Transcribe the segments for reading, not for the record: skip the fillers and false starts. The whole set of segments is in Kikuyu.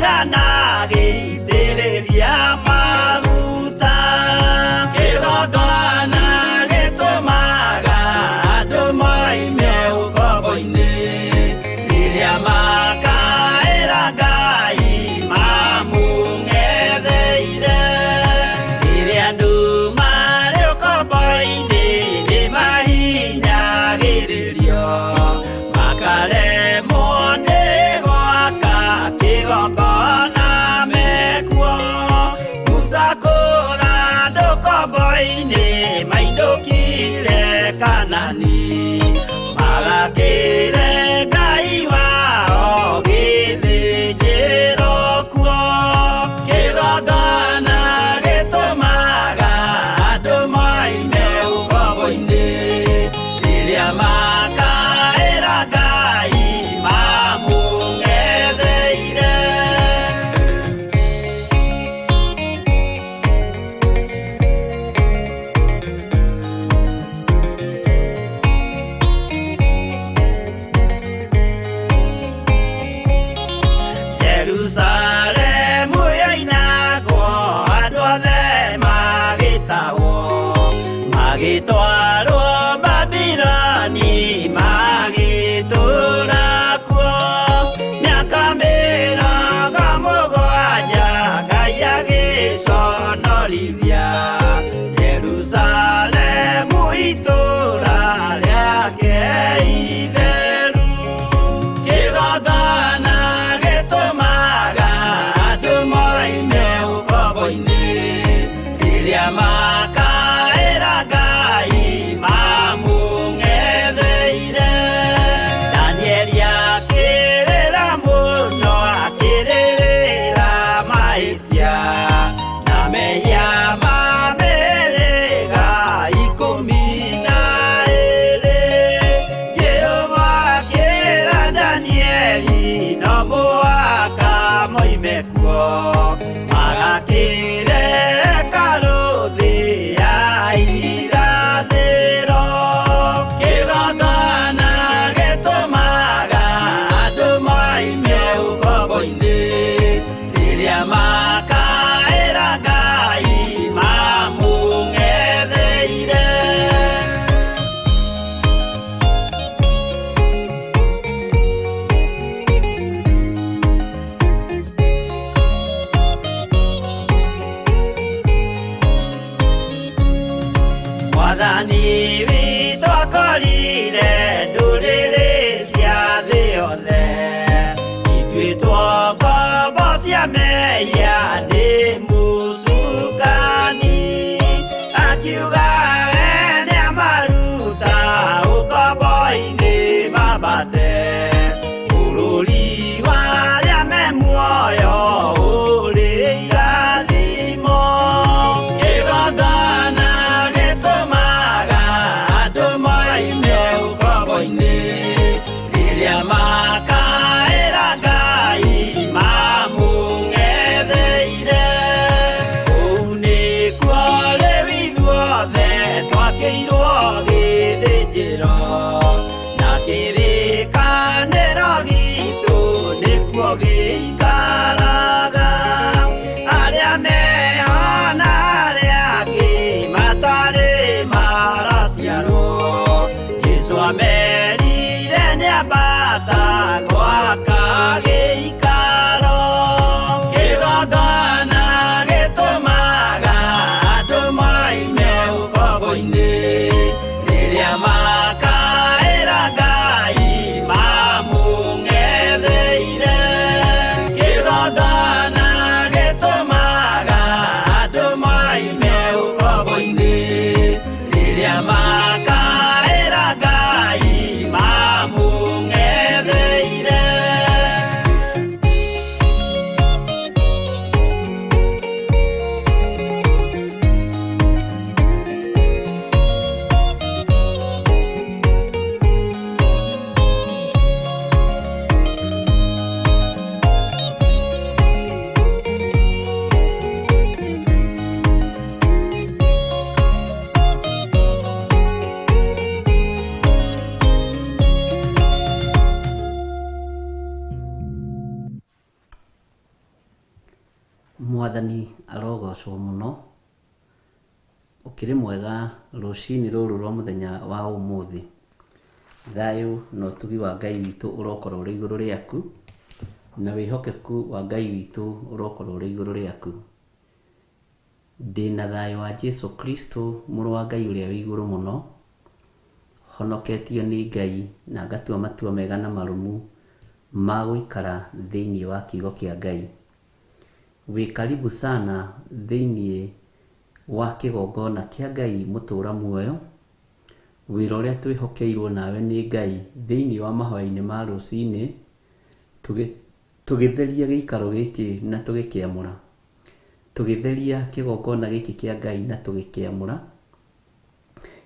Ndaigana gĩitĩrĩria maguta. Kĩgongona gĩtũmaga andũ moime ũkombo-inĩ, rĩrĩa makaĩra Ngai mamũng'etheire. Rĩrĩa andũ marĩ ũkombo-inĩ nĩmahinyagĩrĩrio, makaremwo nĩ gwaka kĩgongona mekuo. Musa kũra andũ ũkombo-inĩ mainũkire Kanani, magakĩre Ngai wao gĩthĩnjĩro kuo. Kĩgongona gĩtũmaga andũ moime ũkombo-inĩ, rĩrĩa makaĩra Ngai mamũng'etheire. Jerusalemu yoinagwo andũ othe magĩtahwo, magĩtwarwo Babiloni magĩtũũra kuo. Mĩaka 70 Ngai agĩconorithia Jerusalemu itũũra rĩake itheru. Kĩgongona gĩtũmaga andũ moime ũkombo-inĩ, rĩrĩa makaĩra Ngai mamũng'etheire. Danieli akĩrĩra mũno, akĩrĩrĩra mahĩtia na mehia ma mĩhĩrĩga 12. Jehova akĩra Danieli no mũhaka moime kuo, magakĩre hekarũ thĩ ya irathĩro. Kĩgongona gĩtũmaga andũ moime ũkombo-inĩ, rĩrĩa makaĩra Ngai mamũng'etheire. Mwathani witũ akorire ndũrĩrĩ cia thĩ yothe, ituĩtwo ngombo cia mehia nĩ mũcukani. Akiuga we nĩamaruta ũkombo-inĩ mambate, bũrũri wa arĩa me muoyo ũrĩ irathimo. Kĩgongona gĩtũmaga andũ moime ũkombo-inĩ, rĩrĩa makaĩra Ngai mamũng'etheire. Kũu nĩkuo rĩu ithuothe twakĩirwo gĩthĩnjĩro, na kĩrĩkanĩro gitũ nĩkuo gĩikaraga. Arĩa meho na arĩa angĩ matarĩ maraciarwo, Jesũ amerire nĩambata gwaka gĩikaro. Kĩgongona gĩtũmaga andũ moime ũkombo-inĩ, rĩrĩa makaĩra Ngai mamũng'etheire. Mwathani arogocwo mũno. Ũkĩrĩ mwega rũcinĩ rũrũ rwa mũthenya wa ũmũthĩ. Thayũ na ũtugi wa Ngai witũ ũrokorwo ũrĩ igũrũ rĩaku, na wĩhokeku wa Ngai witũ ũrokorwo ũrĩ igũrũ rĩaku. Ndĩna thayũ wa Jesu Kristo mũrũ wa Ngai ũrĩa wĩ igũrũ mũno, honoketio nĩ Ngai na ngatua matua mega na marũmu ma gũikara thĩinĩ wa kiugo kĩa Ngai. Wĩ karibu sana thĩinĩ wa kĩgongona kĩa Ngai mũtũra muoyo, wĩra ũrĩa twĩhokeirwo nawe nĩ Ngai thĩinĩ wa mahoya-inĩ ma rũcinĩ, tũgĩtheria gĩikaro gĩkĩ na tũgĩkĩamũra, tũgĩtheria kĩgongona gĩkĩ kĩa Ngai na tũgĩkĩamũra,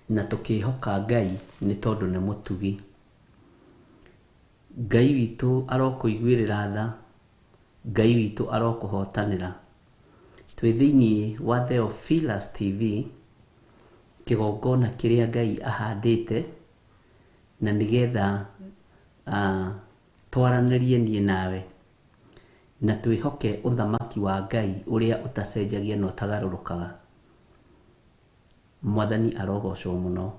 na tũkĩhoka Ngai nĩ tondũ nĩ mũtugi. Ngai witũ arokũiguĩrĩra tha, Ngai witũ arokũhotanĩra. Twĩ thĩinĩ wa Theophilus TV, kĩgongona kĩrĩa Ngai ahandĩte, na nĩgetha twaranĩrie niĩ nawe, na twĩhoke ũthamaki wa Ngai ũrĩa ũtacenjagia na ũtagarũrũkaga. Mwathani arogocwo mũno.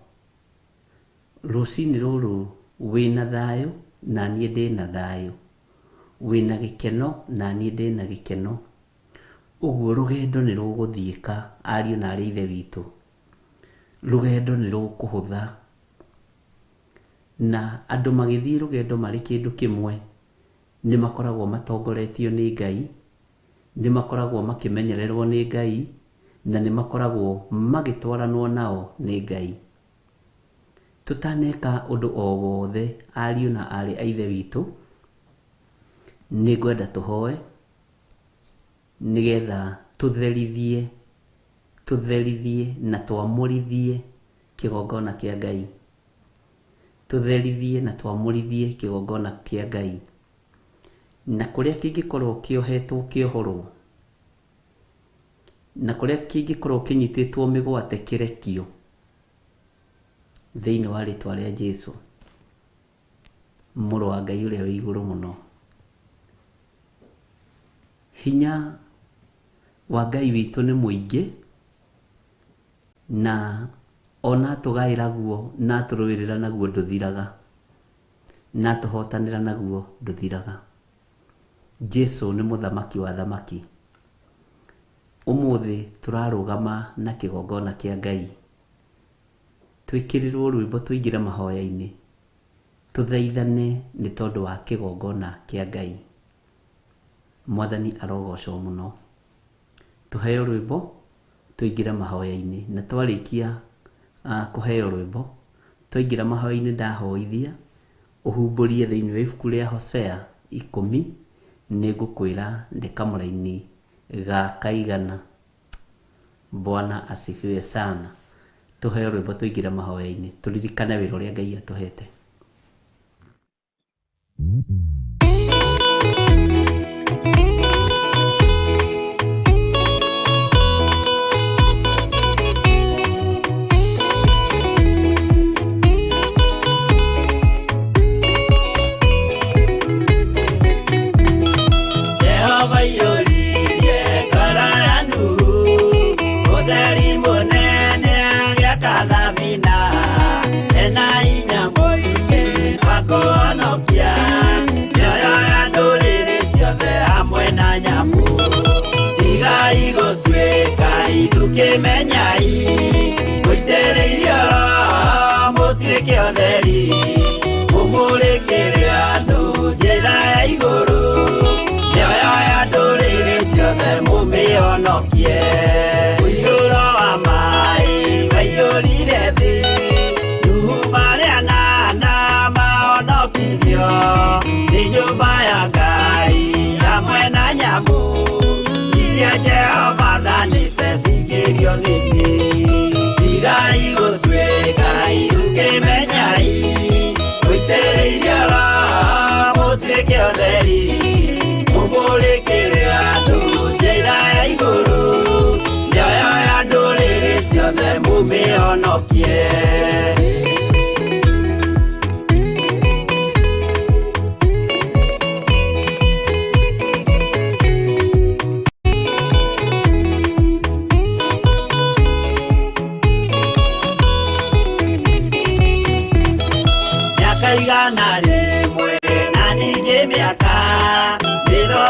Rũcinĩ rũrũ wĩna thayũ na niĩ ndĩna thayũ, wĩna gĩkeno na niĩ ndĩna gĩkeno. Ũguo rũgendo nĩ rũgũthiĩka ariũ na arĩ ithe witũ, rũgendo nĩ rũkũhũtha, na andũ magĩthiĩ rũgendo marĩ kĩndũ kĩmwe nĩ makoragwo matongoretio nĩ Ngai, nĩ makoragwo makĩmenyererwo nĩ Ngai, na nĩ makoragwo magĩtwaranwo nao nĩ Ngai. Tũtaneka ũndũ o wothe ariũ na arĩ a ithe witũ, nĩ ngwenda tũhoe nĩgetha tũtherithie na twamũrithie kĩgongona kĩa Ngai. Tũtherithie na twamũrithie kĩgongona kĩa Ngai, na kũrĩa kĩngĩkorwo kĩohetwo kĩohorwo, na kũrĩa kĩngĩkorwo kĩnyitĩtwo mĩgwate kĩrekio thĩinĩ wa rĩtwa rĩa Jesu mũrũ wa Ngai ũrĩa wĩ igũrũ mũno. Hinya wa Ngai witũ nĩ mũingĩ, na ona atũgaĩra guo na atũrũĩrĩra naguo ndũthiraga, na atũhotanĩra naguo ndũthiraga. Jesu nĩ mũthamaki wa thamaki. Ũmũthĩ tũrarũgama na kĩgongona kĩa Ngai, twĩkĩrĩrwo rwĩmbo tũingĩre mahoya-inĩ, tũthaithane nĩ tondũ wa kĩgongona kĩa Ngai. Mwathani arogocwo mũno. Tũheo rwĩmbo tũingĩre mahoya-inĩ, na twarĩkia kũheo rwĩmbo twaingĩra mahoya-inĩ, ndahoithia ũhumbũrie thĩinĩ wa ibuku rĩa Hosea 10, nĩngũkwĩra nĩ kamũraini ga kaigana. Bwana asifiwe sana. Tũheo rwĩmbo tũingĩre mahoya-inĩ, tũririkane wĩra ũrĩa Ngai atũhete. Jehova aiyũririe ngoro ya Nuhu ũtheri mũnene agĩaka thabina, ena hinya mũingĩ wa kũhonokia mĩoyo ya ndũrĩrĩ ciothe hamwe na nyamũ. Tigai gũtuĩka ithukĩmenyai, mũitĩrĩirio Roho mũtuĩke ũtheri, mũmũrĩkĩre andũ njĩra ya igũrũ, mĩoyo ya ndũrĩrĩ ciothe mũmĩhonokie. Mũiyũro wa maĩ waiyũrire thĩ, Nuhu marĩ anana mahonokirio nĩ nyũmba ya Ngai hamwe na nyamũ iria Jehova athanĩte cingĩrio thĩinĩ. Tigai gũtuĩka ithukĩmenyai, mũitĩrĩirio Roho mũtuĩke ũtheri, mũmũrĩkĩre andũ njĩra ya igũrũ,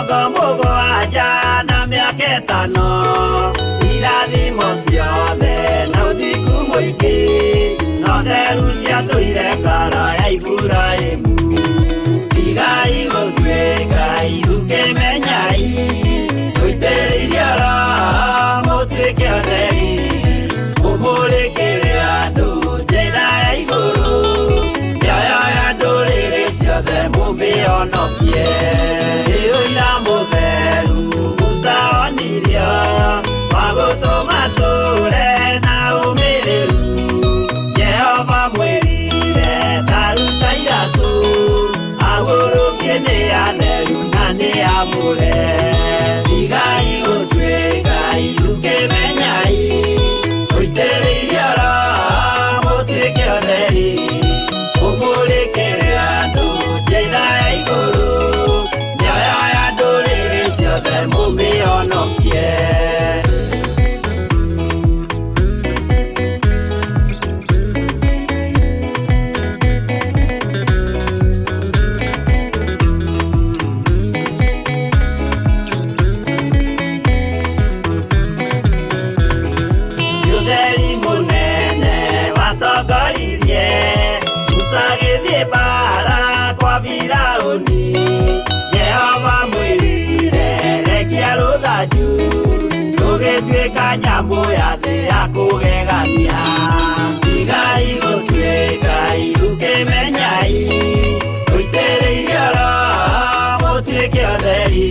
Mĩrongo mũgwanja na mĩaka ĩtano, irathimo ciothe na ũthingu mũingĩ, na ũtheru ciatũire ngoro ya Iburahĩmu. Tigai gũtuĩka ithukĩmenyai, mũitĩrĩirio Roho mũtuĩke atheri, mũmũrĩkĩre andũ njĩra ya igũrũ, mĩoyo ya ndũrĩrĩ ciothe mũmĩhonokie. Nĩ ũira mũtheru Musa onirio, wa gũtũma tũre na ũmĩrĩru. Jehova mwĩrire ta ruta iratũ, agũrũkie nĩ atheru na nĩ amũre. Tigai gũtuĩka ithukĩmenyai, mũitĩrĩirio Roho mũtuĩke atheri, mũmũrĩkĩre andũ njĩra ya igũrũ, mĩoyo ya ndũrĩrĩ ciothe mũmĩhonokie. Ũtheri mũnene watongoririe Musa agĩthiĩ mbaara kwa Firaũni. Jehova mwĩrire rekia rũthanju, rũgĩtuĩka nyamũ ya thĩ ya kũgegania. Tigai gũtuĩka ithukĩmenyai, mũitĩrĩirio Roho mũtuĩke atheri,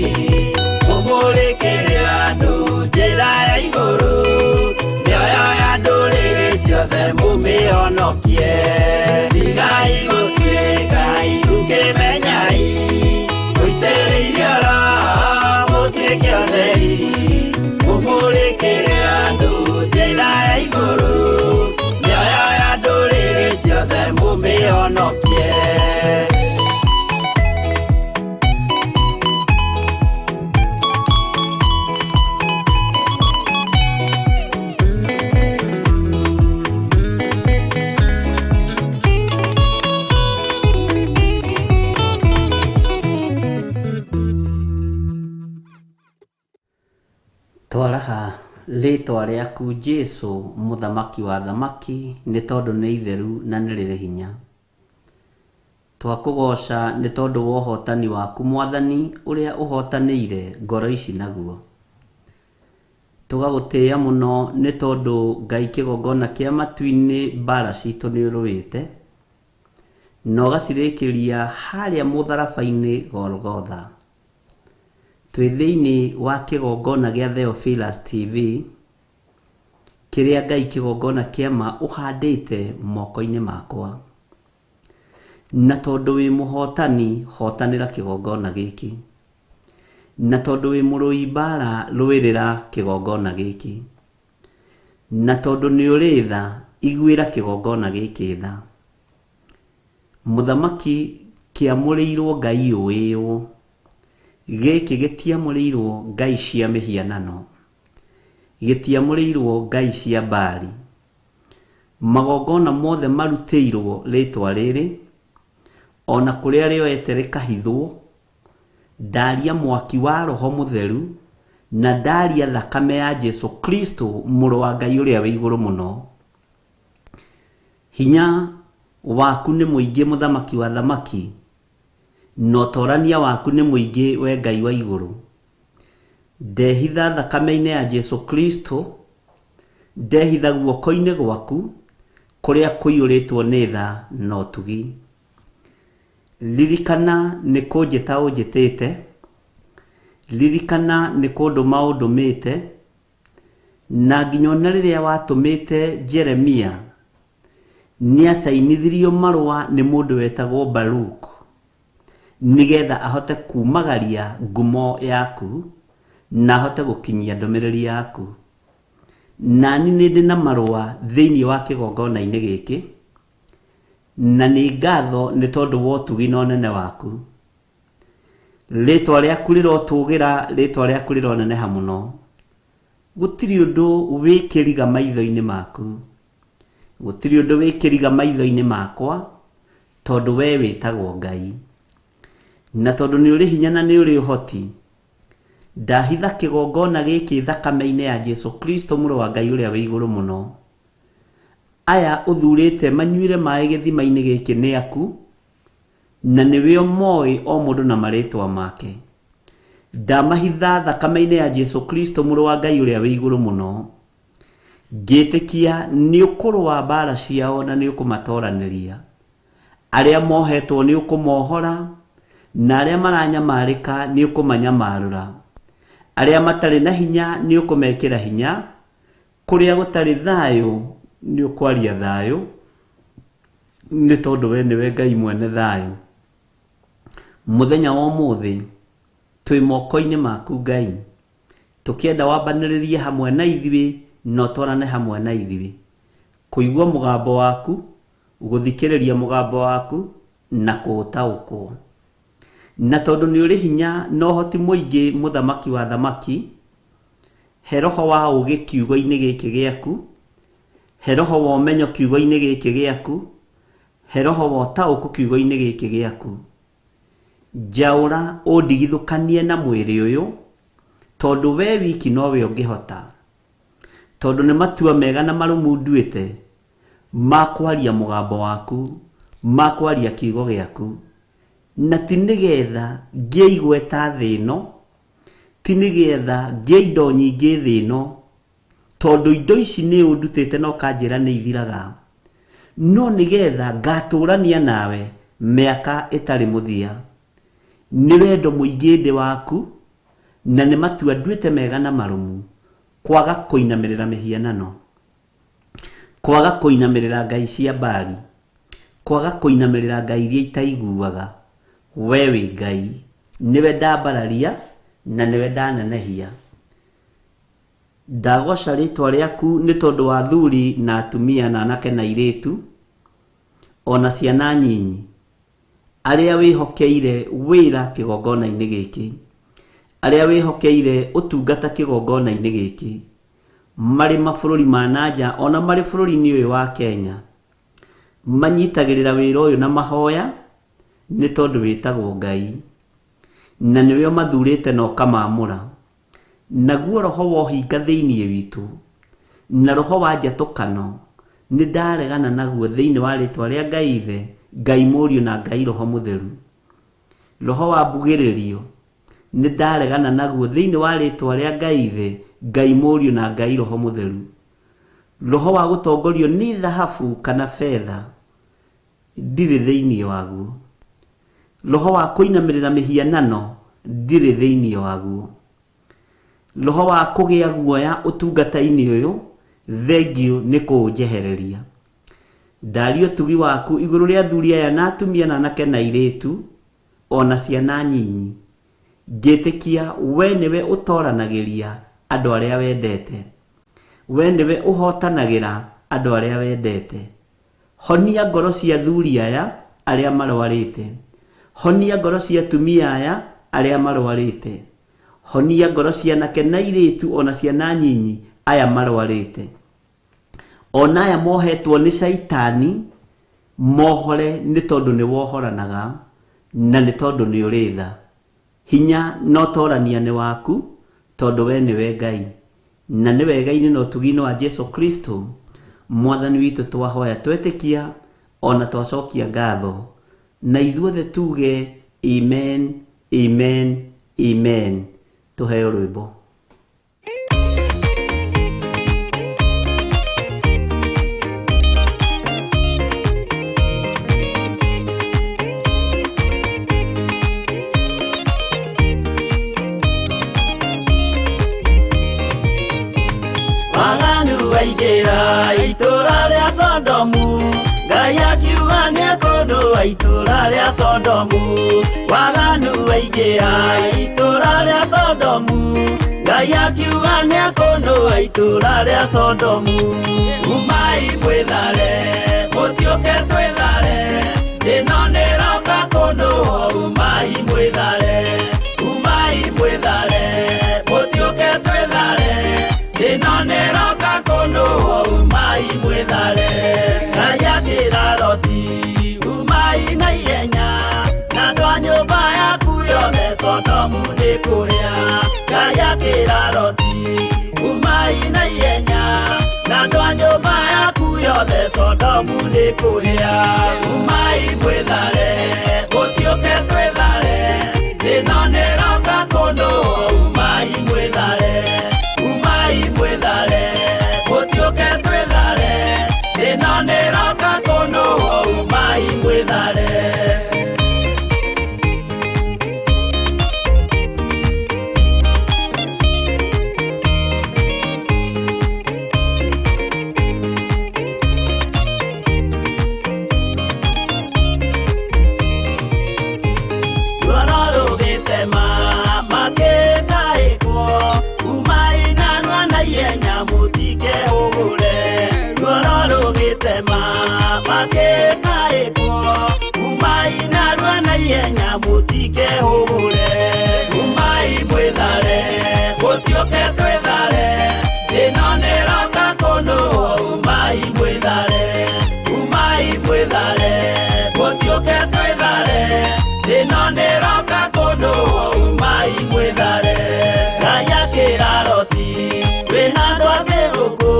mũmũrĩkĩre andũ njĩra ya igũrũ, mĩoyo ya ndũrĩrĩ ciothe mũmĩhonokie. Tigai gũtuĩka ithukĩmenyai, mũitĩrĩirio Roho mũtuĩke atheri, mũmũrĩkĩre andũ njĩra ya igũrũ, mĩoyo ya ndũrĩrĩ ciothe mũmĩhonokie. Twaraha rĩtwa rĩaku Jesũ mũthamaki wa thamaki, nĩ tondũ nĩ itheru na nĩ rĩrĩ hinya. Twakũgoca nĩ tondũ wa ũhotani waku Mwathani, ũrĩa ũhotanĩire ngoro ici naguo. Tũgagũtĩĩa mũno nĩ tondũ Ngai kĩgongona kĩa matu-inĩ mbara citũ nĩ ũrũĩte, na ũgacirĩkĩria harĩa mũtharaba-inĩ Golgotha. Twĩ thĩinĩ wa kĩgongona gĩa Theophilus TV, kĩrĩa Ngai kĩgongona kĩa ma ũhandĩte moko-inĩ makwa. Na tondũ wĩ mũhotani, hotanĩra kĩgongona gĩkĩ. Na tondũ wĩ mũrũi mbara, rũĩrĩra kĩgongona gĩkĩ. Na tondũ nĩ ũrĩ tha, iguĩra kĩgongona gĩkĩ tha. Mũthamaki kĩamũrĩirwo Ngai ũĩywo. Gĩkĩ gĩtiamũrĩirwo Ngai cia mĩhianano. Gĩtiamũrĩirwo Ngai cia Baali. Magongona mothe marutĩirwo rĩtwa rĩrĩ, ona kũrĩa rĩoete rĩkahithwo, ndaria mwaki wa Roho Mũtheru, na ndaria thakame ya Jesu Kristo mũrũ wa Ngai ũrĩa wĩ igũrũ mũno. Hinya waku nĩ mũingĩ mũthamaki wa thamaki, na ũtorania waku nĩ mũingĩ we Ngai wa igũrũ. Ndehitha thakame-inĩ ya Jesu Kristo, ndehitha guoko-inĩ gwaku, kũrĩa kũiyũrĩtwo nĩ tha na ũtugi. Ririkana nĩ kũnjĩta ũnjĩtĩte, ririkana nĩ kũndũma ũndũmĩte, na nginya ona rĩrĩa watũmĩte Jeremia nĩacainithirio marũa nĩ mũndũ wetagwo Baruk, nĩgetha ahote kumagaria ngumo yaku na ahote gũkinyia ndũmĩrĩri yaku. Nani nĩ ndĩ na marũa thĩinĩ wa kĩgongona-inĩ gĩkĩ, na nĩ ngatho nĩ tondũ wa ũtugi na ũnene waku. Rĩtwa rĩaku rĩrotũgĩra, rĩtwa rĩaku rĩroneneha mũno. Gũtirĩ ũndũ wĩkĩriga maitho-inĩ maku, gũtirĩ ũndũ wĩkĩriga maitho-inĩ makwa, tondũ we wĩtagwo Ngai. Na tondũ nĩ ũrĩ hinya na nĩ ũrĩ ũhoti, Ndahitha kĩgongona gĩkĩ thakame-inĩ ya Jesu Kristo mũrũ wa Ngai ũrĩa wĩ igũrũ mũno. Aya ũthurĩte manyuire maĩ gĩthima-inĩ gĩkĩ nĩ aku, na nĩwe moĩ o mũndũ na marĩtwa make. Ndamahitha thakame-inĩ ya Jesu Kristo mũrũ wa Ngai ũrĩa wĩ igũrũ mũno. Ngĩtĩkia nĩ ũkũrũa mbara ciao na nĩ ũkũmatoranĩria. Arĩa mohetwo nĩ ũkũmohora, na arĩa maranyamarĩka nĩ ũkũmanyamarũra. Arĩa matarĩ na hinya nĩ ũkũmekĩra hinya, kũrĩa gũtarĩ thayũ nĩ ũkwaria thayũ, nĩ tondũ we nĩwe Ngai mwene thayũ. Mũthenya wa ũmũthĩ twĩ moko-inĩ maku Ngai, tũkĩenda wambanĩrĩrie hamwe na ithuĩ na ũtwarane hamwe na ithuĩ, kũigua mũgambo waku, gũthikĩrĩria mũgambo waku na kũũtaũkwo. Na tondũ nĩ ũrĩ hinya na ũhoti mũingĩ mũthamaki wa thamaki, he roho wa ũũgĩ kiugo-inĩ gĩkĩ gĩaku, he roho wa ũmenyo kiugo-inĩ gĩkĩ gĩaku, he roho wa ũtaũku kiugo-inĩ gĩkĩ gĩaku. Njaũra ũndigithũkanie na mwĩrĩ ũyũ, tondũ we wiki nowe ũngĩhota. Tondũ nĩ matua mega na marũmu nduĩte ma kwaria mũgambo waku, ma kwaria kiugo gĩaku. Na ti nĩgetha ngĩe igweta thĩ ĩno, ti nĩgetha ngĩe indo nyingĩ thĩ ĩno, tondũ indo ici nĩ ũndutĩte na ũkanjĩra nĩ ithiraga, no nĩgetha ngatũrania nawe mĩaka ĩtarĩ mũthia. Nĩ wendo mũingĩ ndĩ waku, na nĩ matua nduĩte mega na marũmu, kwaga kũinamĩrĩra mĩhianano, kwaga kũinamĩrĩra ngai cia Baali, kwaga kũinamĩrĩra ngai iria itaiguaga. We wĩ Ngai, nĩwe ndambararia na nĩwe ndanenehia. Ndagoca rĩtwa rĩaku nĩ tondũ wa athuri na atumia na anake na airĩtu, ona ciana nyinyi, arĩa wĩhokeire wĩra kĩgongona-inĩ gĩkĩ, arĩa wĩhokeire ũtungata kĩgongona-inĩ gĩkĩ, marĩ mabũrũri ma nanja ona marĩ bũrũri-inĩ ũyũ wa Kenya, manyitagĩrĩra wĩra ũyũ na mahoya nĩ tondũ wĩtagwo Ngai, na nĩwe ũmathurĩte na ũkamamũra. Naguo roho wa ũhinga thĩinĩ witũ na roho wa njatũkano nĩ ndaregana naguo thĩinĩ wa rĩtwa rĩa Ngai Ithe, Ngai Mũriũ na Ngai Roho Mũtheru. Roho wa mbugĩrĩrio nĩ ndaregana naguo thĩinĩ wa rĩtwa rĩa Ngai Ithe, Ngai Mũriũ na Ngai Roho Mũtheru. Roho wa gũtongorio nĩ thahabu kana betha ndirĩ thĩinĩ waguo. Roho wa kũinamĩrĩra mĩhianano ndirĩ thĩinĩ waguo. Roho wa kũgĩa guoya ũtungata-inĩ ũyũ, thengio nĩ kũũnjehereria. Ndaria ũtugi waku igũrũ rĩa athuri aya na atumia na anake na airĩtu, ona ciana nyinyi. Ngĩtĩkia we nĩwe ũtoranagĩria andũ arĩa wendete, we nĩwe ũhotanagĩra andũ arĩa wendete. Honia ngoro cia athuri aya arĩa marwarĩte, honia ngoro cia atumia aya arĩa marwarĩte, honia ngoro cia anake na airĩtu ona ciana nyinyi aya marwarĩte, ona aya mohetwo nĩ caitani mohore nĩ tondũ nĩ wohoranaga na nĩ tondũ nĩ ũrĩ tha. Hinya na ũtorania nĩ waku, tondũ we nĩwe Ngai, na nĩ wega-inĩ na ũtugi-inĩ wa Jesu Kristo Mwathani witũ twahoya twetĩkia ona twacokia ngatho, na ithuothe tuge amen, amen, amen. Tũheo rwĩmbo. Waganu waingĩra itũũra rĩa Sodomu, Ngai akiuga nĩekũnũa itũũra rĩa Sodomu. Waganu waingĩra itũũra rĩa Sodomu, Ngai akiuga nĩekũnũa itũũra rĩa Sodomu. Umai mwĩthare, mũtiũke twĩthare, ĩno nĩroka kũnũa. Umai mwĩthare, umai mwĩthare, mũtiũke twĩthare, ĩno nĩroka kũnũa. Umai mwĩthare. Ngai akĩra Loti, umai na ihenya, na andũ a nyũmba yaku yothe Sodomu nĩ kũhĩa. Ngai akĩra Loti umai na ihenya na andũ a nyũmba yaku yothe Sodomu nĩ kũhĩa. Umai mwĩthare mũtiũke twĩthare thĩna nĩroka kũndũ umai mwĩthare umai mwĩthare mũtiũke twĩthare thĩna nĩroka kũndũ umai mwĩthare. Umai mwĩthare mũtiũke twĩthare thĩna nĩroka kũndũ umai mwĩthare umai mwĩthare mũtiũke twĩthare thĩna nĩroka kũndũ umai mwĩthare. Ngai akĩra Loti wĩna andũ angĩ gũkũ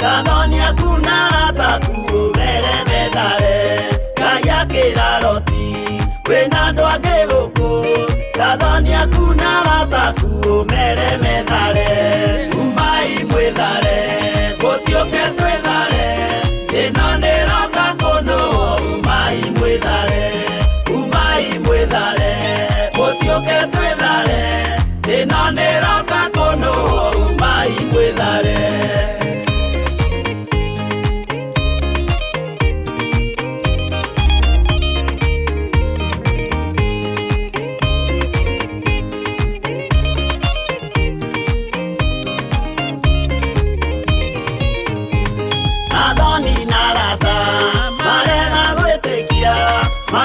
kathoni aku na arata aku ũmere methare. Ngai akĩra Loti wĩna andũ angĩ gũkũ kathoni aku na arata aku ũmere methare. Umai mwĩthare mũtiũke twĩthare thĩna nĩroka kũndũ umai mwĩthare umai mwĩthare mũtiũke twĩthare thĩna nĩroka kũndũ umai mwĩthare.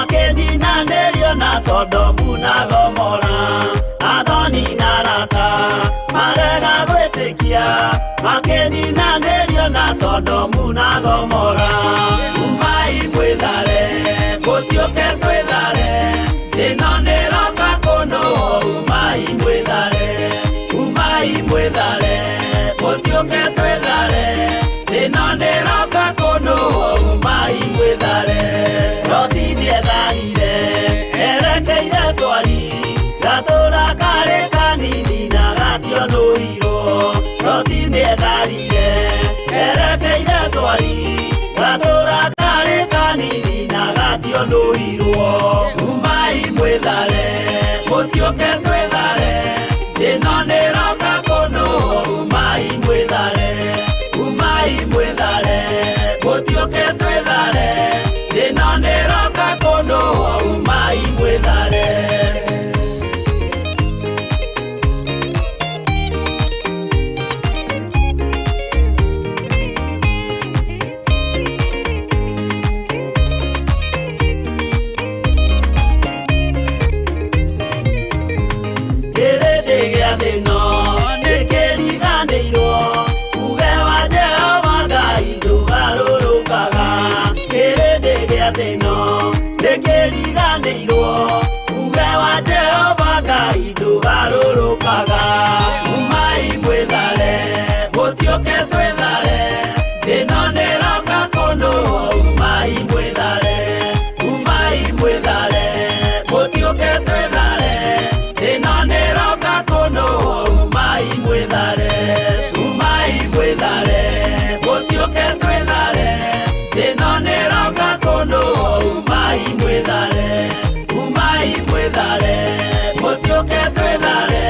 Makĩninanĩrio na Sodomu na Gomora. Athoni na arata marega gwĩtĩkia makĩninanĩrio na Sodomu na Gomora. Umai mwĩthare mũtiũke twĩthare thĩna nĩroka kũndũ umai mwĩthare umai mwĩthare mũtiũke twĩthare thĩna nĩroka kũndũ umai mwĩthare. Loti nĩetharire erekeire Zoari gatũra karĩ kanini na gationũirwo. Loti nĩetharire erekeire Zoari gatũra karĩ kanini na gationũirwo. Umai mwĩthare mũtiũke twĩthare thĩna nĩroka kũndũ umai mwĩthare umai mwĩthare mũtiũke twĩthare thĩna nĩroka kũndũ umai mwĩthare. Kĩrĩndĩ gĩa thĩno nĩkĩriganĩirwo uge wa Jehova Ngai ndũgarũrũkaga. Kĩrĩndĩ gĩa thĩno nĩkĩriganĩirwo uge wa Jehova Ngai ndũgarũrũkaga. Umai mwĩthare mũtiũke twĩthare thĩna nĩroka kũndũ umai mwĩthare umai mwĩthare mũtiũke twĩthare thĩna nĩroka kũndũ umai mwĩthare umai mwĩthare mũtiũke twĩthare thĩna nĩroka kũndũ umai mwĩthare umai mwĩthare mũtiũke twĩthare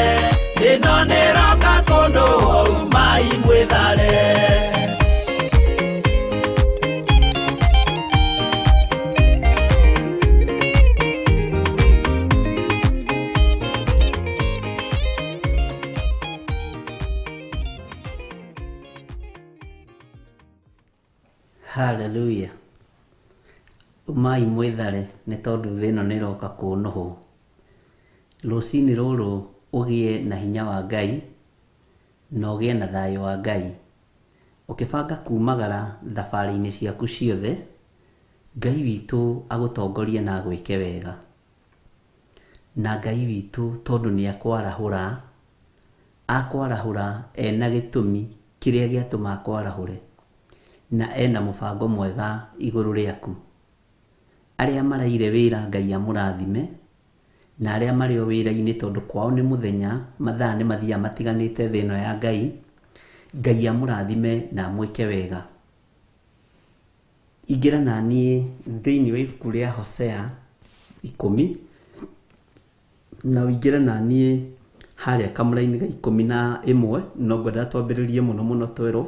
thĩna nĩroka kũndũ umai mwĩthare. Hallelujah. Umai mwĩthare nĩ tondũ thĩ ĩno nĩroka kũnũhwo. Rũcinĩ rũrũ ũgĩe na hinya wa Ngai na ũgĩe na thayũ wa Ngai. Ũkĩbanga kumagara thabarĩ-inĩ ciaku ciothe, Ngai witũ agũtongorie na agwĩke wega. Na Ngai witũ tondũ nĩ akwarahũra, Akwarahũra ena gĩtũmi kĩrĩa gĩatũma akwarahũre, na ena mũbango mwega igũrũ rĩaku. Arĩa maraire wĩra Ngai amũrathime, na arĩa marĩ o wĩra-inĩ tondũ kwao nĩ mũthenya, mathaa nĩ mathiaga matiganĩte thĩ ĩno ya Ngai, Ngai amũrathime na amwĩke wega. Ingĩra naniĩ thĩinĩ wa ibuku rĩa Hosea 10, na ũingĩre naniĩ harĩa kamũraini ga 11, no ngwendaga twambĩrĩrie mũno mũno 12,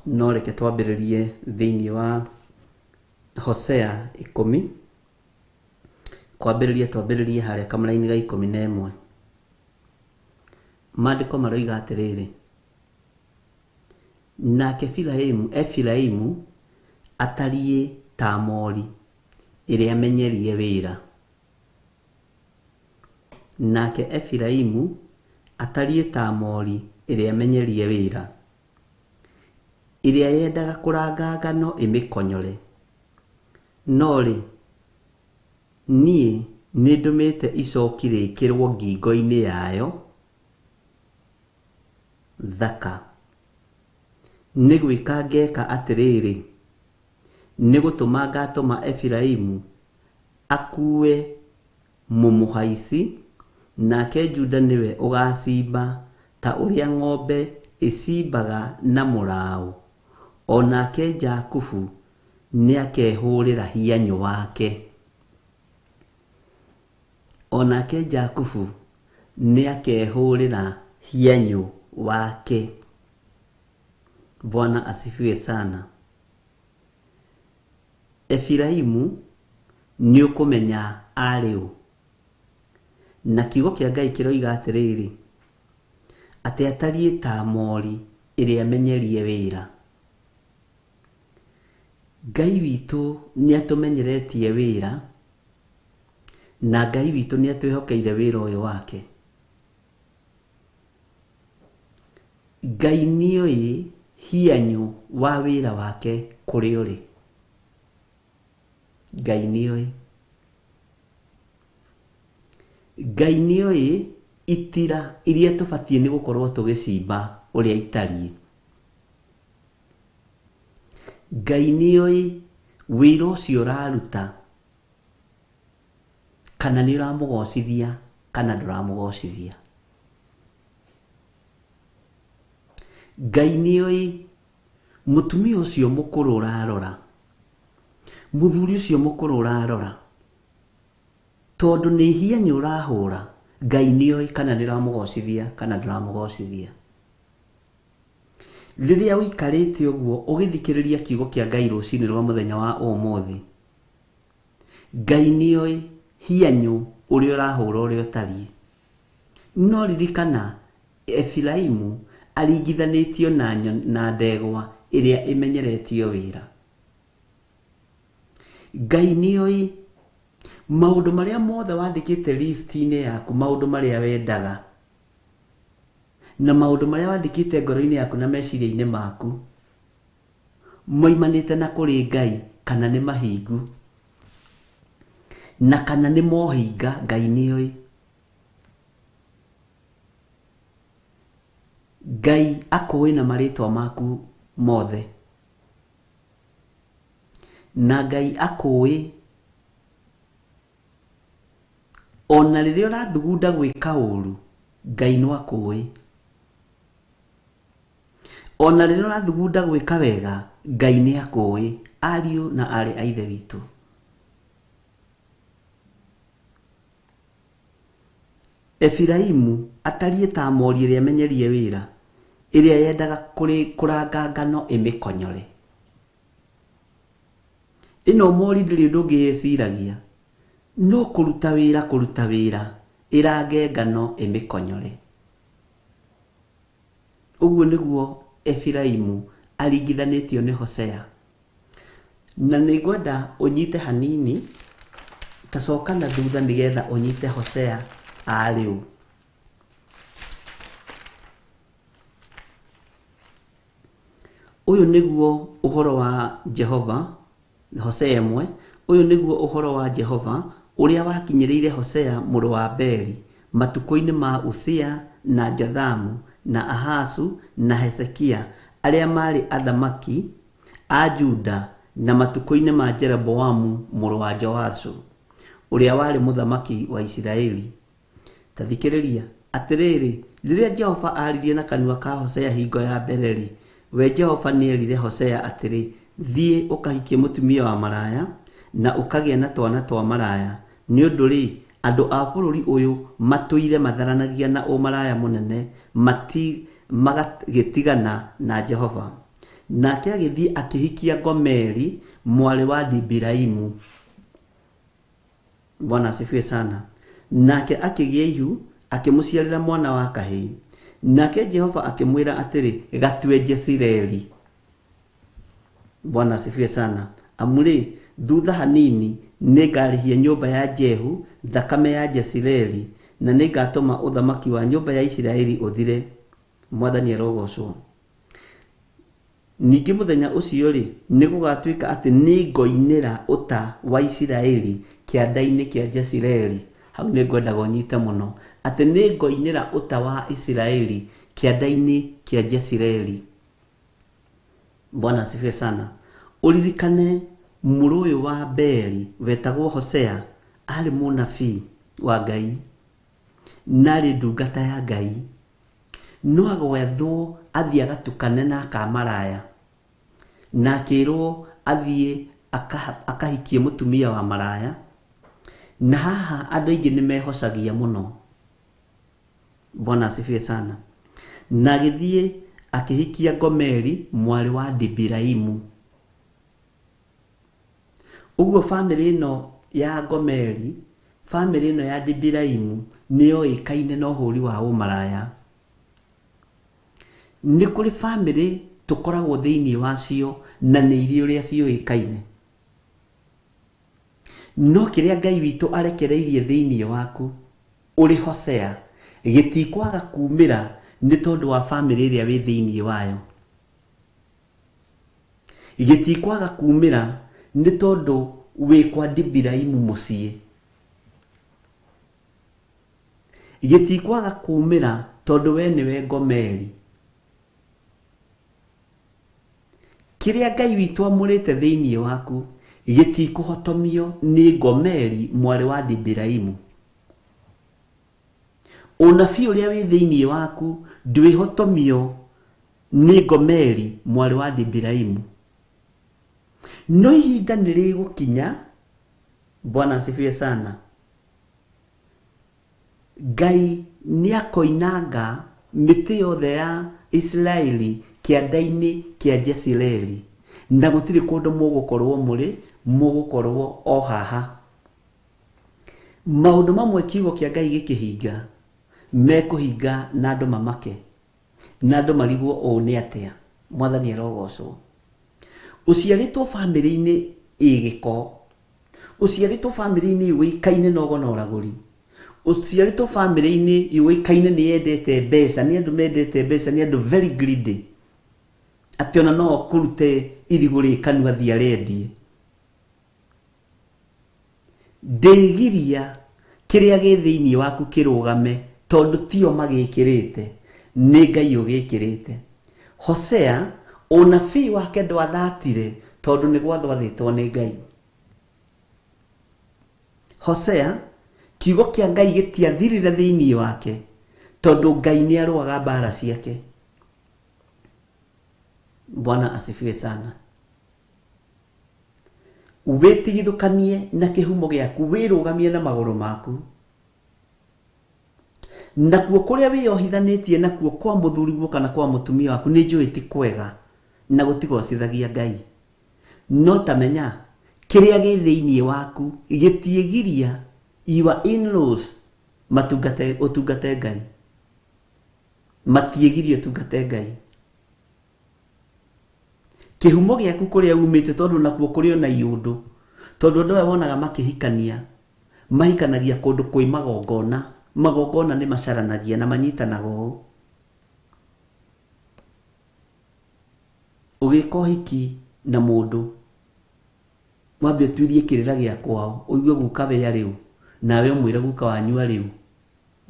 no reke twambĩrĩrie thĩinĩ wa Hosea 10, kwambĩrĩria twambĩrĩrie harĩa kamũraini ga 11. Maandĩko maroiga atĩrĩrĩ, nake Efiraimu atariĩ ta mori ĩrĩa menyerie wĩra. Nake Efiraimu atariĩ ta mori ĩrĩa menyerie wĩra, ĩrĩa yendaga kũranga ngano ĩmĩkonyore. No rĩ, niĩ nĩndũmĩte icoki rĩĩkĩrwo ngingo-inĩ yayo thaka. Nĩ gwĩka ngeka atĩrĩrĩ, nĩ gũtũma ngatũma Efiraimu akue mũmũhaici, nake Juda nĩwe ũgacimba ta ũrĩa ng'ombe ĩcimbaga na mũraũ, o nake Jakubu nĩakehũũrĩra hianyũ wake. O nake Jakubu nĩakehũũrĩra hianyũ wake. Bwana asifiwe sana. Efiraimu nĩ ũkũmenya arĩ ũ, na kiugo kĩa Ngai kĩroiga atĩrĩrĩ, atĩ atariĩ ta mori ĩrĩa menyerie wĩra. Ngai witũ nĩ atũmenyeretie wĩra, na Ngai witũ nĩ atwĩhokeire wĩra ũyũ wake. Ngai nĩoĩ hianyũ wa wĩra wake kũrĩa ũrĩ. Ngai nĩoĩ. Ngai nĩoĩ itira iria tũbatiĩ nĩ gũkorwo tũgĩcimba ũrĩa itariĩ. Ngai nĩoĩ wĩra ũcio ũraruta kana nĩ ũramũgocithia kana ndũramũgocithia. Ngai nĩoĩ mũtumia ũcio mũkũrũ ũrarora, mũthuri ũcio mũkũrũ ũrarora, tondũ nĩ hianyũ ũrahũra, Ngai nĩoĩ kana nĩ ũramũgocithia kana ndũramũgocithia. Rĩrĩa ũikarĩte ũguo ũgĩthikĩrĩria kiugo kĩa Ngai rũcinĩ rwa mũthenya wa ũmũthĩ, Ngai nĩoĩ hianyũ ũrĩa ũrahũra ũrĩa ũtariĩ. No ririkana, Efiraimu aringithanĩtio na ndegwa ĩrĩa ĩmenyeretio wĩra. Ngai nĩoĩ maũndũ marĩa mothe wandĩkĩte list-inĩ yaku, maũndũ marĩa wendaga, na maũndũ marĩa wandĩkĩte ngoro-inĩ yaku na meciria-inĩ maku, moimanĩte na kũrĩ Ngai kana nĩ mahingu, na kana nĩ mohinga, Ngai nĩoĩ. Ngai akũĩ na marĩtwa maku mothe, na Ngai akũĩ ona rĩrĩa ũrathugunda gwĩka ũru, Ngai no akũĩ. Ona rĩrĩa ũrathugunda gwĩka wega, Ngai nĩ akũĩ. Ariũ na aarĩ a Ithe witũ, Efiraimu atariĩ ta mori ĩrĩa ĩmenyerie wĩra, ĩrĩa yendaga kũranga ngano ĩmĩkonyore. Ĩno mori ndĩrĩ ũndũ ũngĩ ĩciragia, no kũruta wĩra kũruta wĩra, ĩrange ngano ĩmĩkonyore. Ũguo nĩguo Efiraimu aringithanĩtio nĩ Hosea. Na nĩ ngwenda ũnyite hanini, ta coka na thutha nĩgetha ũnyite Hosea arĩ ũ. Ũyũ nĩguo ũhoro wa Jehova, Hosea 1, ũyũ nĩguo ũhoro wa Jehova ũrĩa wakinyĩrĩire Hosea mũrũ wa Beri matukũ-inĩ ma Uzia na Jothamu na Ahazu na Hezekia arĩa maarĩ athamaki a Juda na matukũ-inĩ ma Jeroboamu mũrũ wa Joashu ũrĩa warĩ mũthamaki wa Isiraeli. Ta thikĩrĩria, atĩrĩrĩ, rĩrĩa Jehova aaririe na kanua ka Hosea hingo ya mbere-rĩ, we Jehova nĩerire Hosea atĩrĩ, Thiĩ ũkahikie mũtumia wa maraya, na ũkagĩe na twana twa maraya, nĩ ũndũ-rĩ, andũ a bũrũri ũyũ matũire matharanagia na ũmaraya mũnene, magagĩtigana na Jehova. Nake agĩthiĩ akĩhikia Gomeri, mwarĩ wa Dibiraimu. Bwana asifiwe sana. Nake akĩgĩa ihu, akĩmũciarĩra mwana wa kahĩĩ. Nake Jehova akĩmwĩra atĩrĩ, Gatue Jezireeli. Bwana asifiwe sana. Amu-rĩ, thutha hanini nĩngarĩhia nyũmba ya Jehu thakame ya Jezireeli, na nĩngatũma ũthamaki wa nyũmba ya Isiraeli ũthire. Mwathani arogocwo. Ningĩ mũthenya ũcio-rĩ, nĩgũgatuĩka atĩ nĩngoinĩra ũta wa Isiraeli kĩanda-inĩ kĩa Jezireeli. Hau nĩngwendaga ũnyite mũno, atĩ nĩngoinĩra ũta wa Isiraeli kĩanda-inĩ kĩa Jezireeli. Bwana asifiwe sana. Ũririkane mũrũ ũyũ wa Beeri wetagwo Hosea arĩ mũnabii wa Ngai na arĩ ndungata ya Ngai. No agwethwo athiĩ agatukane na akamaraya na akĩrwo athiĩ akahikie mũtumia wa maraya. Na haha andũ aingĩ nĩ mehocagia mũno. Bwana asifiwe sana. Na agĩthiĩ akĩhikia Gomeri mwarĩ wa Dibiraimu. Ũguo bamĩrĩ ĩno ya Gomeri, bamĩrĩ ĩno ya Dibiraimu nĩ yoĩkaine na ũhũri wa ũmaraya. Nĩ kũrĩ bamĩrĩ tũkoragwo thĩinĩ wacio na nĩ irĩ ũrĩa ciũĩkaine. No kĩrĩa Ngai witũ arekereirie thĩinĩ waku ũrĩ Hosea gĩtikwaga kumĩra nĩ tondũ wa bamĩrĩ ĩrĩa wĩ thĩinĩ wayo. Gĩtikwaga kumĩra nĩ tondũ wĩ kwa Dibiraimu mũciĩ. Gĩtikwaga kumĩra tondũ we nĩwe Gomeri. Kĩrĩa Ngai witũ amũrĩte thĩinĩ waku gĩtikũhotomio nĩ Gomeri mwarĩ wa Dibiraimu. Ũnabii ũrĩa wĩ thĩinĩ waku ndwĩhotomio nĩ Gomeri mwarĩ wa Dibiraimu. No ihinda nĩ rĩgũkinya, Bwana asifiwe sana, Ngai nĩ akoinanga mĩtĩ yothe ya Isiraeli kĩanda-inĩ kĩa Jezireeli, na gũtirĩ kũndũ mũgũkorwo mũrĩ, mũgũkorwo o haha. Maũndũ mamwe kiugo kĩa Ngai gĩkĩhinga, mekũhinga na andũ mamake, na andũ marigwo ũũ nĩ atĩa. Mwathani arogocwo. Ũciarĩtwo bamĩrĩ-inĩ ĩ gĩko, ũciarĩtwo bamĩrĩ-inĩ yũĩkaine na ũgo na ũragũri, ũciarĩtwo bamĩrĩ-inĩ yũĩkaine nĩ yendete mbeca, nĩ andũ mendete mbeca, nĩ andũ very greedy, atĩ ona no akũrute irigũ rĩ kanua athiĩ arendie. Ndĩgiria kĩrĩa gĩ thĩinĩ waku kĩrũgame tondũ tio magĩkĩrĩte, nĩ Ngai ũgĩkĩrĩte. Hosea ũnabii wake ndwathatire tondũ nĩ gwathwathĩtwo nĩ Ngai. Hosea kiugo kĩa Ngai gĩtiathirire thĩinĩ wake tondũ Ngai nĩ arũaga mbara ciake. Bwana asifiwe sana. Wĩtigithũkanie na kĩhumo gĩaku, wĩrũgamie na magũrũ maku. Nakuo kũrĩa wĩyohithanĩtie nakuo kwa mũthuriguo kana kwa mũtumia waku nĩ njũĩ ti kwega na gũtigocithagia Ngai. No ta menya kĩrĩa gĩ thĩinĩ waku gĩtiĩgiria your in-laws matungate ũtungate Ngai. Matiĩgiria ũtungate Ngai. Kĩhumo gĩaku kũrĩa umĩte tondũ nakuo kũrĩ ona iũndũ. Tondũ andũ aya wonaga makĩhikania, mahikanagia kũndũ kwĩ magongona. Magongona nĩ macaranagia na manyitanaga ũũ. Ũgĩka ũhiki na mũndũ, wambe ũtuĩrie kĩrĩra gĩa kwao, ũigue guka we arĩ ũ, nawe ũmwĩre guka wanyu arĩ ũ.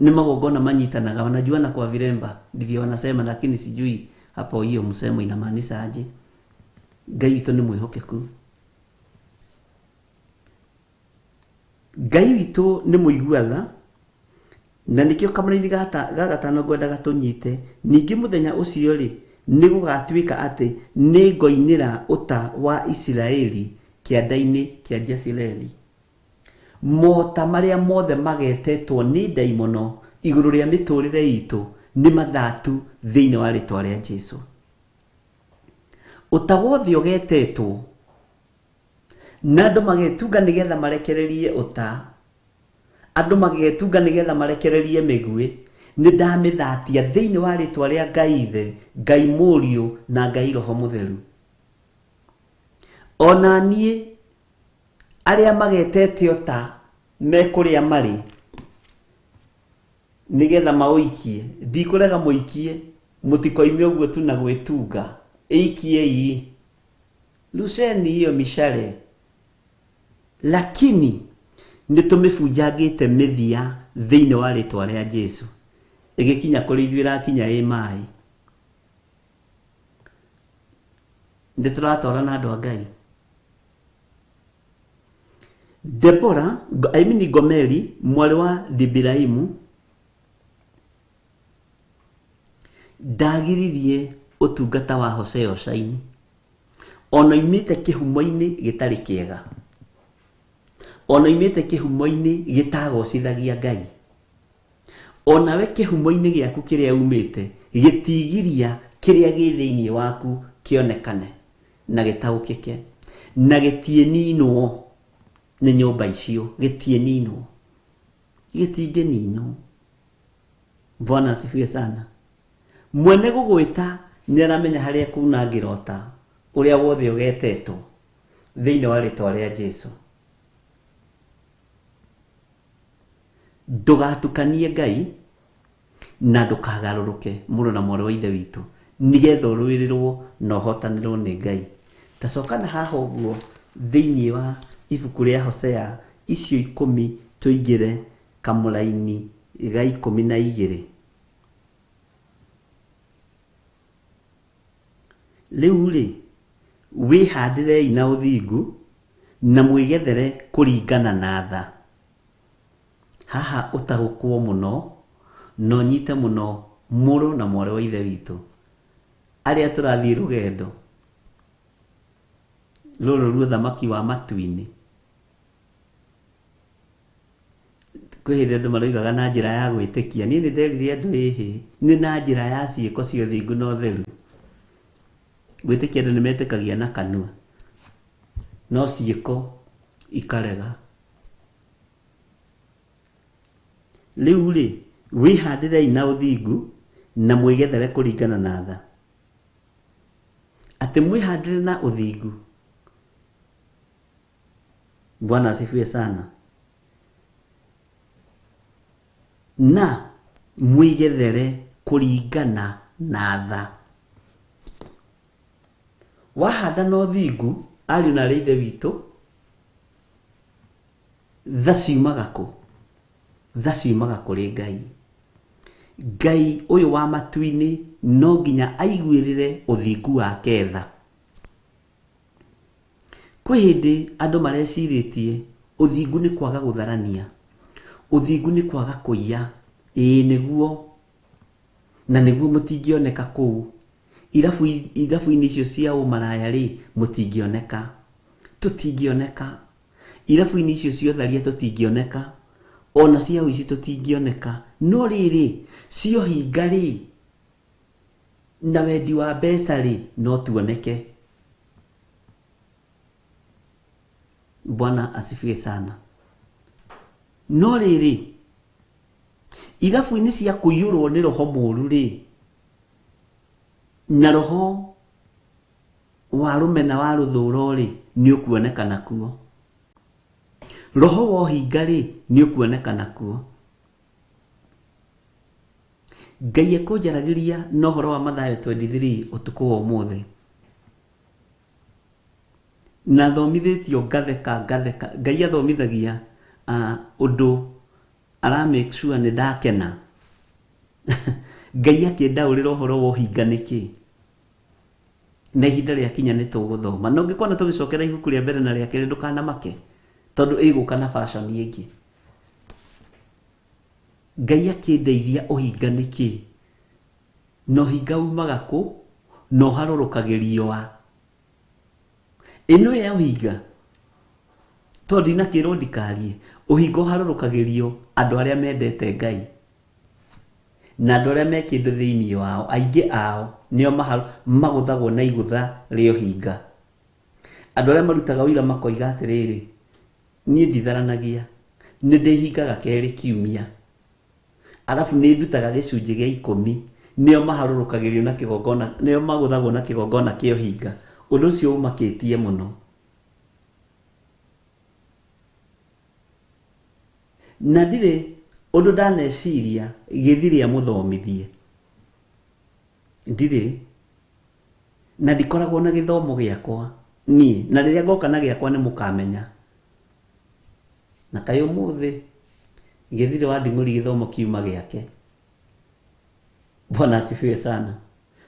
Nĩ magongona manyitanaga, wanajuana kwa viremba, ndivyo wanasema, lakini sijui hapo hiyo msemo inamaanisha aje. Ngai witũ nĩ mwĩhokeku. Ngai witũ nĩ mũigua tha, na nĩkĩo kamũraini ga gatano ngwendaga tũnyite. Ningĩ mũthenya ũcio rĩ, nĩ gũgatuĩka atĩ nĩ ngoinĩra ũta wa Isiraeli kĩanda-inĩ kĩa Jezreeli. Mota marĩa mothe magetetwo nĩ ndaimono igũrũ rĩa mĩtũrĩre itũ nĩ mathatu thĩinĩ wa rĩtwa rĩa Jesu. Ũta wothe ũgetetwo na andũ magetunga nĩgetha marekererie ũta, andũ magetunga nĩgetha marekererie mĩguĩ, nĩ ndamĩthatia thĩinĩ wa rĩtwa rĩa Ngai Ithe, Ngai Mũriũ na Ngai Roho Mũtheru. Ona niĩ arĩa magetete ũta me kũrĩa marĩ nĩgetha maũikie, ndikũrega mũikie, mũtikoime ũguo tu na gwĩtunga, ĩikiei, ruceni hiyo mishale, lakini nĩ tũmĩbunjangĩte mĩthia thĩinĩ wa rĩtwa rĩa Jesu. Ĩgĩkinya kũrĩ ithuĩ ĩrakinya ĩ maĩ. Nĩ tũratwarana andũ a Ngai. Debora, I mean Gomeri, mwarĩ wa Dibiraimu, ndagiririe ũtungata wa Hosea Ũcaini, ona oimĩte kĩhumo-inĩ gĩtarĩ kĩega, ona oimĩte kĩhumo-inĩ gĩtagocithagia Ngai, onawe kĩhumo-inĩ gĩaku kĩrĩa umĩte gĩtigiria kĩrĩa gĩ thĩinĩ waku kĩonekane na gĩtaũkĩke na gĩtiĩninwo nĩ nyũmba icio, gĩtiĩninwo, gĩtingĩninwo. Bwana asifiwe sana. Mwene gũgwĩta nĩ aramenya harĩa kunangĩra ũta ũrĩa wothe ũgetetwo thĩinĩ wa rĩtwa rĩa Jesu. Ndũgatukanie Ngai na ndũkagarũrũke mũrũ na mwarĩ wa Ithe witũ, nĩgetha ũrũĩrĩrwo na ũhotanĩrwo nĩ Ngai. Ta coka na haha ũguo thĩinĩ wa ibuku rĩa Hosea icio 10 tũingĩre kamũraini ga 12. Rĩu rĩ, wĩhandĩrei na ũthingu na mwĩgethere kũringana na tha. Haha ũtaũkwo mũno na ũnyite mũno mũrũ na mwarĩ wa Ithe witũ arĩa tũrathiĩ rũgendo rũrũ ruo thamaki wa matu-inĩ. Kwĩ hĩndĩ andũ maroigaga na njĩra ya gwĩtĩkia, niĩ nĩ nderire andũ ĩhĩ, nĩ na njĩra ya ciĩko cia ũthingu na ũtheru. Gwĩtĩkia andũ nĩ metĩkagia na kanua, no ciĩko ikarega. Rĩu rĩ, wĩhandĩrei na ũthingu na mwĩgethere kũringana na tha. Atĩ mwĩhandĩre na ũthingu. Bwana asifiwe sana. Na mwĩgethere kũringana na tha. Wahanda na ũthingu, ariũ na aarĩ a Ithe witũ, tha ciumaga kũ? Tha ciumaga kũrĩ Ngai. Ngai ũyũ wa matu-inĩ no nginya aiguĩrĩre ũthingu wake tha. Kwĩ hĩndĩ andũ marecirĩtie ũthingu nĩ kwaga gũtharania, ũthingu nĩ kwaga kũiya. Ĩĩ nĩguo, na nĩguo mũtingĩoneka kũu irabu-inĩ icio cia ũmaraya rĩ, mũtingĩoneka, tũtingĩoneka irabu-inĩ icio cia ũtharia, tũtingĩoneka, ona cia ũici tũtingĩoneka. No rĩrĩ, cia ũhinga rĩ, na wendi wa mbeca rĩ, no tuoneke. Bwana asifiwe sana. No rĩrĩ, irabu-inĩ cia kũiyũrwo nĩ roho mũũru rĩ, na roho wa rũmena wa rũthũro rĩ, nĩ ũkuonekana kuo. Roho wa ũhinga rĩ, nĩ ũkuonekana kuo. Ngai ekũnjaragĩria na ũhoro wa Mathayo 23 ũtukũ wa ũmũthĩ. Na thomithĩtio ngatheka ngatheka. Ngai athomithagia ũndũ Ara make sure nĩ ndakena. Ngai akĩndaũrĩra ũhoro wa ũhinga nĩkĩ? Na ihinda rĩakinya nĩ tũgũthoma. Na ũngĩkona tũgĩcokera ibuku rĩa mbere na rĩa kerĩ ndũkanamake, tondũ ĩgũka na fashion ĩngĩ. Ngai akĩndeithia ũhinga nĩkĩ? Na ũhinga umaga kũ? Na ũharũrũkagĩrio a? Ĩno ya ũhinga, tondũ ndinakĩrwo ndikarie, ũhinga ũharũrũkagĩrio andũ arĩa mendete Ngai na andũ arĩa me kĩndũ thĩinĩ wao. Aingĩ ao nĩo magũthagwo na igũtha rĩa ũhinga. Andũ arĩa marutaga ũira makoiga atĩrĩrĩ, niĩ nditharanagia, nĩ ndĩhingaga kerĩ kiumia, arabu nĩ ndutaga gĩcunjĩ gĩa 10, nĩo maharũrũkagĩrio na kĩgongona, nĩo magũthagwo na kĩgongona kĩa ũhinga. Ũndũ ũcio ũmakĩtie mũno. Na ndirĩ ũndũ ndaneciria gĩthiri amũthomithie, ndirĩ, na ndikoragwo na gĩthomo gĩakwa niĩ, na rĩrĩa ngoka na gĩakwa nĩ mũkamenya. Na kaĩ ũmũthĩ gĩthiri wa Nding'ũri gĩthomo kiuma gĩake. Bwana asifiwe sana.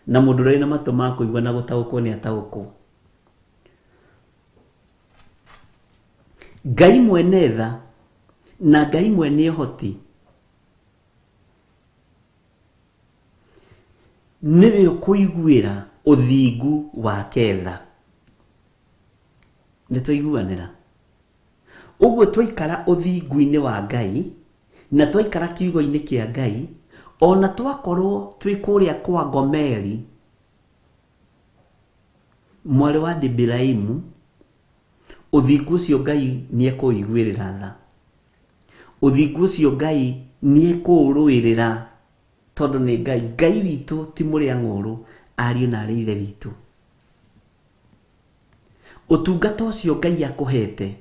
Na mũndũ ũrĩa wĩna matũ ma kũigua na gũtaũkwo nĩ ataũkwo. Ngai mwene tha na Ngai mwene ũhoti nĩwe ũkũiguĩra ũthingu wake tha. Nĩ twaiguanĩra? Ũguo twaikara ũthingu-inĩ wa Ngai na twaikara kiugo-inĩ kĩa Ngai, ona twakorwo twĩ kũrĩa kwa Gomeri mwarĩ wa Dibiraimu, ũthingu ũcio Ngai nĩ ekũũiguĩrĩra tha. Ũthingu ũcio Ngai nĩ ekũũrũĩrĩra, tondũ nĩ Ngai. Ngai witũ ti mũrĩa ng'ũũrũ, ariũ na arĩ ithe witũ. Ũtungata ũcio Ngai akũhete,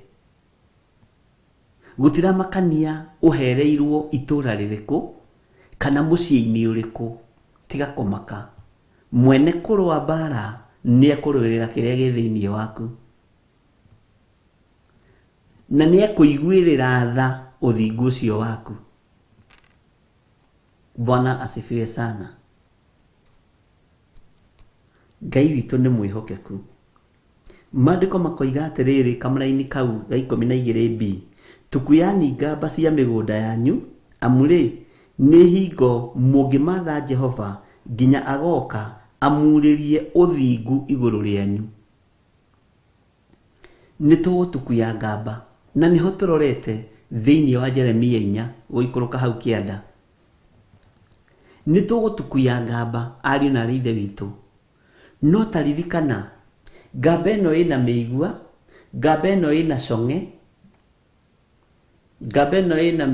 gũtiramakania ũhereirwo itũũra rĩrĩkũ kana mũciĩ-inĩ ũrĩkũ, tiga kũmaka. Mwene kũrũa mbara nĩ ekũrũĩrĩra kĩrĩa gĩ thĩinĩ waku, na nĩ ekũiguĩrĩra tha ũthingu ũcio waku. Bwana asifiwe sana. Ngai witũ nĩ mwĩhokeku. Maandĩko makoiga atĩrĩrĩ, kamũraini kau ga 12 b, tukuyani ngamba cia mĩgũnda yanyu, amu-rĩ nĩ hingo mũngĩmatha Jehova nginya agoka amurĩrie ũthingu igũrũ rĩanyu. Nĩ tũgũtukuya ngamba, na nĩho tũrorete thĩinĩ wa Jeremia 4 gũikũrũka hau kĩanda. Nĩ tũgũtukuya ngamba, ariũ na arĩ ithe witũ. No ta ririkana, ngamba ĩno ĩna mĩigua, ngamba ĩno ĩna cong'e, ngamba ĩno ĩna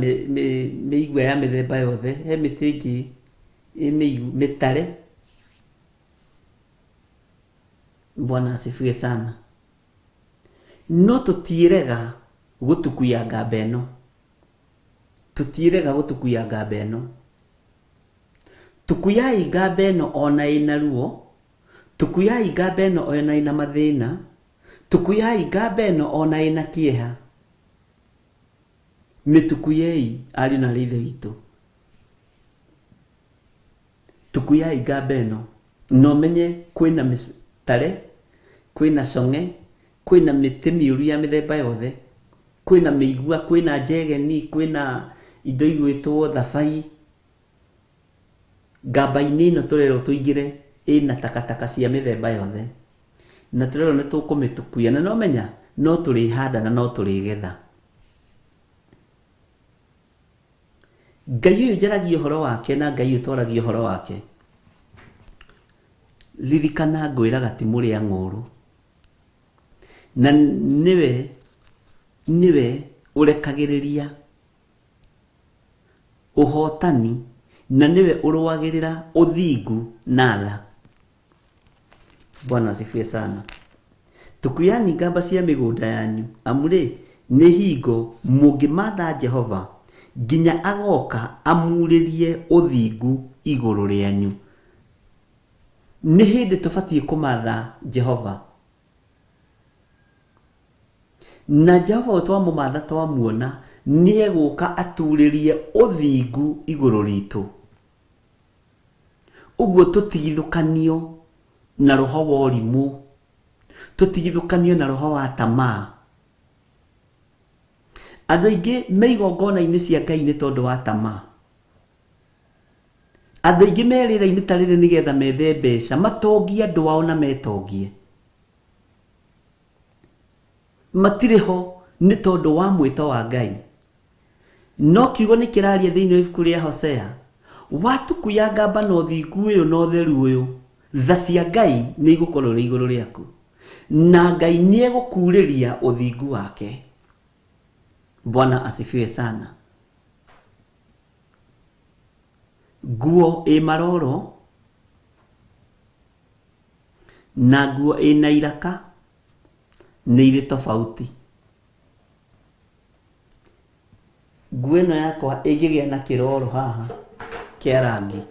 mĩigua ya mĩthemba yothe, he mĩtĩ ĩngĩ ĩ mĩtare. Bwana asifiwe sana. No tũtiĩrega gũtukuya ngamba ĩno, tũtiĩrega gũtukuya ngamba ĩno. Tukuyai ngamba ĩno ona ĩna ruo, tukuyai ngamba ĩno ona ĩna mathĩna, tukuyai ngamba ĩno ona ĩna kĩeha. Mĩtukuyei ariũ na arĩ ithe witũ. Tukuyai ngamba ĩno, na ũmenye kwĩna mĩtare, kwĩna cong'e, kwĩna mĩtĩ mĩũru ya mĩthemba yothe, kwĩna mĩigua, kwĩna njegeni, kwĩna indo igwĩtwo thabai. Ngamba-inĩ ĩno tũrerwo tũingĩre ĩna takataka cia mĩthemba yothe, na tũrerwo nĩ tũkũmĩtukuya, na no menya no tũrĩhanda na no tũrĩgetha. Ngai ũyũ njaragia ũhoro wake na Ngai ũyũ twaragia ũhoro wake, ririkana ngwĩraga ti mũrĩa ng'ũũrũ, na nĩwe ũrekagĩrĩria ũhotani, na nĩwe ũrũagĩrĩra ũthingu na tha. Bwana asifiwe sana. Tukuyani ngamba cia mĩgũnda yanyu, amu-rĩ nĩ hingo mũngĩmatha Jehova nginya agoka amurĩrie ũthingu igũrũ rĩanyu. Nĩ hĩndĩ tũbatiĩ kũmatha Jehova, na Jehova ũyũ twamũmatha twamuona Nĩ egũka aturĩrie ũthingu igũrũ ritũ. Ũguo tũtigithũkanio na roho wa ũrimũ, tũtigithũkanio na roho wa tamaa. Andũ aingĩ me igongona-inĩ cia Ngai nĩ tondũ wa tamaa. Andũ aingĩ me rĩera-inĩ ta rĩrĩ nĩgetha methe mbeca, matongie andũ ao na metongie. Matirĩ ho nĩ tondũ wa mwĩto wa Ngai. No kiugo nĩ kĩraria thĩinĩ wa ibuku rĩa Hosea, watukuya ngamba na ũthingu ũyũ na ũtheru ũyũ, tha cia Ngai nĩ igũkorwo irĩ igũrũ rĩaku, na Ngai nĩ egũkurĩria ũthingu wake. Bwana asifiwe sana. Nguo ĩ maroro na nguo ĩna iraka nĩ irĩ tofauti. Nguo ĩno yakwa ĩngĩgĩa na kĩroro haha kĩa rangi,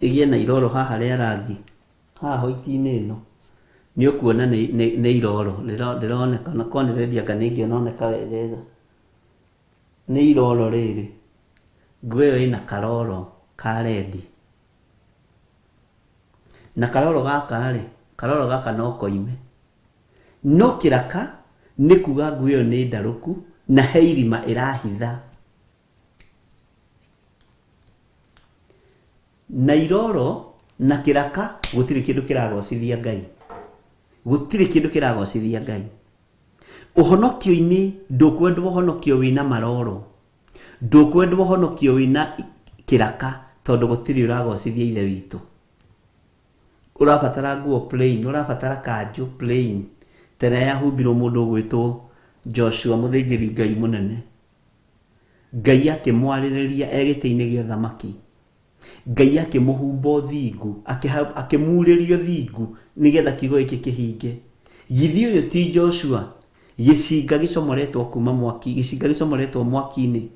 ĩgĩe na iroro haha rĩa rangi, haha hoiti-inĩ ĩno, nĩ ũkuona nĩ iroro rĩroneka, na korwo nĩ rendia anga nĩ ĩngĩoneka wegega. Nĩ iroro rĩrĩ, nguo ĩyo ĩna karoro ka rendi. Na karoro gaka rĩ, karoro gaka no koime. No kĩraka nĩ kuga nguo ĩyo nĩ ndarũku na he irima ĩrahitha. Na iroro na kĩraka gũtirĩ kĩndũ kĩragocithia Ngai. Gũtirĩ kĩndũ kĩragocithia Ngai. Ũhonokio-inĩ ndũkwendwo ũhonokio wĩna maroro. Ndũkwendwo ũhonokio wĩna kĩraka tondũ gũtirĩ ũragocithia Ithe witũ. Ũrabatara nguo plain, ũrabatara kanjũ plain, ta ĩrĩa yahumbirwo mũndũ ũgwĩtwo Joshua mũthĩnjĩri Ngai mũnene. Ngai akĩmwarĩrĩria e gĩtĩ-inĩ gĩa ũthamaki. Ngai akĩmũhumba ũthingu, akĩmurĩria ũthingu nĩgetha kiugo gĩkĩ kĩhinge. Githĩ ũyũ ti Joshua, gĩcinga gĩcomoretwo kuma mwaki, gĩcinga gĩcomoretwo mwaki-inĩ.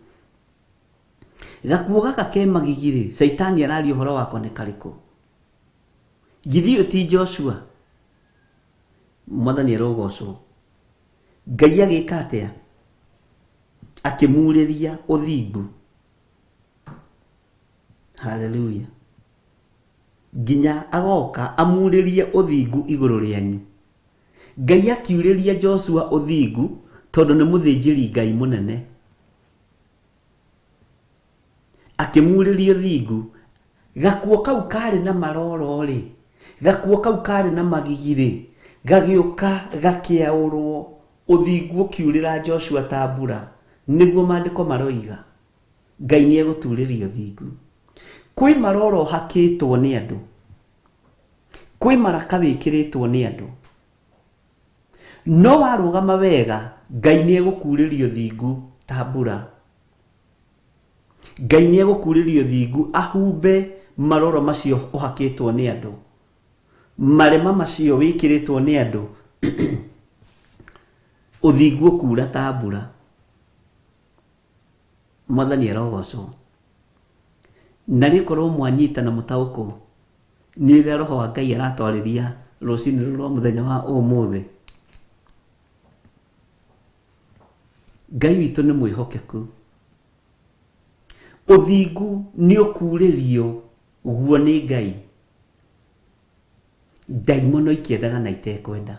Gakuo gaka ke magigi-rĩ, Caitani araria ũhoro wako nĩ karĩkũ? Githĩ ũyũ ti Joshua? Mwathani arogocwo. Ngai agĩka atĩa? Akĩmurĩria ũthingu. Haleluya. Nginya agoka amurĩrie ũthingu igũrũ rĩanyu. Ngai akiurĩria Joshua ũthingu tondũ nĩ mũthĩnjĩri Ngai mũnene. Akĩmurĩria ũthingu. Gakuo kau karĩ na maroro-rĩ, gakuo kau karĩ na magigi-rĩ, gagĩũka gakĩaũrwo, ũthingu ũkiurĩra Joshua ta mbura, nĩguo maandĩko maroiga. Ngai nĩ egũturĩria ũthingu. Kwĩ maroro ũhakĩtwo nĩ andũ, kwĩ maraka wĩkĩrĩtwo nĩ andũ, no warũgama wega, Ngai nĩ egũkurĩria ũthingu ta mbura. Ngai nĩ egũkurĩria ũthingu ahumbe maroro macio ũhakĩtwo nĩ andũ, marema macio wĩkĩrĩtwo nĩ andũ, ũthingu ũkura ta mbura. Mwathani arogocwo. Na rĩkorwo mwanyita na mũtaũkwo nĩ ũrĩa Roho wa Ngai aratwarĩria rũcinĩ rũrũ rwa mũthenya wa ũmũthĩ. Ngai witũ nĩ mwĩhokeku. Ũthingu nĩ ũkurĩrio guo nĩ Ngai. Ndaimono ikĩendaga na itekwenda.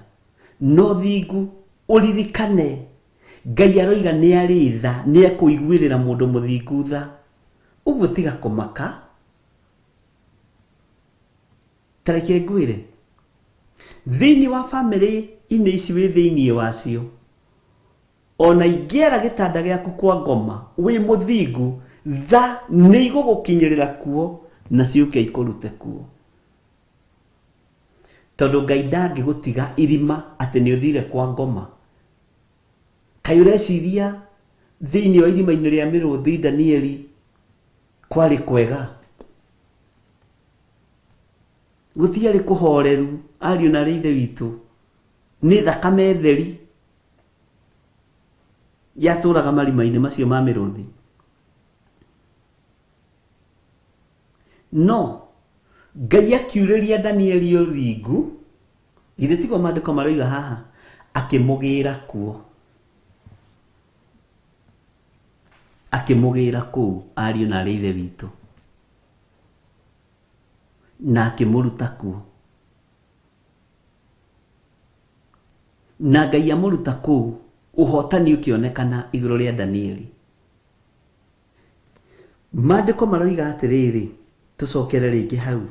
No thingu ũririkane Ngai aroiga nĩ arĩ tha, nĩ ekũiguĩrĩra mũndũ mũthingu tha. Ũguo tiga kũmaka. Ta reke ngwĩre, thĩinĩ wa bamĩrĩ-inĩ ici wĩ thĩinĩ wacio, ona ingĩara gĩtanda gĩaku kwa ngoma wĩ mũthingu, tha nĩ igũgũkinyĩrĩra kuo na ciũke ikũrute kuo. Tondũ Ngai ndangĩgũtiga irima atĩ nĩ ũthire kwa ngoma. Kaĩ ũreciria thĩinĩ wa irima-inĩ rĩa mĩrũthi Danieli kwarĩ kwega? Gũtiarĩ kũhoreru, ariũ na arĩ ithe witũ. Nĩ thakame theri yatũraga marima-inĩ macio ma mĩrũthi. No Ngai akiurĩria Danieli ũthingu, githĩ tiguo maandĩko maroiga haha? Akĩmũgĩra kuo. Akĩmũgĩra kũu ariũ na arĩ ithe witũ. Na akĩmũruta kuo. Na Ngai amũruta kũu, ũhotani ũkĩonekana igũrũ rĩa Danieli. Maandĩko maroiga atĩrĩrĩ, tũcokere rĩngĩ hau.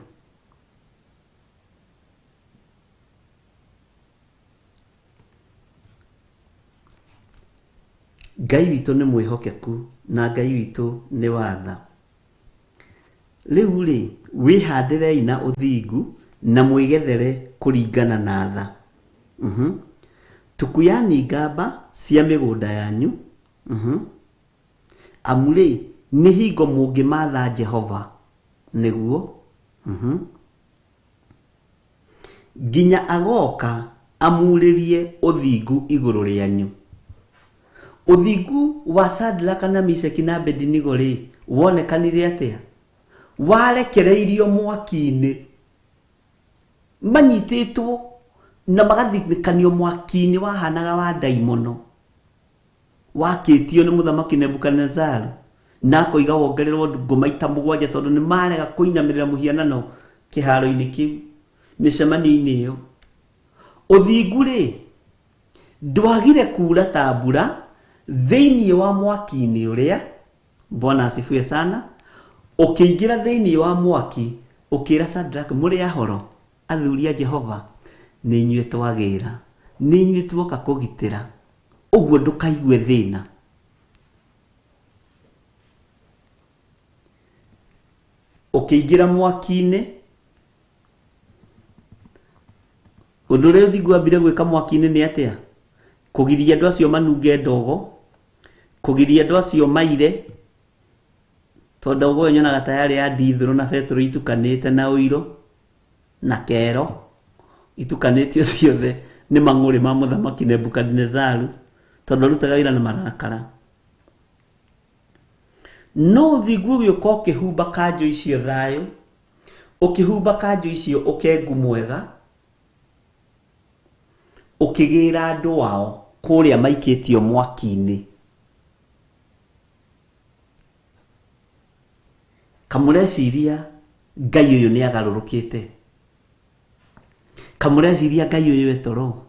Ngai witũ nĩ mwĩhokeku na Ngai witũ nĩ wa tha. Rĩu rĩ, wĩhandĩrei na ũthingu na mwĩgethere kũringana na tha. Tukuyani ngamba cia mĩgũnda yanyu. Amu rĩ, nĩ hingo mũngĩmatha Jehova nĩguo. Nginya agoka amurĩrie ũthingu igũrũ rĩanyu. Ũthingu wa Shadraka na Mishaki na Abednego rĩ, wonekanire atĩa? Warekereirio mwaki-inĩ. Manyitĩtwo na magathinĩkanio mwaki-inĩ wahanaga wa ndaimono. Wakĩtio nĩ mũthamaki Nebukadnezaru na akoiga wongererwo ndungu maita mũgwanja tondũ nĩ marega kũinamĩrĩra mũhianano kĩharo-inĩ kĩu, mĩcemanio-inĩ ĩyo. Ũthingu rĩ, ndwagire kuura ta mbura thĩinĩ wa mwaki-inĩ ũrĩa, Bwana asifiwe sana, ũkĩingĩra thĩinĩ wa mwaki ũkĩra Shadrach, mũrĩ ahoro athuri a Jehova, nĩ inyuĩ twagĩra, nĩ inyuĩ tuoka kũgitĩra, ũguo ndũkaigue thĩna. Ũkĩingĩra mwaki-inĩ, ũndũ ũrĩa ũthingu wambire gwĩka mwaki-inĩ nĩ atĩa? Kũgiria andũ acio manunge ndogo, kũgiria andũ acio maire, tondũ ndogo ĩyo nyonaga ta yarĩ ya ndithũrũ na betũrũ itukanĩte na ũiro na kero, itukanĩtio ciothe nĩ mang'ũrĩ ma mũthamaki Nebukadinezaru, tondũ arutaga wĩra na marakara. No ũthingu ũgĩũka ũkĩhumba kanjũ icio thayũ, ũkĩhumba kanjũ icio ũkengu mwega, ũkĩgĩra andũ ao kũrĩa maikĩtio mwaki-inĩ. Kamũreciria Ngai ũyũ nĩ agarũrũkĩte? Kamũreciria Ngai ũyũ e toro?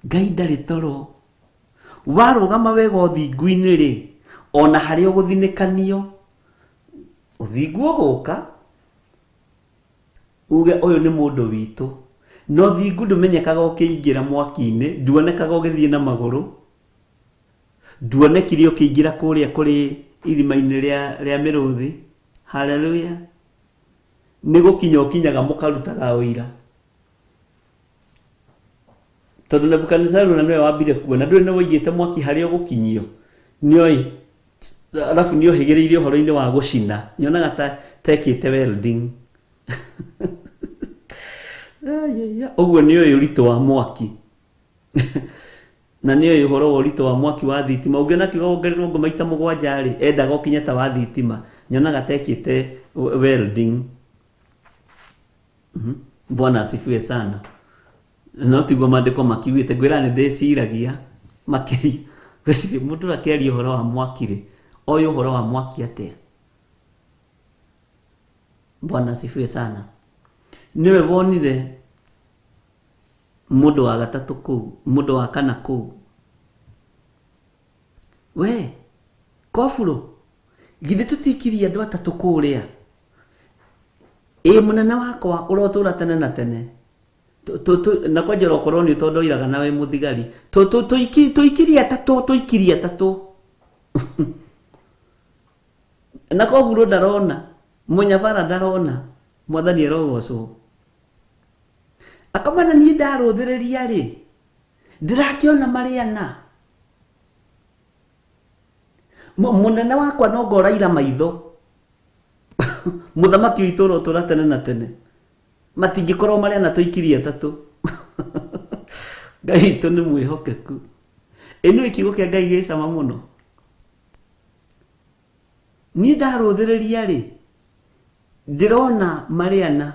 Ngai ndarĩ toro. Warũgama wega ũthingu-inĩ rĩ, ona harĩa ũgũthinĩkanio, ũthingu ũgũka, uge ũyũ nĩ mũndũ witũ. Na ũthingu ndũmenyekaga ũkĩingĩra mwaki-inĩ, nduonekaga ũgĩthiĩ na magũrũ, nduonekire ũkĩingĩra kũrĩa kũrĩ irima-inĩ rĩa mĩrũthi. Haleluya. Nĩ gũkinya ũkinyaga mũkarutaga ũira. Tondũ Nebukadnezaru na nĩwe wambire kuona, ndũrĩ nĩ waigĩte mwaki harĩa ũgũkinyio. Nĩoĩ, arabu nĩ ohĩgĩrĩire ũhoro-inĩ wa gũcina. Nyonaga ta tekĩte welding. Ũguo nĩoĩ ũritũ wa mwaki. Na nĩoĩ ũhoro wa ũritũ wa mwaki wa thitima. Ũngĩona kiuga wongererwo ngũ maita mũgwanja rĩ, endaga ũkinye ta wa thitima. Nyonaga tekĩte welding. Bwana asifiwe sana. No tiguo maandĩko makiugĩte, ngwĩra nĩ ndĩciragia makĩria. Ngwĩciria mũndũ akĩaria ũhoro wa mwaki rĩ, oĩ ũhoro wa mwaki atĩa? Bwana asifiwe sana. Nĩwe wonire mũndũ wa gatatũ kũu, mũndũ wa kana kũu. We, koburo, githĩ tũtikirie andũ atatũ kũrĩa? Ĩ mũnene wakwa ũrotũra tene na tene. Na kwanja ũrokorwo nĩ tondũ oiraga na wĩ mũthigari. Tũikirie atatũ, tũikirie atatũ. Na koburo ndarona, mũnyabara ndarona, mwathani arogocwo. Akamana niĩ ndarũthĩrĩria rĩ, ndĩrakĩona marĩ ana. Mũnene wakwa no ngoraira maitho. Mũthamaki witũ ũrotũra tene na tene. Matingĩkorwo marĩ ana tũikirie atatũ. Ngai witũ nĩ mwĩhokeku. Ĩ nĩũĩ kiugo kĩa Ngai gĩ cama mũno. Niĩ ndarũthĩrĩria rĩ, ndĩrona marĩ ana.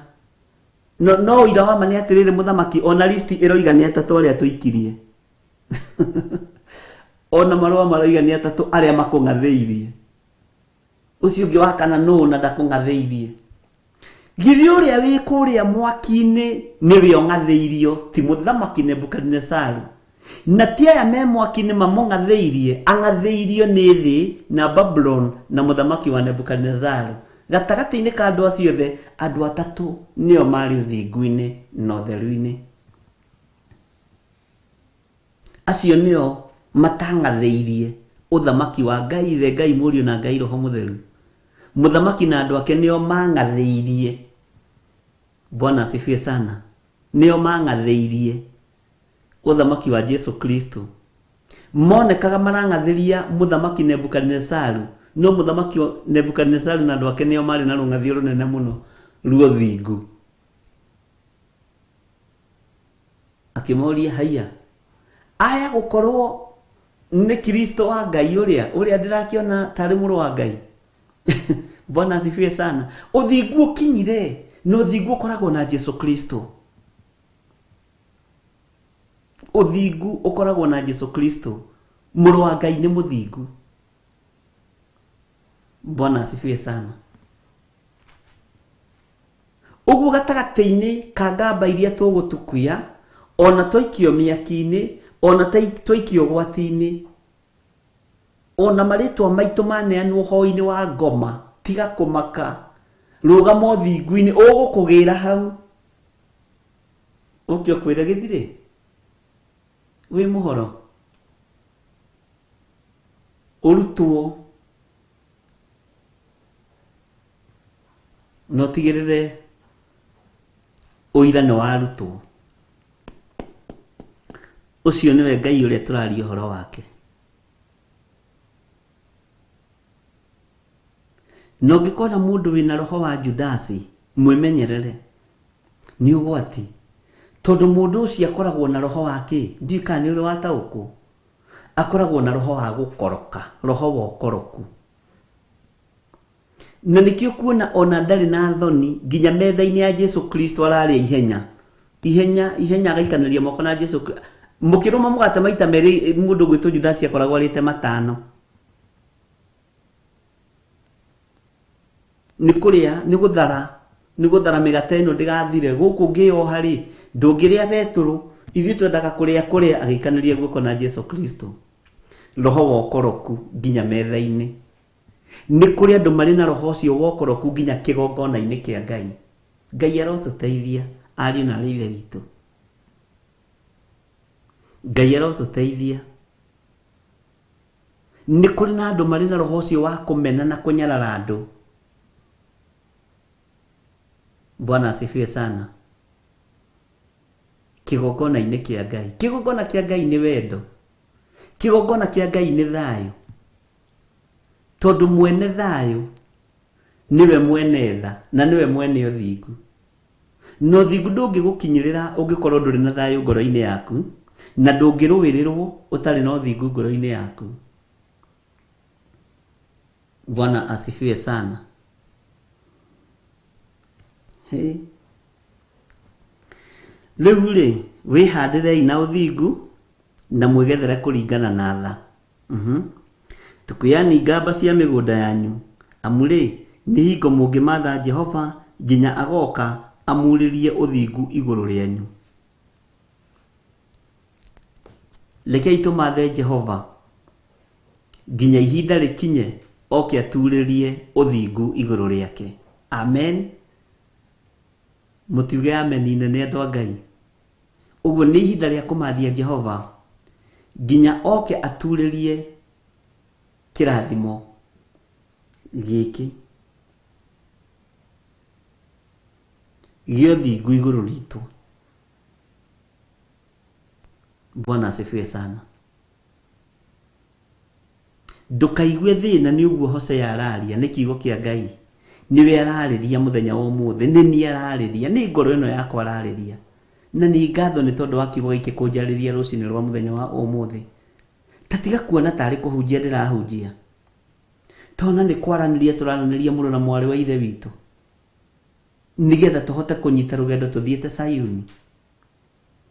No ũira wa ma nĩ atĩrĩrĩ mũthamaki, ona listi ĩroiga nĩ atatũ arĩa tũikirie. Ona marũa maroiga nĩ atatũ arĩa makũng'athĩirie. Ũcio ũngĩ wa kana nũũ na ndakũng'athĩirie? Githĩ ũrĩa wĩ kũrĩa mwaki-inĩ nĩwe ũng'athĩirio, ti mũthamaki Nebukadinesaru? Na ti aya me mwaki-inĩ mamũng'athĩirie, ang'athĩirio nĩ thĩ na Babuloni na mũthamaki wa Nebukadinesaru. Gatagatĩ-inĩ ka andũ acio othe, andũ atatũ nĩo marĩ ũthingu-inĩ na ũtheru-inĩ. Acio nĩo matang'athĩirie ũthamaki wa Ngai Ithe, Ngai Mũriũ na Ngai Roho Mũtheru. Mũthamaki na andũ ake nĩo mang'athĩirie. Bwana asifiwe sana. Nĩo mang'athĩirie ũthamaki wa Jesu Kristo. Monekaga marang'athĩria mũthamaki Nebukadinesaru, no mũthamaki Nebukadinesaru na andũ ake nĩo marĩ na rũng'athio rũnene mũno rwa ũthingu. Akĩmoria, haiya, aya gũkorwo nĩ Kristo wa Ngai ũrĩa ũrĩa ndĩrakĩona tarĩ mũrũ wa Ngai. Bwana asifiwe sana. Ũthingu ũkinyire, na ũthingu ũkoragwo na Jesu Kristo. Ũthingu ũkoragwo na Jesu Kristo. Mũrũ wa Ngai nĩ mũthingu. Bwana asifiwe sana. Ũguo gatagatĩ-inĩ ka ngamba iria tũgũtukuya, ona twaikio mĩaki-inĩ, ona twaikio ũgwati-inĩ, ona marĩtwa maitũ maneanwo hoi-inĩ wa ngoma, tiga kũmaka, rũgama ũthingu-inĩ, ũgũkũgĩra hau. Ũke ũkwĩre gĩthirĩ, wĩ mũhoro, ũrutwo, na ũtigĩrĩre ũira nĩ warutwo. Ũcio nĩwe Ngai ũrĩa tũraria ũhoro wake. Na ũngĩkona mũndũ wĩna roho wa Judasi, mwĩmenyerere, nĩ ũgwati. Tondũ mũndũ ũcio akoragwo na roho wa kĩ? Ndiũĩ kana nĩ ũrĩ wataũkwo. Akoragwo na roho wa gũkoroka, roho wa ũkoroku. Na nĩkĩo kuona ona ndarĩ na thoni nginya metha-inĩ ya Jesu Kristo ararĩa ihenya. Ihenya, ihenya agaikanĩria moko na Jesu Kristo. Mũkĩrũma mũgate maita merĩ, mũndũ ũgwĩtwo Judasi akoragwo arĩte matano. Nĩ kũrĩa, nĩ gũthara, nĩ gũthara mĩgate ĩno ndĩgathire. Gũkũ ngĩyoha rĩ, ndũngĩrĩa Betũrũ, ithuĩ twendaga kũrĩa kũrĩa, agĩikanĩria guoko na Jesu Kristo. Roho wa ũkoroku nginya metha-inĩ. Nĩ kũrĩ andũ marĩ na roho ũcio wa ũkoroku nginya kĩgongona-inĩ kĩa Ngai. Ngai arotũteithia, ariũ na aarĩ a Ithe witũ. Ngai arotũteithia. Nĩ kũrĩ na andũ marĩ na roho ũcio wa kũmena na kũnyarara andũ. Bwana asifiwe sana. Kĩgongona-inĩ kĩa Ngai. Kĩgongona kĩa Ngai nĩ wendo. Kĩgongona kĩa Ngai nĩ thayũ. Tondũ mwene thayũ nĩwe mwene tha na nĩwe mwene ũthingu. Na ũthingu ndũngĩgũkinyĩrĩra ũngĩkorwo ndũrĩ na thayũ ngoro-inĩ yaku, na ndũngĩrũĩrĩrwo ũtarĩ na ũthingu ngoro-inĩ yaku. Bwana asifiwe sana. Hey. Rĩu rĩ, wĩhandĩrei na ũthingu na mwĩgethere kũringana na tha. Tukuyani ngamba cia mĩgũnda yanyu, amu rĩ, nĩ hingo mũngĩmatha Jehova nginya agoka amurĩrie ũthingu igũrũ rĩanyu. Rekei tũmathe Jehova nginya ihinda rĩkinye oke aturĩrie ũthingu igũrũ rĩake. Amen. Mũtiuge amen nene andũ a Ngai. Ũguo nĩ ihinda rĩa kũmathia Jehova nginya oke aturĩrie kĩrathimo gĩkĩ gĩa ũthingu igũrũ ritũ. Bwana asifiwe sana. Ndũkaigue thĩna nĩ ũguo Hosea araria, nĩ kiugo kĩa Ngai. Nĩwe ararĩria mũthenya wa ũmũthĩ, nĩ niĩ ararĩria, nĩ ngoro ĩno yakwa ararĩria. Na nĩ ngatho nĩ tondũ wa kiugo gĩkĩ kũnjarĩria rũcinĩ rwa mũthenya wa ũmũthĩ. Ta tiga kuona tarĩ kũhunjia ndĩrahunjia. Tona nĩ kwaranĩria tũraranĩria mũrũ na mwarĩ wa Ithe witũ. Nĩgetha tũhote kũnyita rũgendo tũthiĩte Sayuni.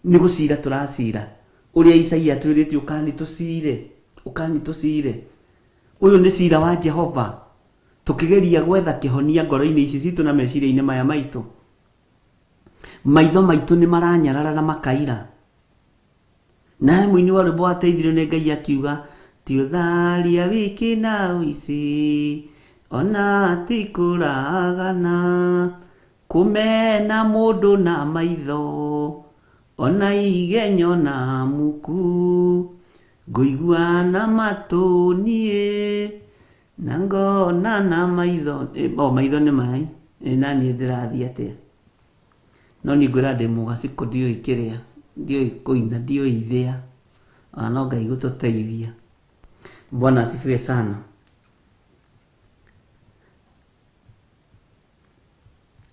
Nĩ gũcira tũracira. Ũrĩa Isaia atwĩrĩte ũkani tũcire, ũkani tũcire. Ũyũ nĩ cira wa Jehova. Tũkĩgeria gwetha kĩhonia ngoro-inĩ ici citũ na meciria-inĩ maya maitũ. Maitho maitũ nĩ maranyarara na makaira. Na he mũini wa rwĩmbo wateithirio nĩ Ngai akiuga, ti ũtharia wiki na ũici, ona ti kũragana, kũmena mũndũ na maitho, ona igenyo na muku, ngũigua na matũ niĩ, na ngona na maitho. O maitho nĩ mai, na niĩ ndĩrathiĩ atĩa? No niĩ ngwĩra ndĩ mũgacikũ, ndiũĩ kĩrĩa, ndiũĩ kũina, ndiũĩ ithĩa, ona no Ngai gũtũteithia. Bwana asifiwe sana.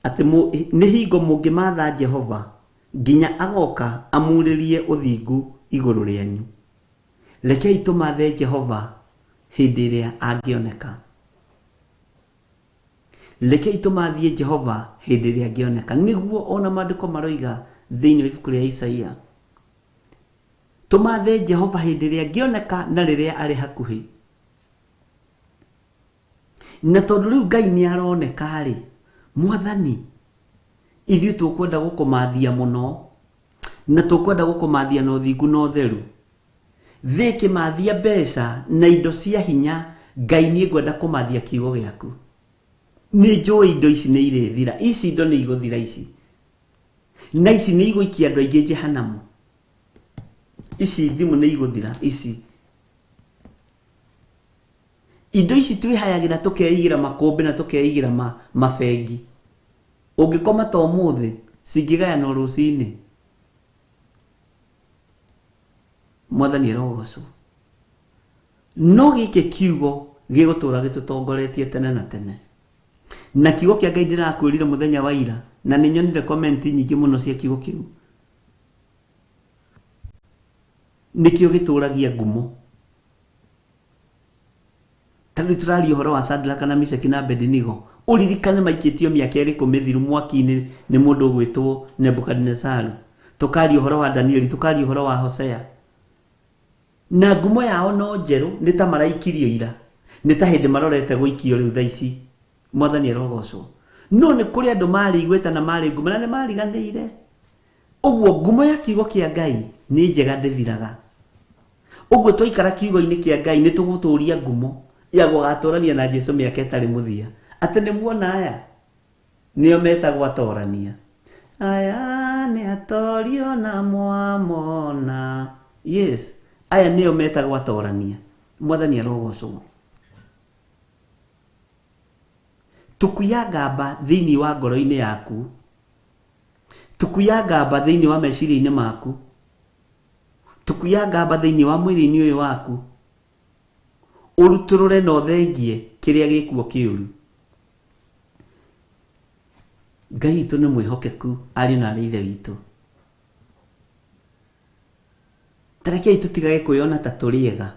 Atĩ nĩ hingo mũngĩmatha Jehova nginya agoka amurĩrie ũthingu igũrũ rĩanyu. Rekei tũmathe Jehova hĩndĩ ĩrĩa angĩoneka. Rekei tũmathie Jehova hĩndĩ ĩrĩa angĩoneka. Nĩguo ona maandĩko maroiga thĩinĩ wa ibuku rĩa Isaia. Tũmathe Jehova hĩndĩ ĩrĩa angĩoneka na rĩrĩa arĩ hakuhĩ. Na tondũ rĩu Ngai nĩ aroneka rĩ, Mwathani, ithuĩ tũkwenda gũkũmathia mũno, na tũkwenda gũkũmathia na ũthingu na ũtheru. Thĩ ĩkĩmathia mbeca na indo cia hinya, Ngai niĩ ngwenda kũmathia kiugo gĩaku. Nĩ njũĩ indo ici nĩ irĩthira, ici indo nĩ igũthira ici. Na ici nĩ igũikia andũ aingĩ jehanamu. Ici thimũ nĩ igũthira, ici. Indo ici twĩhayagĩra tũkeigĩra makũmbĩ na tũkeigĩra mabengi. Ũngĩkoma ta ũmũthĩ, cingĩgayanwo rũcinĩ. Mwathani arogocwo. No gĩkĩ kiugo gĩgũtũra gĩtũtongoretie tene na tene. Na kiugo kĩa Ngai ndĩrakwĩrire mũthenya wa ira, na nĩ nyonire comment nyingĩ mũno cia kiugo kĩu. Nĩkĩo gĩtũragia ngumo. Ta rĩu tũraria ũhoro wa Shadraka na Meshaki na Abednego. Ũririkane maikĩtio mĩaka ĩrĩkũ mĩthiru mwaki-inĩ nĩ mũndũ ũgwĩtwo Nebukadinezaru. Tũkaria ũhoro wa Danieli, tũkaria ũhoro wa Hosea. Na ngumo yao no njerũ, nĩ ta maraikirio ira. Nĩ ta hĩndĩ marorete gũikio rĩu thaa ici. Mwathani arogocwo. No nĩ kũrĩ andũ marĩ igweta na marĩ ngumo na nĩ mariganĩire. Ũguo ngumo ya kiugo kĩa Ngai nĩ njega ndĩthiraga. Ũguo twaikara kiugo-inĩ kĩa Ngai nĩ tũgũtũria ngumo ya gũgatũrania na Jesu mĩaka ĩtarĩ mũthia. Atĩ nĩ muona aya nĩo metagwo atorania. Aya nĩ atorio na mwamona. Yes, aya nĩo metagwo atorania. Mwathani arogocwo. Tukuya ngamba thĩinĩ wa ngoro-inĩ yaku. Tukuya ngamba thĩinĩ wa meciria-inĩ maku. Tukuya ngamba thĩinĩ wa mwĩrĩ-inĩ ũyũ waku. Ũrutũrũre na ũthengie kĩrĩa gĩkuo kĩũru. Ngai witũ nĩ mwĩhokeku, ariũ na aarĩ a Ithe witũ. Ta rekei tũtigage kwĩyona ta tũrĩ ega.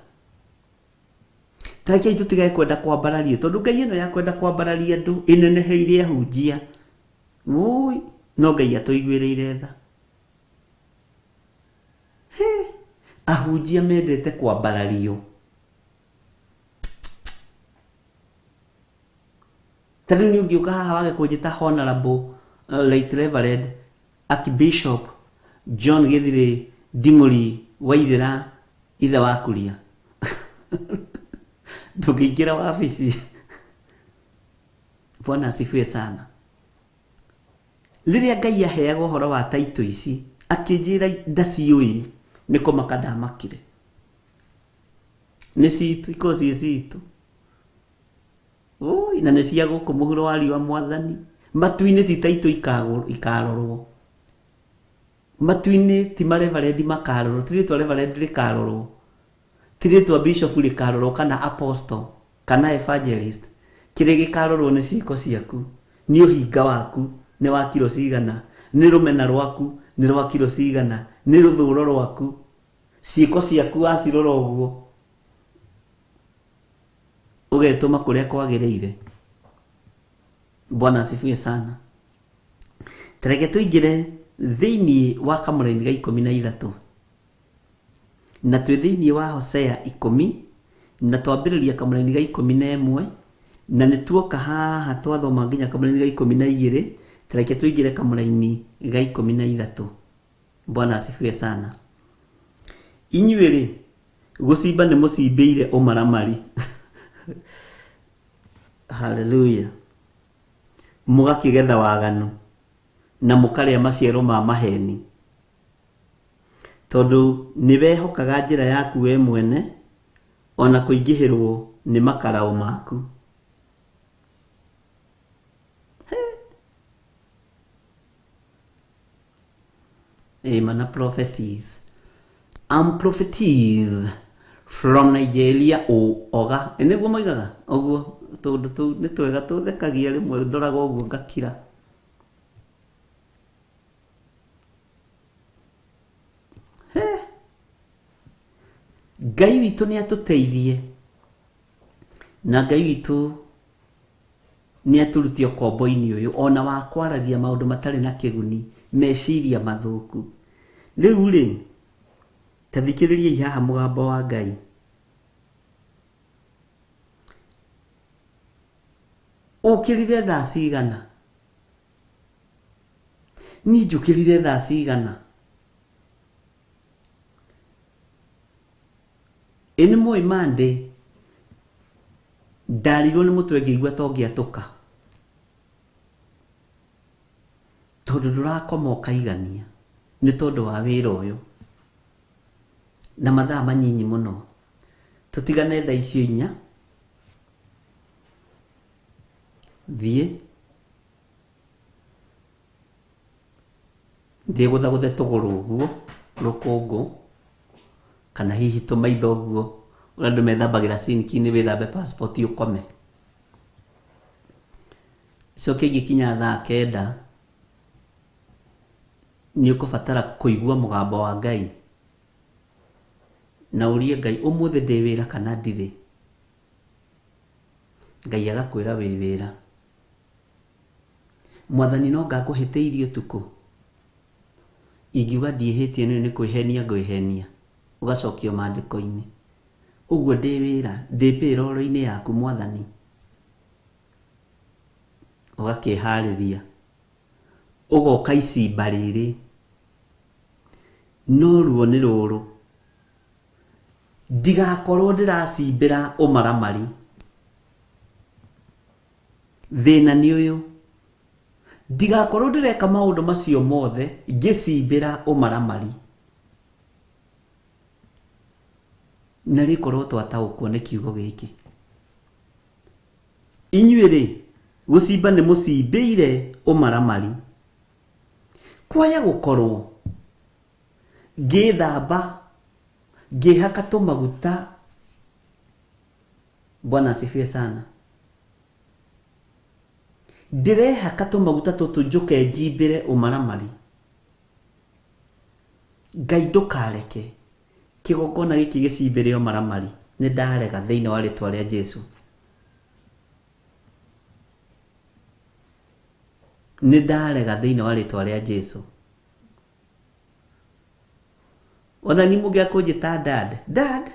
Ta rekei tũtigage kwenda kwambarario, tondũ Ngai ĩno ya kwenda kwambararia andũ ĩneneheire ahunjia. Wũi, no Ngai atũiguĩrĩire tha. He, ahunjia mendete kwambarario. Ta rĩu nĩ ũngĩũka haha wage kũnjĩta Honorable, Right Reverend Archbishop John Gĩthirĩ Nding'ũri Waithĩra ithe wa Kuria. Ndũngĩingĩra wabici. Bwana asifiwe sana. Rĩrĩa Ngai aheaga ũhoro wa taito ici, akĩnjĩra ndaciũĩ, nĩ kũmaka ndamakire. Nĩ citũ, ikorwo ciĩ citũ. Oi, na nĩ cia gũkũ mũhuro wa riũa Mwathani. Matu-inĩ ti taito ikarorwo. Matu-inĩ ti mareverendi makarorwo, ti rĩtwa reverendi rĩkarorwo. Ti rĩtwa bishop rĩkarorwo kana apostle kana evangelist. Kĩrĩa gĩkarorwo nĩ ciĩko ciaku, nĩ ũhinga waku, nĩ wa kiro cigana, nĩ rũmena rwaku, nĩ rwa kiro cigana, nĩ rũthũro rwaku. Ciĩko ciaku wacirora ũguo, ũgetũma kũrĩa kwagĩrĩire. Bwana asifiwe sana. Tareke tũingĩre thĩinĩ wa kamũraini ga 13. Na twĩ thĩinĩ wa Hosea 10 na twambĩrĩria kamũraini ga 11 na nĩ tuoka haha twathoma nginya kamũraini ga 12, tareke tũingĩre kamũraini ga 13. Bwana asifiwe sana. Inyuĩ rĩ, gũcimba nĩ mũcimbĩire ũmaramari. Haleluya. Mũgakĩgetha waganu na mũkarĩa maciaro ma maheni, tondũ nĩ wehokaga njĩra yaku we mwene, ona kũingĩhĩrwo nĩ makaraũ maku. Mana prophecies. I'm prophecies from Nigeria o oga. Nĩguo moigaga ũguo, tũndũ tũu nĩ twega tũthekagia rĩmwe, ndoraga ũguo ngakira. Ngai witũ nĩ atũteithie, na Ngai witũ nĩ atũrutie ũkombo-inĩ ũyũ ona wa kwaragia maũndũ matarĩ na kĩguni, meciria mathũku. Rĩu rĩ, ta thikĩrĩriai haha mũgambo wa Ngai. Ũkĩrire thaa cigana? Niĩ njũkĩrire thaa cigana? Ĩ nĩ mũĩ Monday ndarirwo nĩ mũtwe ngĩigua ta ũngĩatũka, tondũ ndũrakoma ũkaigania nĩ tondũ wa wĩra ũyũ na mathaa manyinyi mũno. Tũtigane thaa icio 4, thiĩ ndĩgũthagũthe tũgũrũ ũguo rũkũngũ, kana hihi tũmaitho ũguo ũrĩa andũ methambagĩra sinki-inĩ, wĩthambe passport ũkome. Coke ingĩkinya thaa 9 nĩ ũkũbatara kũigua mũgambo wa Ngai na ũrie Ngai, ũmũthĩ ndĩ wĩra kana ndirĩ? Ngai agakwĩra wĩ wĩra. Mwathani no ngakũhĩtĩirie ũtukũ? Ingiuga ndiĩhĩtie nĩ kwĩhenia ngwĩhenia, ũgacokio maandĩko-inĩ. Ũguo ndĩ wĩra, ndĩ payroll-inĩ yaku Mwathani. Ũgakĩharĩria, ũgoka icimba rĩrĩ, no ruo nĩ rũrũ, ndigakorwo ndĩracimbĩra ũmaramari. Thĩna nĩ ũyũ, ndigakorwo ndĩreka maũndũ macio mothe ngĩcimbĩra ũmaramari. Na rĩkorwo twataũkwo nĩ kiugo gĩkĩ. Inyuĩ rĩ, gũcimba nĩ mũcimbĩire ũmaramari. Kwaya gũkorwo ngĩthamba, ngĩhaka tũmaguta. Bwana asifiwe sana. Ndĩrehaka tũmaguta tũtũ njũke njimbĩre ũmaramari. Ngai ndũkareke kĩgongona gĩkĩ gĩcimbĩre ũmaramari. Nĩ ndarega thĩinĩ wa rĩtwa rĩa Jesu. Nĩ ndarega thĩinĩ wa rĩtwa rĩa Jesu. Ona ni mũngĩa kũnjĩta dad, dad,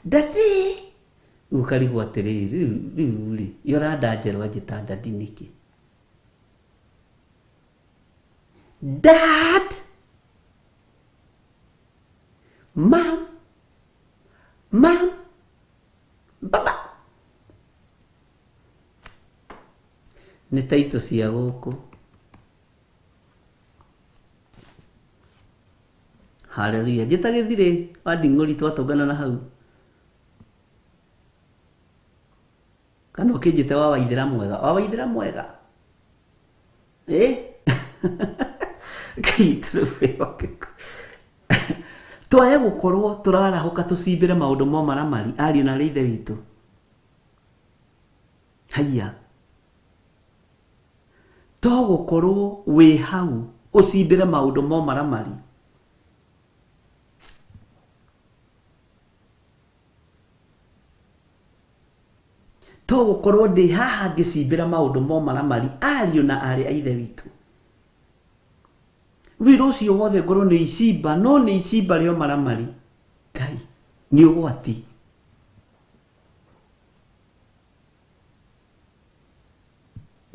daddy, ũkarigwo atĩrĩrĩ, rĩu rĩ, yoranda njerũ anjĩta daddy nĩkĩ? Dad, mom, mom, baba. Nĩ taitũ cia gũkũ. Haleluya. Njĩta gĩthirĩ wa nding'ũri twatũngana na hau. Kana ũkĩnjĩte wa waithĩra mwega. Wa waithĩra mwega. Twaya gũkorwo tũrarahũka tũcimbĩre maũndũ ma ũmaramari ariũ na arĩ ithe witũ. Haiya. To gũkorwo wĩ hau ũcimbĩre maũndũ ma ũmaramari. To gũkorwo ndĩ haha ngĩcimbĩra maũndũ ma ũmaramari ariũ na arĩ a ithe witũ. Wĩra ũcio wothe ngorwo nĩ icimba, no nĩ icimba rĩa ũmaramari. Ngai nĩ ũgwati.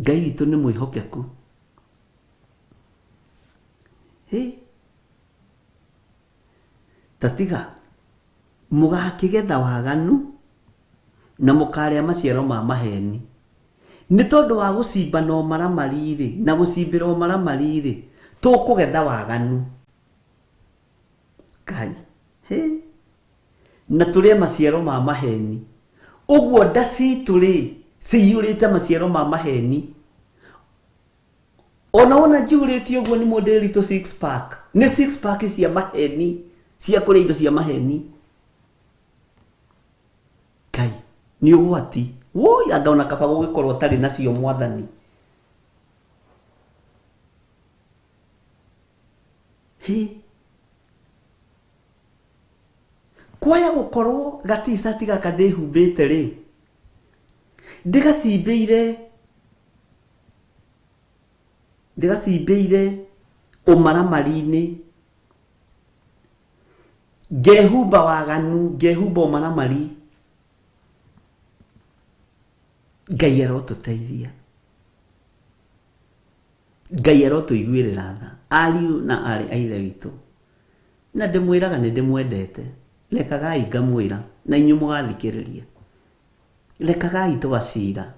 Ngai witũ nĩ mwĩhokeku. Hĩ, ta tiga mũgakĩgetha waganu na mũkarĩa maciaro ma maheni. Nĩ tondũ wa gũcimba na ũmaramari-rĩ, na gũcimbĩra ũmaramari-rĩ, tũkũgetha waganu. Ngai, hĩ, na tũrĩe maciaro ma maheni. Ũguo nda citũ-rĩ, ciyũrĩte maciaro ma maheni. Ona wona njihũrĩtie ũguo nĩ mũndĩri tũ six pack. Nĩ six pack cia maheni, cia kũrĩa indo cia maheni. Ngai, nĩ ũgwati. Woi, anga ona kaba gũgĩkorwo ũtarĩ nacio mwathani. Hĩ. Kwaya gũkorwo ga-t-shirt gaka ndĩhumbĩte rĩ, ndĩgacimbĩire ndĩgacimbĩire ũmaramari-inĩ, ngehumba waganu, ngehumba ũmaramari. Ngai arotũteithia. Ngai arotũiguĩrĩra tha, ariũ na aarĩ a Ithe witũ. Na ndĩmwĩraga nĩ ndĩmwendete, rekagai ngamwĩra, na inyuĩ mũgathikĩrĩria. Rekagai tũgacira.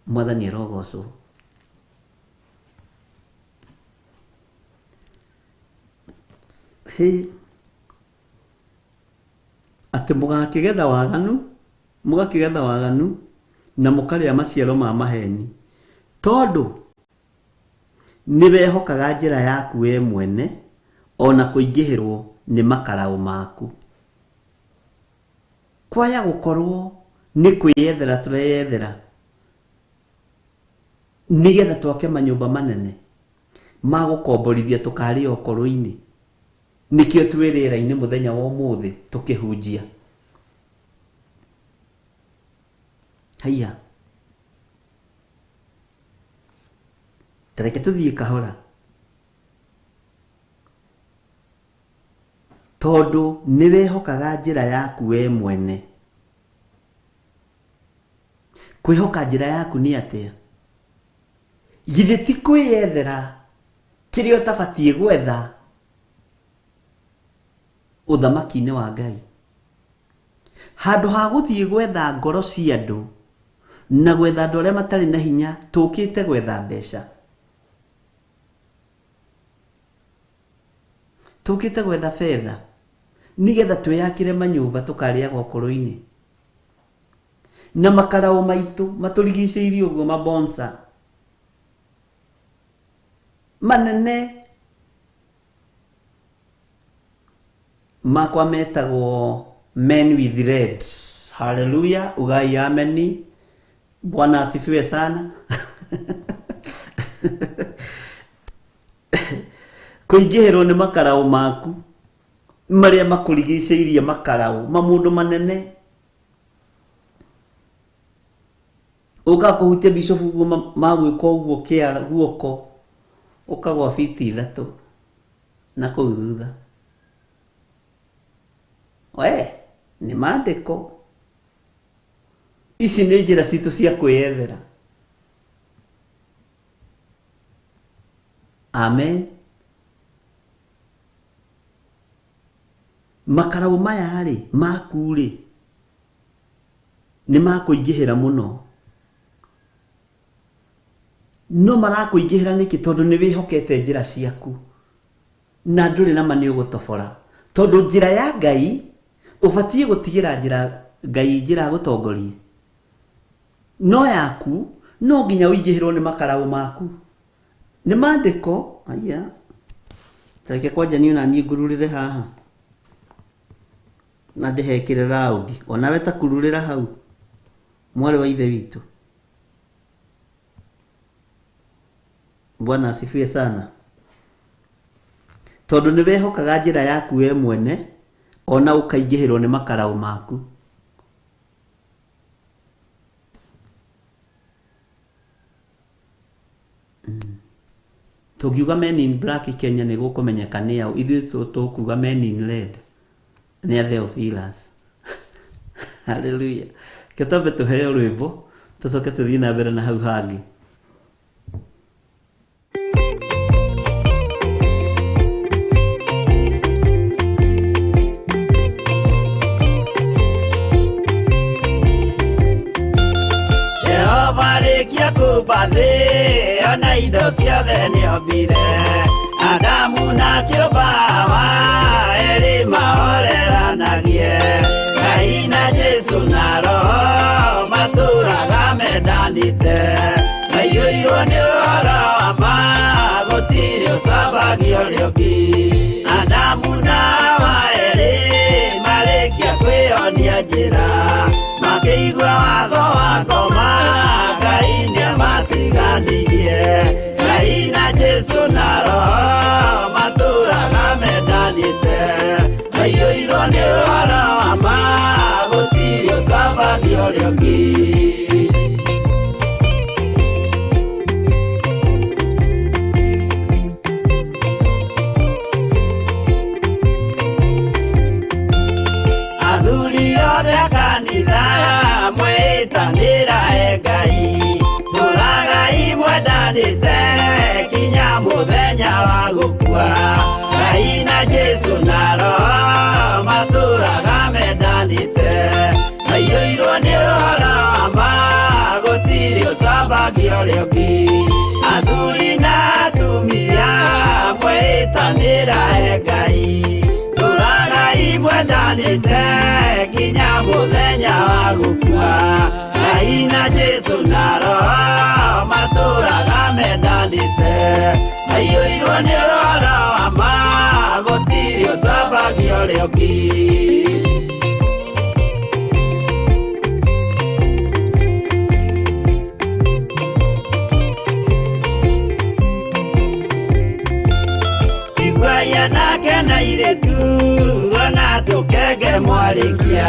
Mwathani arogocwo. Hĩ, atĩ mũgakĩgetha waganu, mũgakĩgetha waganu, na mũkarĩa maciaro ma maheni, tondũ nĩ wehokaga njĩra yaku we mwene, o na kũingĩhĩrwo nĩ makaraũ maku. Kwaya gũkorwo nĩ kwĩyethera tũreyethera nĩgetha twake manyũmba manene ma gũkomborithia tũkarĩa ũkũrũ-inĩ. Nĩkĩo twĩ rĩera-inĩ mũthenya wa ũmũthĩ tũkĩhunjia. Haiya. Ta reke tũthiĩ kahora. Tondũ nĩ wehokaga njĩra yaku we mwene. Kwĩhoka njĩra yaku nĩ atĩa? Githĩ ti kwĩyethera kĩrĩa ũtabatiĩ gwetha ũthamaki-inĩ wa Ngai? Handũ ha gũthiĩ gwetha ngoro cia andũ na gwetha andũ arĩa matarĩ na hinya, tũkĩte gwetha mbeca. Tũkĩte gwetha betha nĩgetha twĩyakĩre manyũmba tũkarĩaga ũkũrũ-inĩ. Na makaraũ maitũ matũrigicĩirie ũguo mabonsa manene makwa metagwo men with red. Haleluya, ugai ameni. Bwana asifiwe sana. Kũingĩhĩrwo nĩ makaraũ maku marĩa makũrigicĩirie, makaraũ mamũndũ manene ũkaga kũhutia bishofu ũguo magwĩka ũguo kĩara guoko ũkagwa fiti ithatũ na kũu thutha. We nĩ mandĩko. Ici nĩ njĩra citũ cia kwĩyethera. Amen. Makaraũ maya-rĩ maku-rĩ nĩ makũingĩhĩra mũno. No marakũingĩhĩra nĩkĩ? Tondũ nĩ wĩhokete njĩra ciaku na ndũrĩ na ma nĩ ũgũtobora. Tondũ njĩra ya Ngai ũbatiĩ gũtigĩra njĩra Ngai njĩra agũtongorie. No yaku no nginya ũingĩhĩrwo nĩ makaraũ maku. Nĩ mandĩko, aya. Tareke kwanja niĩ ona niĩ ngururĩre haha. Na ndĩhekĩre raundi. Onawe ta kururĩra hau. Mwarĩ wa ithe witũ. Bwana asifiwe sana. Tondũ nĩ wehokaga njĩra yaku we mwene, ona ũkaingĩhĩrwo nĩ makaraũ maku. Tũngiuga Men in Black Kenya nĩ gũkũmenyeka nĩ aũ, ithuĩ tũkuga Men in Red nĩ a Theophilus. Hallelujah. Ke twambe tũheo rwĩmbo tũcoke tũthiĩ na mbere na hau hangĩ. Jehova rĩkia kũmba thĩ ona indo ciothe nĩombire, Adamu na kĩũmba Hawa erĩ mahoreranagie, Ngai na Jesũ na Roho matũraga mendanĩte, maiyũirwo nĩ ũhoro wa ma gũtirĩ ũcambagia ũrĩa ũngĩ. Adamu na Hawa erĩ marĩkia kwĩyonia njĩra, makĩigua watho wa ngoma Ngai nĩamatiganirie. Ngai na Jesũ na Roho matũraga mendanĩte, maiyũirwo nĩ ũhoro wa ma gũtirĩ ũcambagia ũrĩa ũngĩ. Athuri othe a kanitha mwĩtanĩra e Ngai, tũragai mwendanĩte kinya mũthenya wa gũkua. Ngai na Jesũ na Roho matũraga mendanĩte, maiyũirwo nĩ ũhoro wa ma gũtirĩ ũcambagia ũrĩa ũngĩ. Athuri na atumia mwĩtanĩra e Ngai, tũragai mwendanĩte kinya mũthenya wa gũkua. Ngai na Jesũ na Roho matũraga mendanĩte, maiyũirwo nĩ ũhoro wa ma gũtirĩ ũcambagia ũrĩa ũngĩ. Iguai anake na airĩtu ona tũkenge mwarĩkia,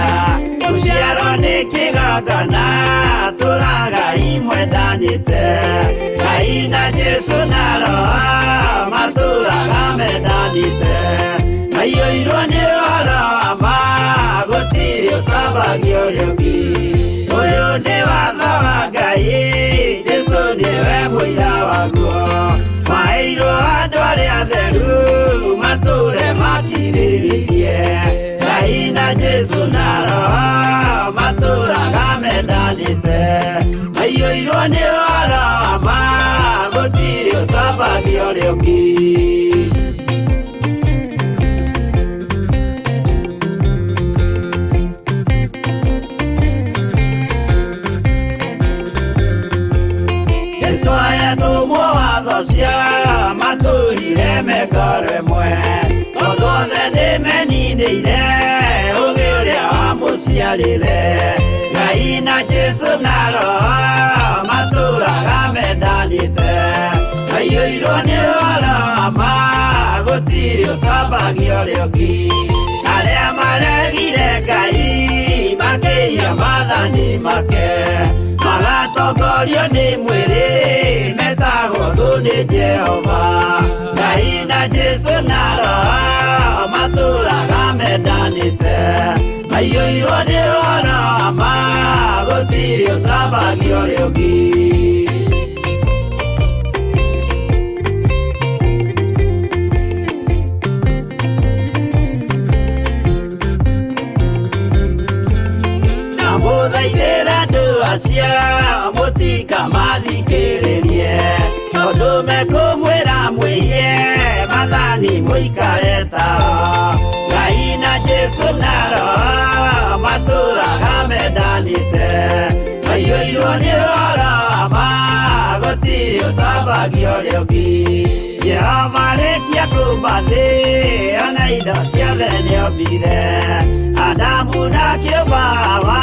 gũciarwo nĩ kĩgongona tũragai mwendanĩte. Ngai na Jesũ na Roho matũraga mendanĩte, maiyũirwo nĩ ũhoro wa ma gũtirĩ ũcambagia ũrĩa ũngĩ. Ũyũ nĩ watho wa Ngai, Jesũ nĩwe mũira waguo, maheirwo andũ arĩa atheru matũre makirĩrĩirie. Ngai na Jesũ na Roho matũraga mendanĩte, maiyũirwo nĩ ũhoro wa ma gũtirĩ ũcambagia ũrĩa ũngĩ. Jesũ ayatũmwo watho cia matũrire mekoro ĩmwe, tondũ othe nĩmeninĩire ũgĩ ũrĩa wamũciarire. Ngai na Jesũ na Roho matũraga mendanĩte, maiyũirwo nĩ ũhoro wa ma gũtirĩ ũcambagia ũrĩa ũngĩ. Arĩa maregire Ngai makĩiya maathani make, magatongorio nĩ mwĩrĩ metagwo thũ nĩ Jehova. Ngai na Jesũ na Roho matũraga mendanĩte, maiyũirwo nĩ ũhoro wa ma gũtirĩ ũcambagia ũrĩa ũngĩ. Ndamũthaithĩra andũ acio mũtikamathikĩrĩrie, tondũ mekũmwĩra mwĩiye maathani mũikare tao. Ngai na Jesũ na Roho matũraga mendanĩte, maiyũirwo nĩ ũhoro wa ma gũtirĩ ũcambagia ũrĩa ũngĩ. Jehova rĩkia kũmba thĩ ona indo ciothe nĩombire, Adamu na kĩũmba Hawa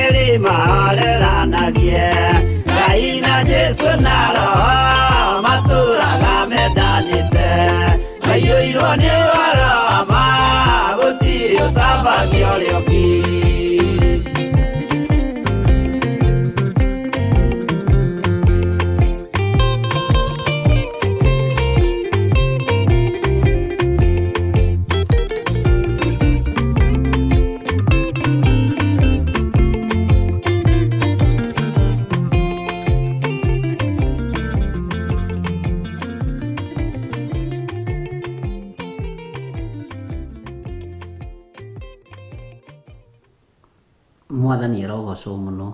erĩ mahoreranagie. Ngai na Jesũ na Roho matũraga mendanĩte, maiyũirwo nĩ ũhoro wa ma gũtirĩ ũcambagia ũrĩa ũngĩ. arogocwo mũno.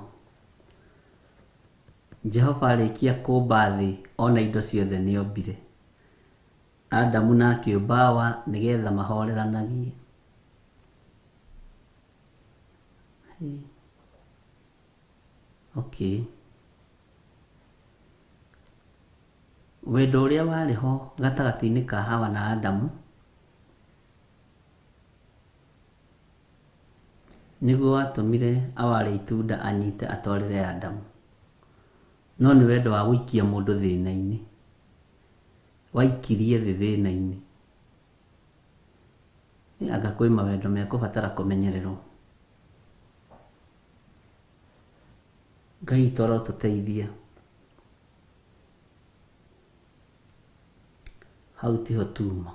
Jehova arĩkia kũmba thĩ ona indo ciothe nĩombire. Adamu na akĩũmba Hawa nĩgetha mahoreranagie. Okay. Wendo ũrĩa warĩ ho gatagatĩ-inĩ ka Hawa na Adamu nĩguo watũmire aware itunda anyite atwarĩre Adamu. No nĩ wendo wa gũikia mũndũ thĩna-inĩ. Waikirie thĩ thĩna-inĩ. Anga kwĩ mawendo mekũbatara kũmenyererwo. Ngai witũ arotũteithia. Hau tiho tuma.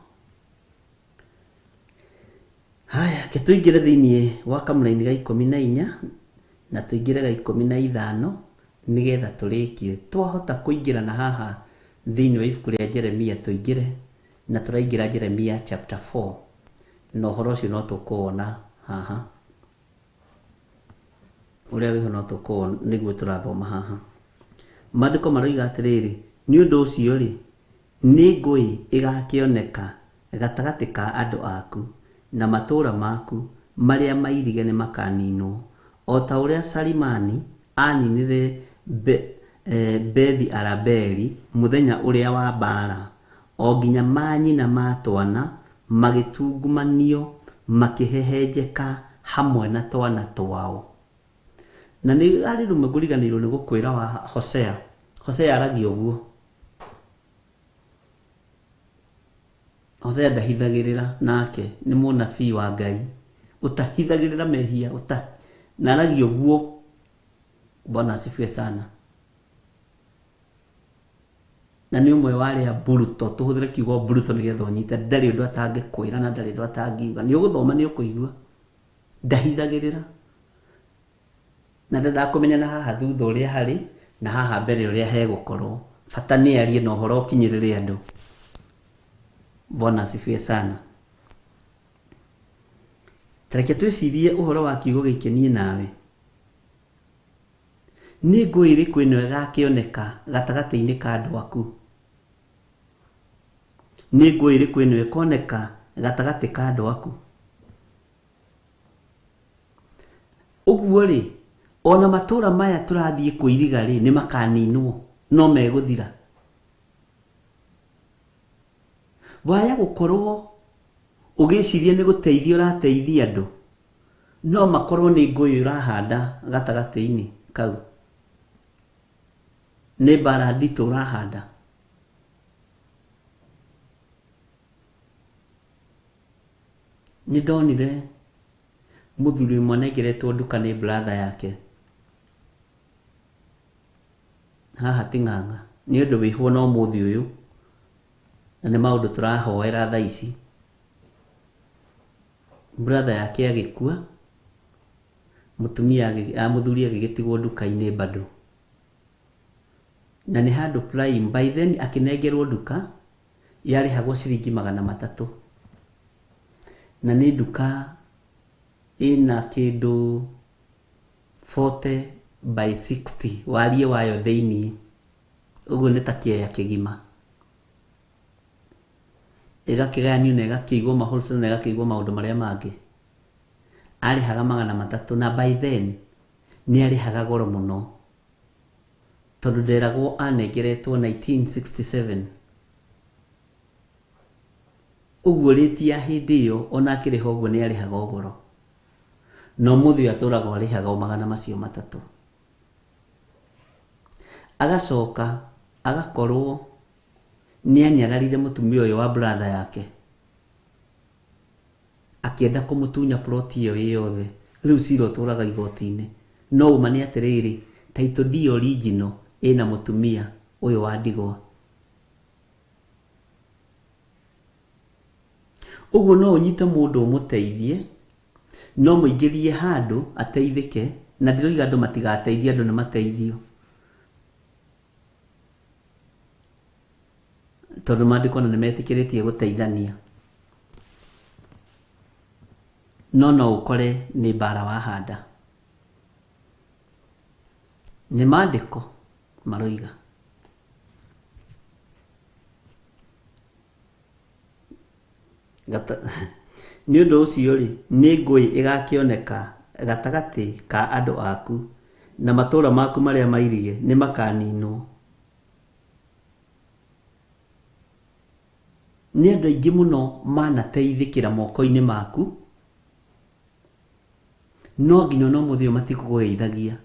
Haya, ke tũingĩre thĩinĩ wa kamũraini ga 14 na tũingĩre ga 15 nĩgetha tũrĩkie. Twahota kũingĩra na haha thĩinĩ wa ibuku rĩa Jeremia tũingĩre na tũraingĩra Jeremia chapter 4 na ũhoro ũcio no tũkũwona haha. Ũrĩa wĩho no tũkũwona nĩguo tũrathoma haha. Maandĩko maroiga atĩrĩrĩ, nĩ ũndũ ũcio-rĩ, nĩ ngũĩ ĩgakĩoneka gatagatĩ ka andũ aku, na matũũra maku marĩa mairige nĩmakaninwo, o ta ũrĩa Salimani aaninire Bethi-Arabeli mũthenya ũrĩa wa mbaara, o nginya manyina ma twana magĩtungumanio makĩhehenjeka hamwe na twana twao. Na nĩ harĩ rũmwe ngũriganĩirwo nĩ gũkwĩra wa Hosea. Hosea aragia ũguo. Hosea ndahithagĩrĩra nake nĩ mũnabii wa Ngai ũtahithagĩrĩra mehia ũta na aragia ũguo. Bwana asifiwe sana. Na nĩ ũmwe wa arĩa mburuto, tũhũthĩre kiugo mburuto nĩgetha ũnyite, ndarĩ ũndũ atangĩkwĩra na ndarĩ ũndũ atangiuga. Nĩ ũgũthoma nĩ ũkũigua. Ndahithagĩrĩra. Na ndendaga kũmenya na haha thutha ũrĩa harĩ na haha mbere ũrĩa hegũkorwo. Bata nĩ arie na ũhoro ũkinyĩrĩre andũ. Bwana asifiwe sana. Tareke twĩcirie ũhoro wa kiugo gĩkĩ niĩ nawe. Nĩ ngũĩ ĩrĩkũ ĩno ĩgakĩoneka gatagatĩ-inĩ ka andũ aku? Nĩ ngũĩ ĩrĩkũ ĩno ĩkoneka gatagatĩ ka andũ aku? Ũguo-rĩ, ona matũũra maya tũrathiĩ kũiriga-rĩ, nĩ makaninwo, no megũthira. Waya gũkorwo ũgĩciria nĩ gũteithia ũrateithia andũ, no makorwo nĩ ngũĩ ũrahanda gatagatĩ-inĩ kau. Nĩ mbara nditũ ũrahanda. Nĩ ndonire mũthuri ũmwe anengeretwo nduka nĩ brother yake haha ti Ng'ang'a. Nĩ ũndũ wĩho na ũmũthĩ ũyũ na nĩ maũndũ tũrahoera thaa ici. Brother yake agĩkua, mũtumia mũthuri agĩgĩtigwo nduka-inĩ bado. Na nĩ handũ prime, by then akĩnengerwo nduka yarĩhagwo ciringi 300. Na nĩ nduka ĩna kĩndũ 40 by 60 wariĩ wayo thĩiniĩ. Ũguo nĩ ta kĩea kĩgima. Ĩgakĩgayanio na ĩgakĩigwo ma wholesale na ĩgakĩigwo maũndũ marĩa mangĩ. Arĩhaga 300 na by then nĩ arĩhaga goro mũno. Tondũ nderagwo anengeretwo 1967. Ũguo rĩti ya hĩndĩ ĩyo ona akĩrĩha ũguo nĩ arĩhaga o goro. Na ũmũthĩ ũyũ atũraga arĩhaga o 300. Agacoka agakorwo nĩ anyararire mũtumia ũyũ wa brother yake. Akĩenda kũmũtunya plot ĩyo ĩ yothe. Rĩu cira ũtũraga igoti-inĩ. No ũma nĩ atĩrĩrĩ, title deed original ĩna mũtumia ũyũ wa ndigwa. Ũguo no ũnyite mũndũ ũmũteithie, no mũingĩrie handũ ateithĩke, na ndiroiga andũ matigateithie, andũ nĩ mateithio. Tondũ maandĩko ona nĩ metĩkĩrĩtie gũteithania. No no ũkore nĩ mbara wahanda. Nĩ maandĩko maroiga. Nĩ ũndũ ũcio-rĩ, nĩ ngũĩ ĩgakĩoneka gatagatĩ ka andũ aku, na matũũra maku marĩa mairige nĩmakaninwo. Nĩ andũ aingĩ mũno manateithĩkĩra moko-inĩ maku, no nginya ona ũmũthĩ ũyũ matikũgeithagia,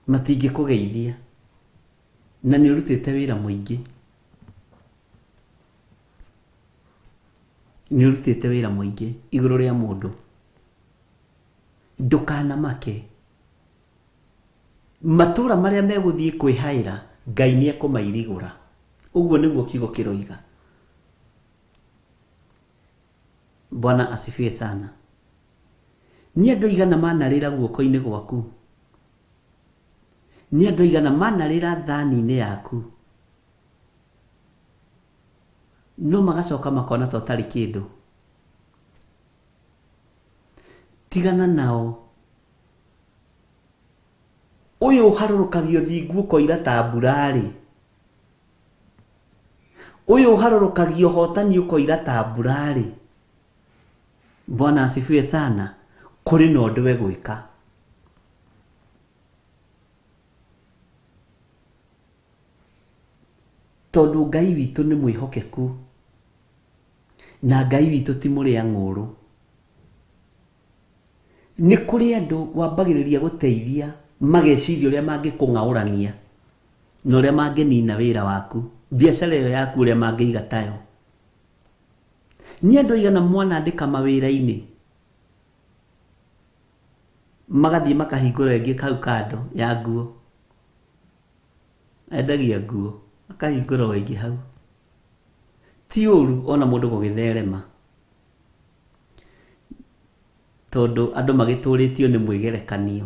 matingĩkũgeithia, na nĩ ũrutĩte wĩra mũingĩ. Nĩ ũrutĩte wĩra mũingĩ igũrũ rĩa mũndũ. Ndũkanamake. Matũũra marĩa megũthiĩ kwĩhaĩra, Ngai nĩ ekũmairigũra. Ũguo nĩguo kiugo kĩroiga. Bwana asifiwe sana. Nĩ andũ aigana manarĩra guoko-inĩ gwaku? Nĩ andũ aigana manarĩra thani-inĩ yaku? No magacoka makona ta ũtarĩ kĩndũ. Tigana nao. Ũyũ ũharũrũkagia ũthingu ũkoira ta mbura-rĩ, ũyũ ũharũrũkagia ũhotani ũkoira ta mbura-rĩ, Bwana asifiwe sana, kũrĩ na ũndũ egwĩka. Tondũ Ngai witũ nĩ mwĩhokeku, na Ngai witũ ti mũrĩa ng'ũrũ. Nĩ kũrĩ andũ wambagĩrĩria gũteithia mageciria ũrĩa mangĩkũng'aũrania na ũrĩa mangĩnina wĩra waku, biacara ĩyo yaku ũrĩa mangĩiga tayo. Nĩ andũ aigana mwanandĩka mawĩra-inĩ magathiĩ makahingũra ĩngĩ kau kando ya nguo, endagia nguo akahingũra o ĩngĩ hau. Ti ũru ona mũndũ gũgĩtherema, tondũ andũ magĩtũrĩtio nĩ mwĩgerekanio,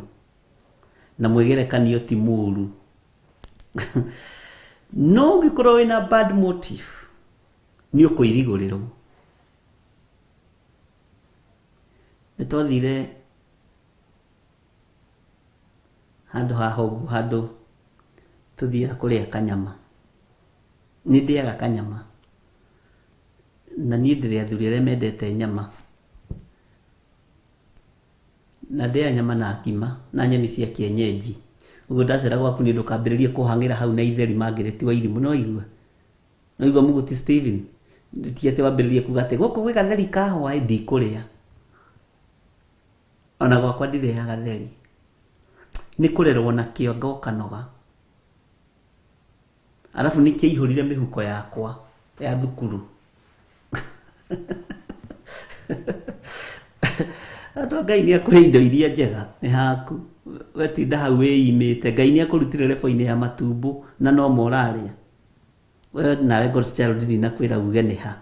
na mwĩgerekanio ti mũru. No ũngĩkorwo wĩna bad motive, nĩ ũkũirigũrĩrwo. Nĩ twathire handũ haha ũguo, handũ tũthiaga kũrĩa kanyama. Nĩ ndĩaga kanyama, na niĩ ndĩrĩ athuri arĩa mendete nyama. Na ndĩaga nyama na ngima na nyeni cia kienyeji. Ũguo ndacera gwaku nĩ ndũkambĩrĩrie kũhang'ĩra hau na itheri Margaret wa Irimũ, nĩ waigua? Nĩ waigua Mũgũti Stephen? Ti atĩ wambĩrĩrie kuga atĩ gũkũ gwĩ gatheri ka hwaĩ ndikũrĩa. Ona gwakwa ndirĩaga gatheri. Nĩ kũrerwo nakĩo anga ũkanoga. Arabu nĩ kĩaihũrire mĩhuko yakwa ya thukuru. Andũ a Ngai nĩ akũhe indo iria njega nĩ haku. Wetinda hau wĩimĩte. Ngai nĩ akũrutire rebo-inĩ ya matumbũ na no mo ũrarĩa. We nawe God's child ndinakwĩra uge nĩ ha.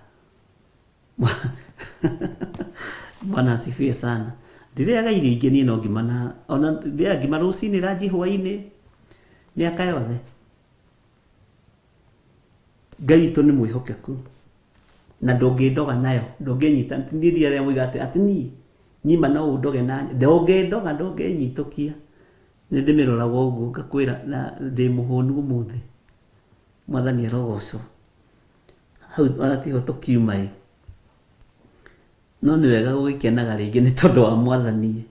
Bwana asifiwe sana. Ndirĩaga irio ingĩ niĩ no ngima na ona ndĩaga ngima rũcinĩ ranji hwainĩ mĩaka yothe. Ngai witũ nĩ mwĩhokeku na ndũngĩndoga nayo, ndũngĩnyita. Niĩ ndiarĩ arĩa moigaga atĩ atĩ niĩ niĩ ma no ũndoge na ndũngĩndoga ndũngĩnyitũkia. Nĩ ndĩmĩroraga ũguo ngakwĩra na ndĩ mũhũnu ũmũthĩ. Mwathani arogocwo. Hau ona tiho tũkiuma ĩ. No nĩ wega gũgĩkenaga rĩngĩ nĩ tondũ wa Mwathani.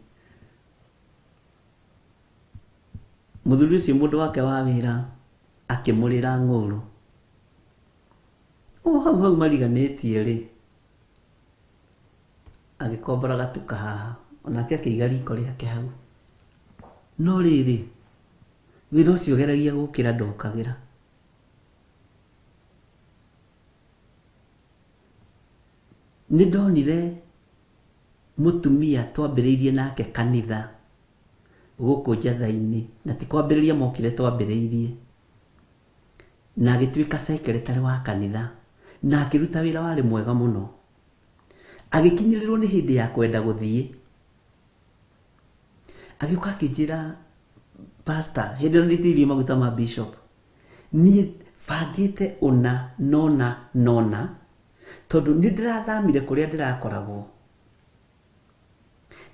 Mũthuri ũcio mũndũ wake wa wĩra akĩmũrĩra ng'ũrũ. O hau hau mariganĩtie rĩ, agĩkombora gatuka haha, onake akĩiga riko rĩake hau. No rĩrĩ, wĩra ũcio ũgeragia gũkĩra ndũkagĩra. Nĩ ndonire mũtumia twambĩrĩirie nake kanitha gũkũ Njatha-inĩ, na ti kwambĩrĩria mokire twambĩrĩirie, na agĩtuĩka secretary wa kanitha, na akĩruta wĩra warĩ mwega mũno. Agĩkinyĩrĩrwo nĩ hĩndĩ ya kwenda gũthiĩ, agĩũka akĩnjĩra, pastor, hĩndĩ ĩyo nĩndĩitĩrĩirio maguta ma bishop, niĩ bangĩte ũna nona nona, tondũ nĩ ndĩrathamire kũrĩa ndĩrakoragwo.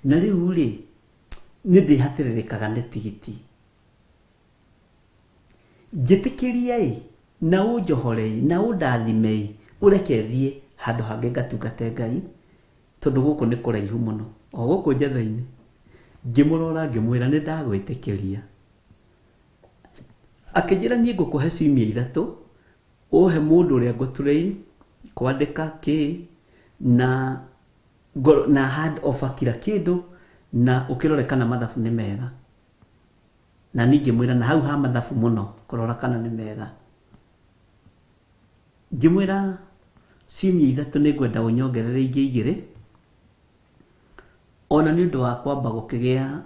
Na rĩu rĩ, Nĩ ndĩhatĩrĩrĩkaga nĩ tigiti. Njĩtĩkĩriei na ũnjohorei na ũndathimei ũreke thiĩ handũ hangĩ ngatungate Ngai tondũ gũkũ nĩ kũraihu mũno o gũkũ Njetha-inĩ. Ngĩmũrora ngĩmwĩra nĩ ndagwĩtĩkĩria. Akĩnjĩra niĩ ngũkũhe ciumia 3 ũhe mũndũ ũrĩa ngũ train kwandĩka kĩ na hand over kila kĩndũ na ũkĩrore kana mathabu nĩ mega. Na niĩ ngĩmwĩra na hau ha mathabu mũno kũrora kana nĩ mega. Ngĩmwĩra ciumia 3 nĩ ngwenda ũnyongerere ingĩ 2 ona nĩ ũndũ wa kwamba gũkĩgĩa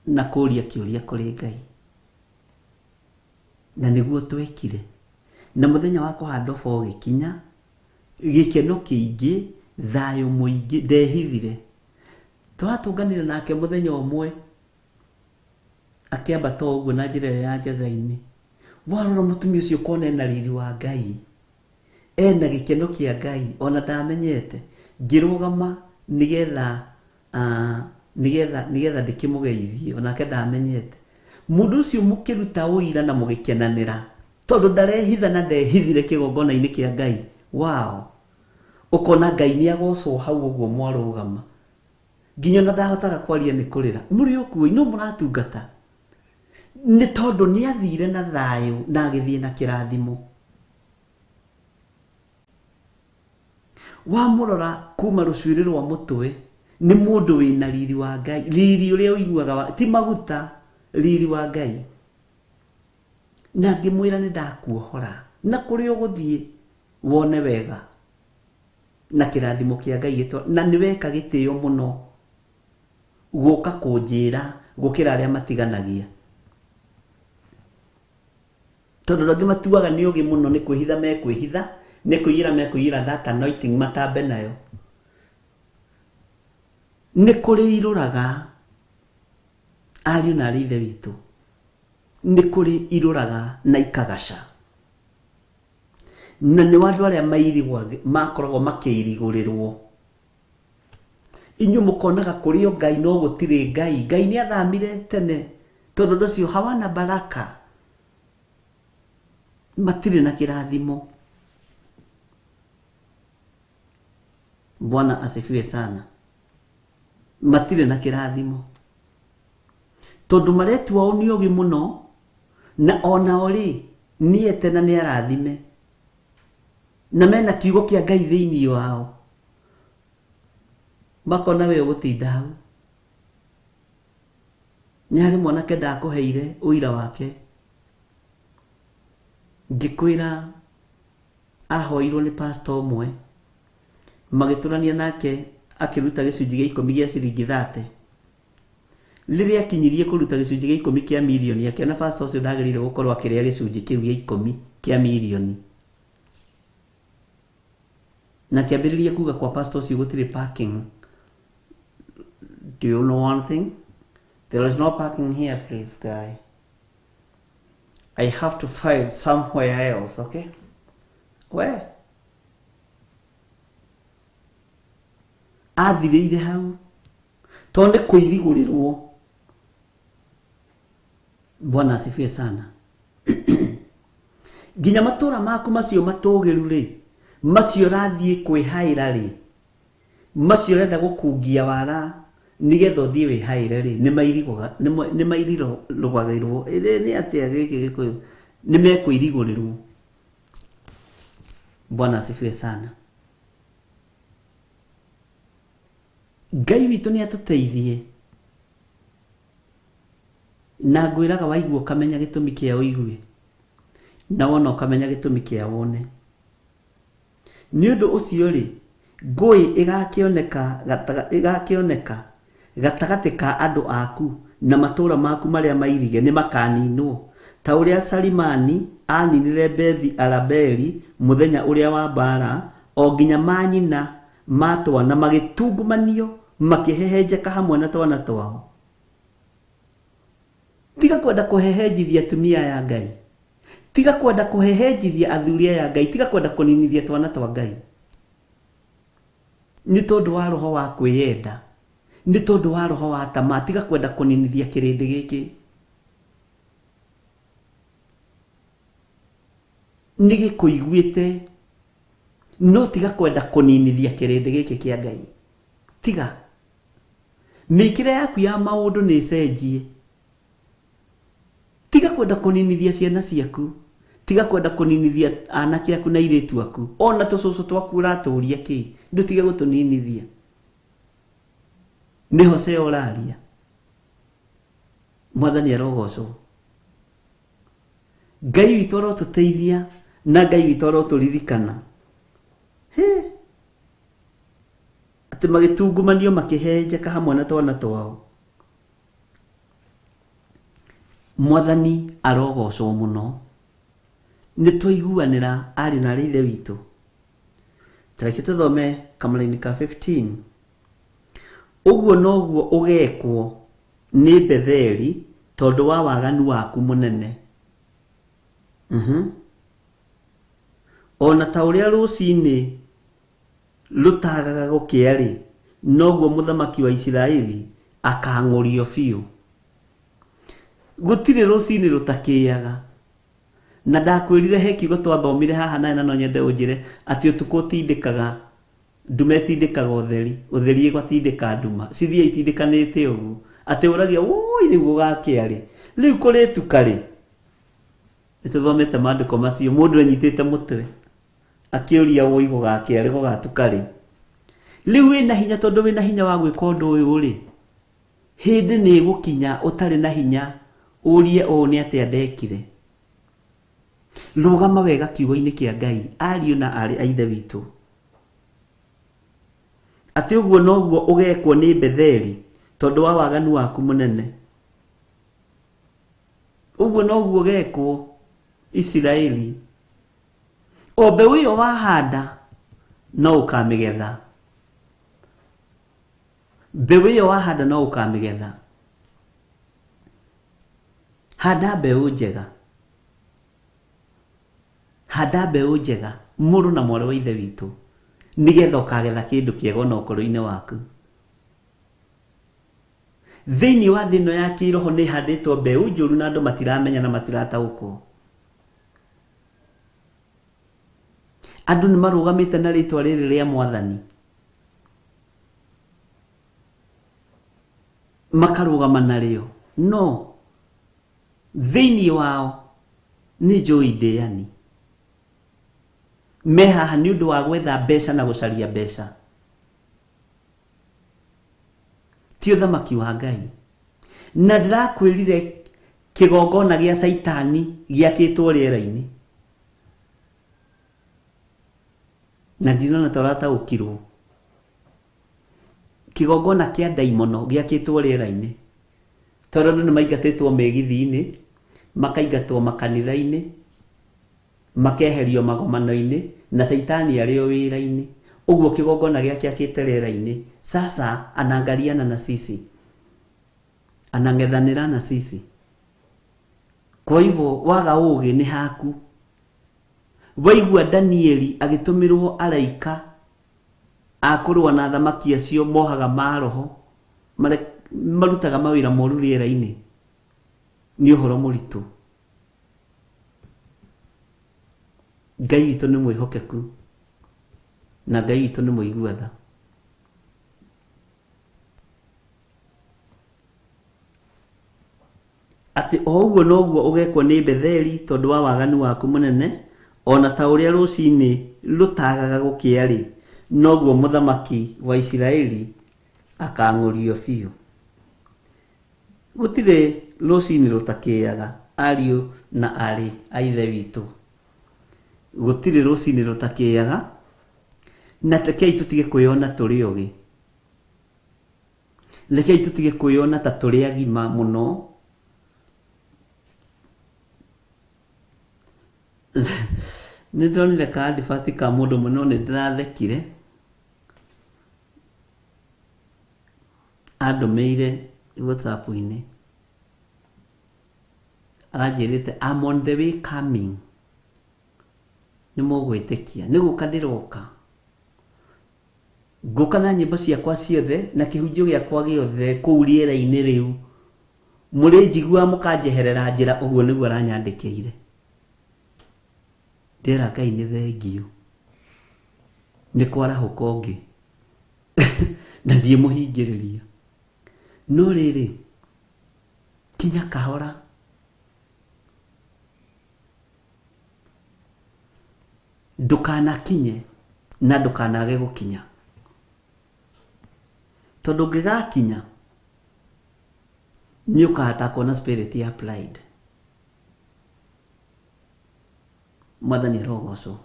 na kũria kĩũria kũrĩ Ngai. Na nĩguo twekire. Na mũthenya wa kũhanda oba ũgĩkinya, gĩkeno kĩingĩ, thayũ mũingĩ, ndehithire. Tũratũnganire nake mũthenya ũmwe, akĩambata ũguo na njĩra ĩyo ya Njetha-inĩ. Warora mũtumia ũcio ũkona ena riri wa Ngai, ena gĩkeno kĩa Ngai, ona ndamenyete. Ngĩrũgama nĩgetha ndĩkĩmũgeithie, onake ndamenyete. Mũndũ ũcio mũkĩruta ũira na mũgĩkenanĩra, tondũ ndarehitha na ndehithire kĩgongona-inĩ kĩa Ngai. Wow! Ũkona Ngai nĩ agocwo hau ũguo mwarũgama. Nginya ona ndahotaga kwaria nĩ kũrĩra. Mũrĩ o kuo, no mũratungata. Nĩ tondũ nĩ athire na thayũ na agĩthiĩ na kĩrathimo. Wamũrora kuma rũcuĩrĩ rwa mũtwe, nĩ mũndũ wĩna riri wa Ngai. Riri ũrĩa ũiguaga wa, ti maguta, riri wa Ngai. Na ngĩmwĩra nĩ ndakuohora, na kũrĩa ũgũthiĩ wone wega. Na kĩrathimo kĩa Ngai gĩtwa, na nĩ weka gĩtĩo mũno gũka kũnjĩra gũkĩra arĩa matiganagia. Tondũ andũ angĩ matuaga nĩ ũgĩ mũno, nĩ kwĩhitha mekwĩhitha, nĩ kũiyĩra mekũiyĩra that anointing matambe nayo. Nĩ kũrĩ irũraga, ariũ na arĩ ithe witũ, nĩ kũrĩ irũraga na ikagaca. Na nĩ andũ arĩa makoragwo makĩirigũrĩrwo. Inyuĩ mũkonaga kũrĩ o Ngai no gũtirĩ Ngai. Ngai nĩ athamire tene, tondũ andũ acio hawana baraka, matirĩ na kĩrathimo. Bwana asifiwe sana. Matirĩ na kĩrathimo tondũ maretua o nĩ ũgĩ mũno, na onao rĩ nĩ ete na nĩ arathime, na mena kiugo kĩa Ngai thĩinĩ wao. Makona we ũgũtinda hau. Nĩ harĩ mwanake ndakũheire ũira wake, ngĩkwĩra ahoirwo nĩ pastor ũmwe, magĩtũrania nake akĩruta gĩcunjĩ gĩa 10 gĩa ciringi 30. Rĩrĩa akinyirie kũruta gĩcunjĩ gĩa 10 kĩa mirioni, akĩona pastor ũcio ndagĩrĩire gũkorwo akĩrĩa gĩcunjĩ kĩu gĩa 10 kĩa mirioni. Na akĩambĩrĩria kuga kwa pastor ũcio gũtirĩ parking. Do you know one thing? There is no parking here, please, guy. I have to find somewhere else, okay? Where? Athirĩire hau tondũ nĩ kũirigũrĩrwo. Bwana asifiwe sana. Nginya matũra maku macio matũgĩru rĩ, macio ũrathiĩ kwĩhaĩra rĩ, macio ũrenda gũkungia wara nĩgetha ũthiĩ wĩhaĩre rĩ, nĩ mairigũragĩrwo. Ĩrĩ nĩ atĩa gĩkĩ Gĩkũyũ? Nĩ mekũirigũrĩrwo. Bwana asifiwe sana. Ngai witũ nĩ atũteithie. Na ngwĩraga waigua ũkamenya gĩtũmi kĩa ũigue, na wona ũkamenya gĩtũmi kĩa wone. Nĩ ũndũ ũcio rĩ, ngũĩ ĩgakĩoneka gatagatĩ ka andũ aku na matũũra maku marĩa mairige nĩ makaninwo, ta ũrĩa Salimani aninire Bethi Arabeli mũthenya ũrĩa wa mbaara, o nginya manyina ma twana magĩtungumanio makĩhehenjeka hamwe na twana twao. Tiga kwenda kũhehenjithia atumia aya Ngai, tiga kwenda kũhehenjithia athuri aya Ngai, tiga kwenda kũninithia twana twa Ngai nĩ tondũ wa roho wa kwĩyenda. Nĩ tondũ wa roho wa tamaa, tiga kwenda kũninithia kĩrĩndĩ gĩkĩ. Nĩ gĩkũiguĩte, no tiga kwenda kũninithia kĩrĩndĩ gĩkĩ kĩa Ngai. Tiga. Mĩkĩre yaku ya maũndũ nĩ ĩcenjie. Tiga kwenda kũninithia ciana ciaku. Tiga kwenda kũninithia anake aku na airĩtu aku. Ona tũcũcũ twaku ũratũria kĩ, ndũtige gũtũninithia. Nĩ Hosea ũraria. Mwathani arogocwo. Ngai witũ arotũteithia na Ngai witũ arotũririkana. He! Atĩ magĩtungumanio makĩhenjeka hamwe na twana twao. Mwathani arogocwo mũno. Nĩ twaiguanĩra arĩ na arĩ ithe witũ. Tareke tũthome kamũraini ka 15. Ũguo noguo ũgekwo nĩ Betheli tondũ wa waganu waku mũnene. Ona ta ũrĩa rũcinĩ rũtagaga gũkĩa-rĩ, noguo mũthamaki wa Isiraeli akang'ũrio biũ. Gũtirĩ rũcinĩ rũtakĩaga. Na ndakwĩrire he kiugo twathomire haha nawe na no nyende ũnjĩre atĩ ũtukũ ũtindĩkaga, nduma ĩtindĩkaga ũtheri, ũtheri ĩgatindĩka nduma. Cithiĩ itindĩkanĩte ũguo. Atĩ ũragia, woi rĩu gũgakĩa rĩ. Rĩu kũrĩtuka rĩ. Nĩtũthomete maandĩko macio, mũndũ enyitĩte mũtwe. Akĩũria woi gũgakĩa rĩ, gũgatuka rĩ. Rĩu wĩna hinya tondũ wĩna hinya wa gwĩka ũndũ ũyũ rĩ. Hĩndĩ nĩ ĩgũkinya ũtarĩ na hinya ũrie ũũ nĩ atĩa ndekire. Rũgama wega kiugo-inĩ kĩa Ngai, ariũ na aarĩ a Ithe witũ. Atĩ ũguo noguo ũgekwo nĩ Betheli tondũ wa waganu waku mũnene. Ũguo noguo ũgekwo Isiraeli. O mbeũ ĩyo wahanda no ũkamĩgetha. Mbeũ ĩyo wahanda no ũkamĩgetha. Handa mbeũ njega. Handa mbeũ njega mũrũ na mwarĩ wa Ithe witũ, nĩgetha ũkagetha kĩndũ kĩega ona ũkũrũ-inĩ waku. Thĩinĩ wa thĩ ĩno ya kĩroho nĩ ĩhandĩtwo mbeũ njũru na andũ matiramenya na matirataũkwo. Andũ nĩ marũgamĩte na rĩtwa rĩrĩ rĩa Mwathani. Makarũgama narĩo. No thĩinĩ wao nĩ njũĩ ndĩani. Me haha nĩ ũndũ wa gwetha mbeca na gũcaria mbeca. Ti ũthamaki wa Ngai. Na ndĩrakwĩrire kĩgongona gĩa Caitani gĩakĩtwo rĩera-inĩ. Na ndinona ta ũrataũkirwo. Kĩgongona kĩa ndaimono gĩakĩtwo rĩera-inĩ. Tondũ andũ nĩ maingatĩtwo mĩgithi-inĩ, makaingatwo makanitha-inĩ, makeherio magomano-inĩ, na Caitani arĩ o wĩra-inĩ. Ũguo kĩgongona gĩake akĩte rĩera-inĩ. Sasa anaangaliana na sisi. Anang'ethanĩra na sisi. Kwa hivyo waga ũgĩ nĩ haku. Waigua Danieli agĩtũmĩrwo araika a kũrũa na athamaki acio mohaga maroho, marutaga mawĩra moru rĩera-inĩ. Nĩ ũhoro mũritũ. Ngai witũ nĩ mwĩhokeku na Ngai witũ nĩ mũigua tha. Atĩ o ũguo noguo ũgekwo nĩ Betheli tondũ wa waganu waku mũnene, ona ta ũrĩa rũcinĩ rũtagaga gũkĩa rĩ, noguo mũthamaki wa Isiraeli akang'ũrio biũ. Gũtirĩ rũcinĩ rũtakĩaga, ariũ na aarĩ a Ithe witũ. Gũtirĩ rũcinĩ rũtakĩaga, na rekei tũtige kwĩyona tũrĩ ogĩ. Rekei tũtige kwĩyona ta tũrĩ agima mũno. Nĩ ndĩronire ka advert ka mũndũ ũmwe no nĩ ndĩrathekire. Andũmĩire WhatsApp-inĩ. Aranjĩrĩte I'm on the way coming. Nĩ mũgwĩtĩkia. Nĩ gũka ndĩroka. Ngũka na nyĩmbo ciakwa ciothe na kĩhunjio gĩakwa gĩothe kũu rĩera-inĩ rĩu. Mũrĩnjiguaga mũkanjeherera njĩra, ũguo nĩguo aranyandĩkĩire. Ndera Ngai nĩ thengiũ. Nĩ kwarahũka ũngĩ. Na ndiĩmũhingĩrĩria. No rĩrĩ, kinya kahora. Ndũkanakinye na ndũkanage gũkinya. Tondũ ũngĩgakinya, nĩ ũkahatakwo na spirit ya pride. Mwathani arogocwo.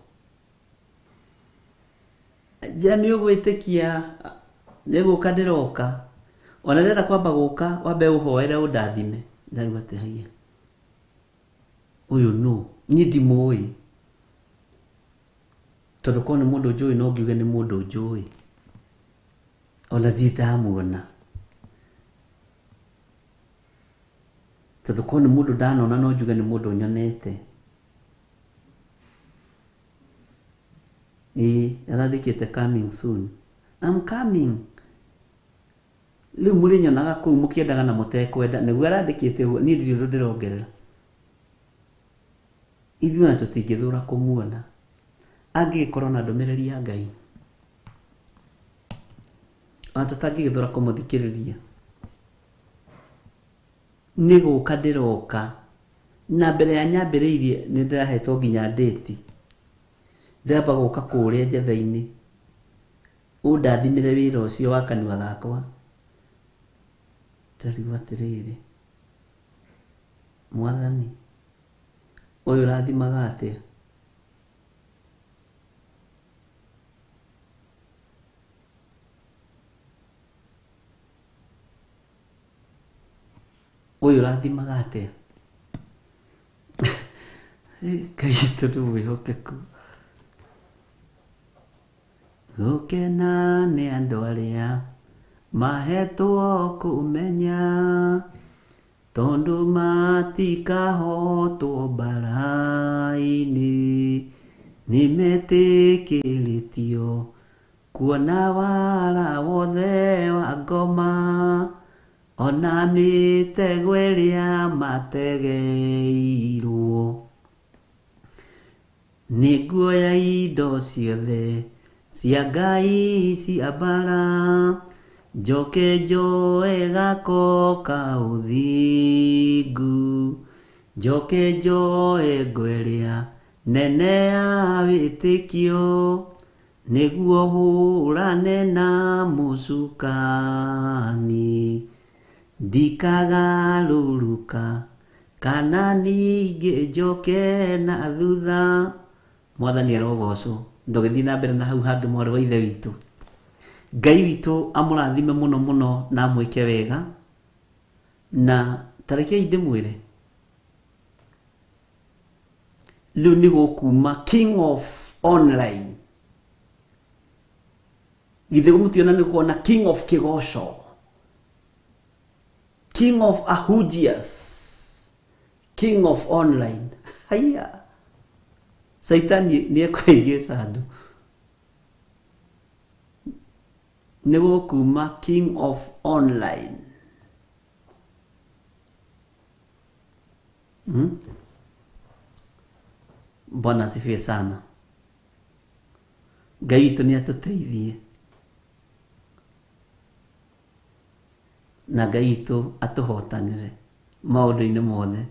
Nja nĩ ũgwĩtĩkia nĩ gũka ndĩroka. Ona ndĩrenda kwamba gũka wambe ũhoere ũndathime. Ndarigwo atĩ haiya. Ũyũ nũ? Niĩ ndimũĩ. Tondũ korwo nĩ mũndũ njũĩ no ngiuge nĩ mũndũ njũĩ. Ona ndirĩ ndamuona. Tondũ korwo nĩ mũndũ ndanona no njuge nĩ mũndũ nyonete. Ĩĩ arandĩkĩte coming soon. I'm coming. Rĩu mũrĩnyonaga kũu mũkĩendaga na mũtekwenda. Nĩguo arandĩkĩte ũguo, niĩ ndirĩ ũndũ ndĩrongerera. Ithuĩ ona tũtingĩthũra kũmuona. Angĩgĩkorwo na ndũmĩrĩri ya Ngai. Ona tũtangĩgĩthũra kũmũthikĩrĩria. Nĩ gũka ndĩroka. Na mbere ya nyambĩrĩirie nĩ ndĩrahetwo nginya ndĩti. Ndĩramba gũka kũrĩa njetha-inĩ. Ũndathimĩre wĩra ũcio wa kanua gakwa. Ndarigwo atĩrĩrĩ, Mwathani, ũyũ ũrathimaga atĩa? Ũyũ ũrathimaga atĩa? Ngai witũ nĩ mwĩhokeku. Gũkena nĩ andũ arĩa mahetwo kũmenya, tondũ matikahotwo mbara-inĩ, nĩmetĩkĩrĩtio kuona wara wothe wa ngoma, ona mĩtego ĩrĩa mategeirwo. Nĩnguoya indo ciothe cia Ngai cia mbara, njoke njoe gako ka ũthingu, njoke njoe ngo ĩrĩa nene ya wĩtĩkio, nĩguo hũrane na mũcukani. Ndikagarũrũka kana ningĩ njoke na thutha. Mwathani arogocwo. Ndũgĩthiĩ na mbere na hau hangĩ mwarĩ wa ithe witũ. Ngai witũ amũrathime mũno mũno na amwĩke wega. Na tarekei ndĩmwĩre, rĩu nĩ gũkuma king of online. Githĩ mũtiona nĩ kuona king of kĩgoco, king of ahujias, king of online. Haiya, Saitani nĩ ekũhĩngĩca andũ. Nĩ gũkuma king of online. Bwana asifiwe sana. Ngai witũ nĩ atũteithie. Na Ngai witũ atũhotanĩre maũndũ-inĩ mothe.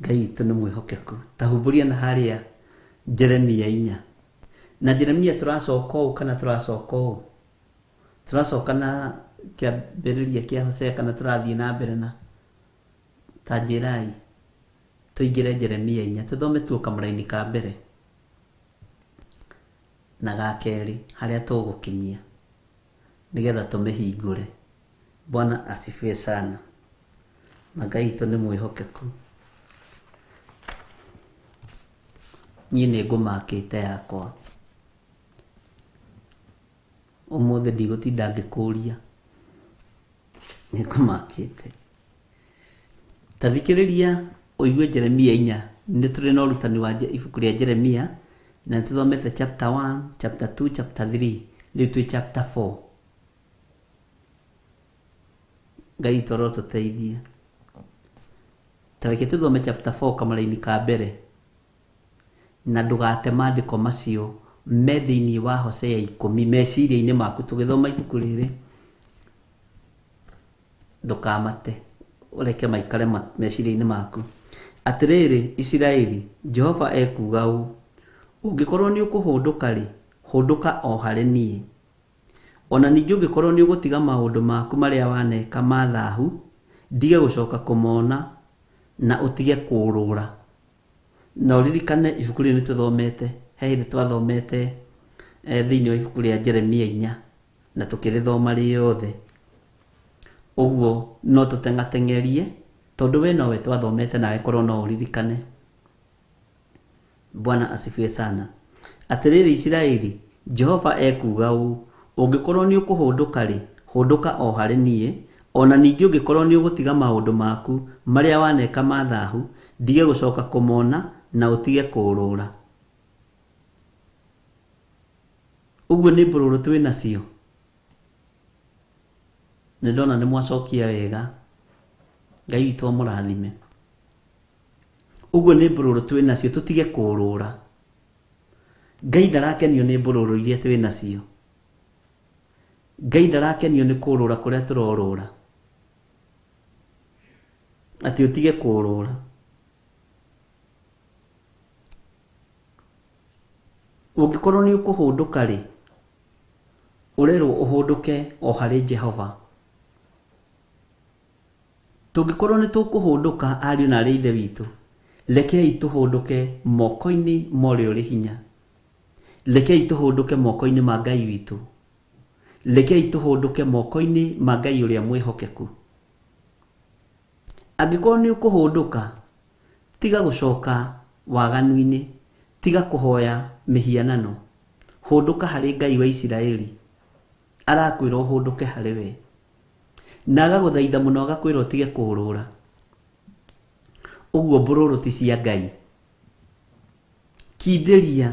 Ngai witũ nĩ mwĩhokeku. Ta humbũria na harĩa Jeremia inya. Na Jeremia tũracoka ũũ kana tũracoka ũũ? Tũracoka na kĩambĩrĩria kĩa Hosea kana tũrathiĩ na mbere na ta njĩrai tũingĩre Jeremia inya tũthome tu o kamũraini ka mbere na ga kerĩ harĩa tũgũkinyia nĩgetha tũmĩhingũre. Bwana asifiwe sana. Na Ngai witũ nĩ mwĩhokeku. Niĩ nĩ ngũmakĩte yakwa. Ũmũthĩ ndigũtinda ngĩkũria. Nĩ ngũmakĩte. Ta thikĩrĩria ũigue Jeremia inya Nĩ tũrĩ na ũrutani wa ibuku rĩa Jeremia na nĩ tũthomete chapter 1, chapter 2, chapter 3, rĩu twĩ chapter 4. Ngai witũ arotũteithia. Ta reke tũthome chapter 4 kamũraini ka mbere, na ndũgate maandĩko macio me thĩinĩ wa Hosea 10 meciria-inĩ maku tũgĩthoma ibuku rĩrĩ. Ndũkamate, ũreke maikare meciria-inĩ maku. Atĩrĩrĩ Isiraeli, Jehova ekuuga ũũ, ũngĩkorwo nĩ ũkũhũndũka-rĩ, hũndũka o harĩ niĩ. Ona ningĩ ũngĩkorwo nĩ ũgũtiga maũndũ maku marĩa waneka ma thahu, ndige gũcoka kũmona na ũtige kũũrũra. Na ũririkane ibuku rĩrĩ nĩ tũthomete, he hĩndĩ twathomete thĩinĩ wa ibuku rĩa Jeremia 4 na tũkĩrĩthoma rĩothe. Ũguo no tũteng'ateng'erie tondũ we nowe twathomete nawe korwo no ũririkane. Bwana asifiwe sana. Atĩrĩrĩ Isiraeli, Jehova ekuuga ũũ, ũngĩkorwo nĩ ũkũhũndũka-rĩ, hũndũka o harĩ niĩ, ona ningĩ ũngĩkorwo nĩ ũgũtiga maũndũ maku marĩa waneka ma thahu, ndige gũcoka kũmona na ũtige kũũrũra. Ũguo nĩ mbũrũrũ twĩ nacio. Nĩ ndona nĩ mwacokia wega. Ngai witũ amũrathime. Ũguo nĩ mbũrũrũ twĩ nacio, tũtige kũũrũra. Ngai ndarakenio nĩ mbũrũrũ iria twĩ nacio. Ngai ndarakenio nĩ kũũrũra kũrĩa tũrorũra. Atĩ ũtige kũũrũra. Ũngĩkorwo nĩ ũkũhũndũka-rĩ, ũrerwo ũhũndũke o harĩ Jehova. Tũngĩkorwo nĩ tũkũhũndũka ariũ na arĩ ithe witũ, rekei tũhũndũke moko-inĩ ma ũrĩa ũrĩ hinya. Rekei tũhũndũke moko-inĩ ma Ngai witũ. Rekei tũhũndũke moko-inĩ ma Ngai ũrĩa mwĩhokeku. Angĩkorwo nĩ ũkũhũndũka, tiga gũcoka waganu-inĩ, tiga kũhoya mĩhianano. Hũndũka harĩ Ngai wa Isiraeli. Arakwĩra ũhũndũke harĩ we. Na agagũthaitha mũno agakwĩra ũtige kũũrũra. Ũguo mbũrũrũ ti cia Ngai. Kindĩria.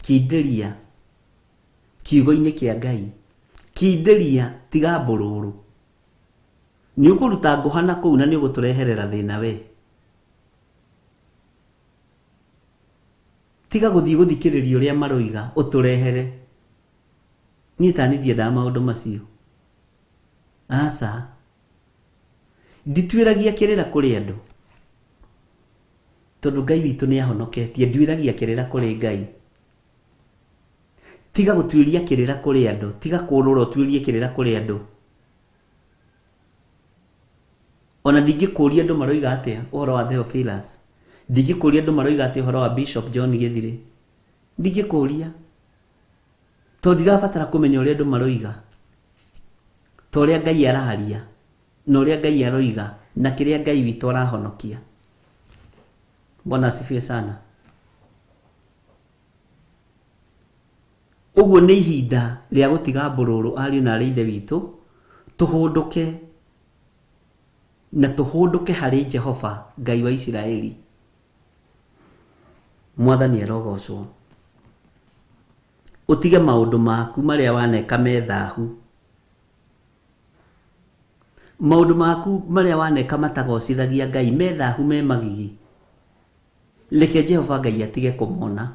Kindĩria kiugo-inĩ kĩa Ngai. Kindĩria tiga mbũrũrũ. Nĩ ũkũruta ngũha na kũu na nĩ ũgũtũreherera thĩna we. Tiga gũthiĩ gũthikĩrĩria ũrĩa maroiga ũtũrehere. Niĩ ta niĩ ndiendaga maũndũ macio. Aca. Ndituĩragia kĩrĩra kũrĩ andũ. Tondũ Ngai witũ nĩ ahonoketie, nduĩragia kĩrĩra kũrĩ Ngai. Tiga gũtuĩria kĩrĩra kũrĩ andũ, tiga kũũrũra ũtuĩrie kĩrĩra kũrĩ andũ. Ona ndingĩkũria andũ maroiga atĩa ũhoro wa Theophilus. Ndingĩkũria andũ maroiga atĩa ũhoro wa Bishop John Gĩthirĩ. Ndingĩkũria. Tondũ ndirabatara kũmenya ũrĩa andũ maroiga. Ta ũrĩa Ngai araria, na ũrĩa Ngai aroiga, na kĩrĩa Ngai witũ arahonokia. Bwana asifiwe sana. Ũguo nĩ ihinda rĩa gũtiga mbũrũrũ ariũ na arĩ ithe witũ, tũhũndũke na tũhũndũke harĩ Jehova Ngai wa Isiraeli. Mwathani arogocwo. Ũtige maũndũ maku marĩa waneka me thahu. Maũndũ maku marĩa waneka matagocithagia Ngai me thahu me magigi. Reke Jehova Ngai atige kũmona.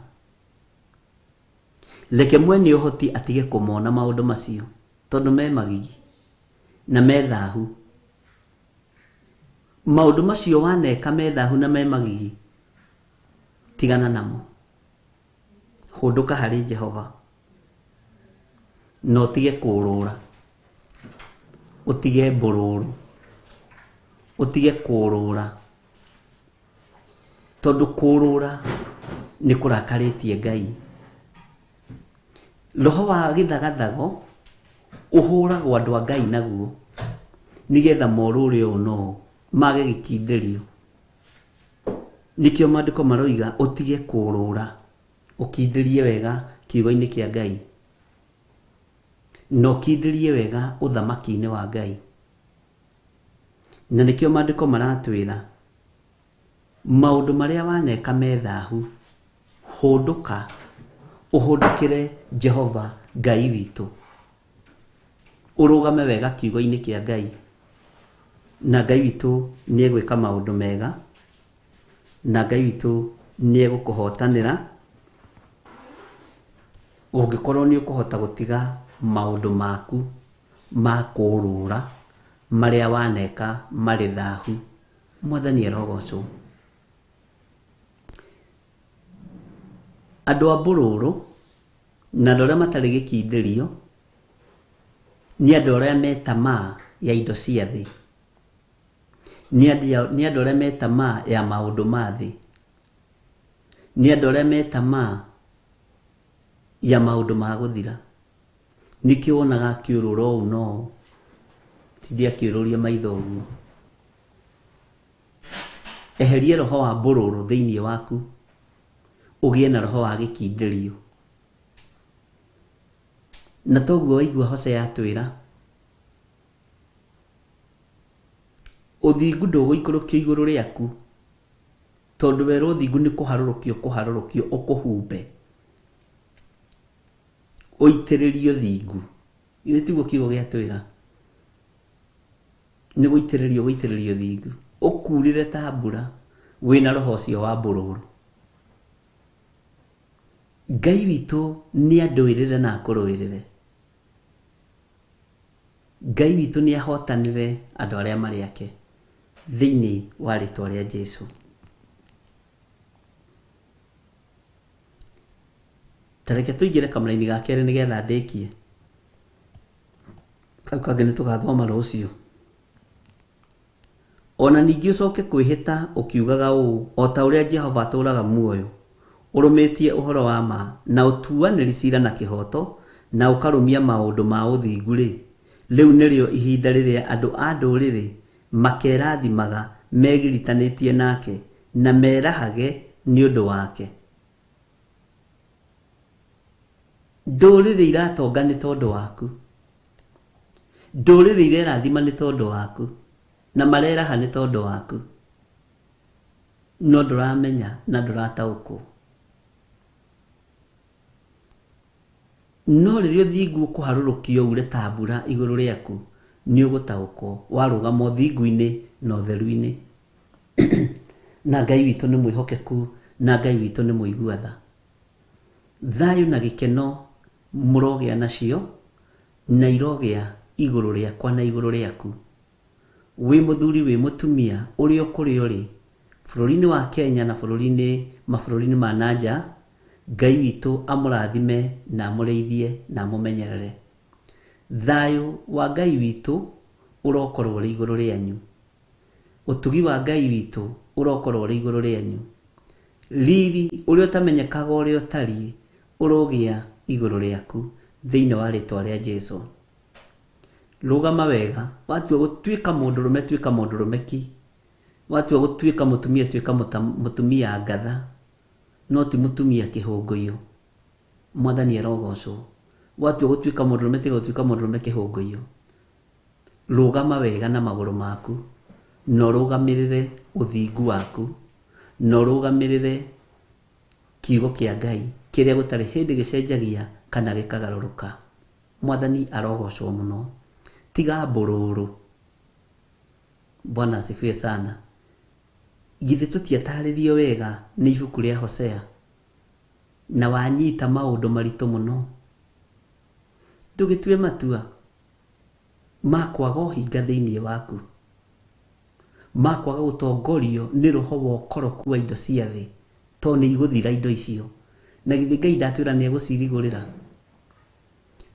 Reke mwene ũhoti atige kũmona maũndũ macio tondũ me magigi na me thahu. Maũndũ macio waneka me thahu na me magigi, tigana namo. Hũndũka harĩ Jehova na ũtige kũũrũra. Ũtige mbũrũrũ. Ũtige kũũrũra. Tondũ kũũrũra nĩ kũrakarĩtie Ngai. Roho wa gĩthagathago ũhũragwo andũ a Ngai naguo nĩgetha morũre ũũ na ũũ, mage gĩkindĩrio. Nĩkĩo maandĩko maroiga ũtige kũũrũra, ũkindĩrie wega kiugo-inĩ kĩa Ngai. Na ũkindĩrie wega ũthamaki-inĩ wa Ngai. Na nĩkĩo maandĩko maratwĩra maũndũ marĩa waneka me thahu, hũndũka, ũhũndũkĩre Jehova Ngai witũ, ũrũgame wega kiugo-inĩ kĩa Ngai, na Ngai witũ nĩ egwĩka maũndũ mega, na Ngai witũ nĩ egũkũhotanĩra ũngĩkorwo nĩ ũkũhota gũtiga maũndũ maku ma kũũrũra marĩa waneka marĩ thahu. Mwathani arogocwo. Andũ a mbũrũrũ na andũ arĩa matarĩ gĩkindĩrio nĩ andũ arĩa me tamaa ya indo cia thĩ, nĩ andũ arĩa me tamaa ya maũndũ ma thĩ, nĩ andũ arĩa me tamaa ya maũndũ ma gũthira. Nĩkĩo wonaga akĩũrũra ũũ no tinde akĩũrũria maitho ũguo. Eheria roho wa mbũrũrũ thĩinĩ waku, ũgĩe na roho wa gĩkindĩrio. Na toguo waigua Hosea atwĩra, ũthingu ndũgũikũrũkio igũrũ rĩaku, tondũ werwo ũthingu nĩ kũharũrũkio kũharũrũkio ũkũhumbe, ũitĩrĩrio thingu. Githĩ tiguo kiugo gĩatwĩra? Nĩ gũitĩrĩrio gũitĩrĩrio thingu, ũkurĩre ta mbura wĩna roho ũcio wa mbũrũrũ. Ngai witũ nĩ andũĩrĩre na akũrũĩrĩre. Ngai witũ nĩ ahotanĩre andũ arĩa marĩ ake thĩinĩ wa rĩtwa rĩa Jesu. Ta reke tũingĩre kamũraini ga kerĩ nĩgetha ndĩkie. Kau kangĩ nĩ tũgathoma rũciũ. Ona ningĩ ũcoke kwĩhĩta ũkiugaga ũũ, o ta ũrĩa Jehova atũũraga muoyo, ũrũmĩtie ũhoro wa ma na ũtuanĩri cira na kĩhooto, na ũkarũmia maũndũ ma ũthingu-rĩ, rĩu nĩrĩo ihinda rĩrĩa andũ a ndũrĩrĩ makerathimaga megiritanĩtie nake na merahage nĩ ũndũ wake. Ndũrĩrĩ iratonga nĩ tondũ waku, ndũrĩrĩ irerathima nĩ tondũ waku, na mareraha nĩ tondũ waku, no ndũramenya na ndũrataũkwo. No rĩrĩa ũthingu ũkũharũrũkio ure ta mbura igũrũ rĩaku, nĩ ũgũtaũkwo warũgama ũthingu-inĩ na ũtheru-inĩ. Na Ngai witũ nĩ mwĩhokeku, na Ngai witũ nĩ mũigua tha. Thayũ na gĩkeno mũrogĩa nacio, na irogĩa igũrũ rĩakwa na igũrũ rĩaku. Wĩ mũthuri wĩ mũtumia ũrĩa ũkũrĩa ũrĩ bũrũri-inĩ wa Kenya na bũrũri-inĩ mabũrũri-inĩ ma nanja, Ngai witũ amũrathime na amũrĩithie na amũmenyerere. Thayũ wa Ngai witũ ũrokorwo ũrĩ igũrũ rĩanyu. Ũtugi wa Ngai witũ ũrokorwo ũrĩ igũrũ rĩanyu. Riri ũrĩa ũtamenyekaga ũrĩa ũtariĩ ũrogĩa igũrũ rĩaku thĩinĩ wa rĩtwa rĩa Jesu. Rũgama wega, watua gũtuĩka mũndũrũme tuĩka mũndũrũme ki, watua gũtuĩka mũtumia tuĩka mũtumia ngatha, no ti mũtumia kĩhũngũyũ. Mwathani arogocwo. Watua gũtuĩka mũndũrũme tiga gũtuĩka mũndũrũme kĩhũngũyũ. Rũgama wega na magũrũ maku, na ũrũgamĩrĩre ũthingu waku, na ũrũgamĩrĩre kiugo kĩa Ngai kĩrĩa gũtarĩ hĩndĩ gĩcenjagia kana gĩkagarũrũka. Mwathani arogocwo mũno. Tiga mbũrũrũ. Bwana asifiwe sana. Githĩ tũtiatarĩrio wega nĩ ibuku rĩa Hosea, na wanyita maũndũ maritũ mũno. Ndũgĩtue matua ma kwaga ũhinga thĩinĩ waku, ma kwaga gũtongorio nĩ roho wa ũkoroku wa indo cia thĩ, tondũ nĩ igũthira indo icio. Na githĩ Ngai ndatwĩra nĩ egũcirigũrĩra?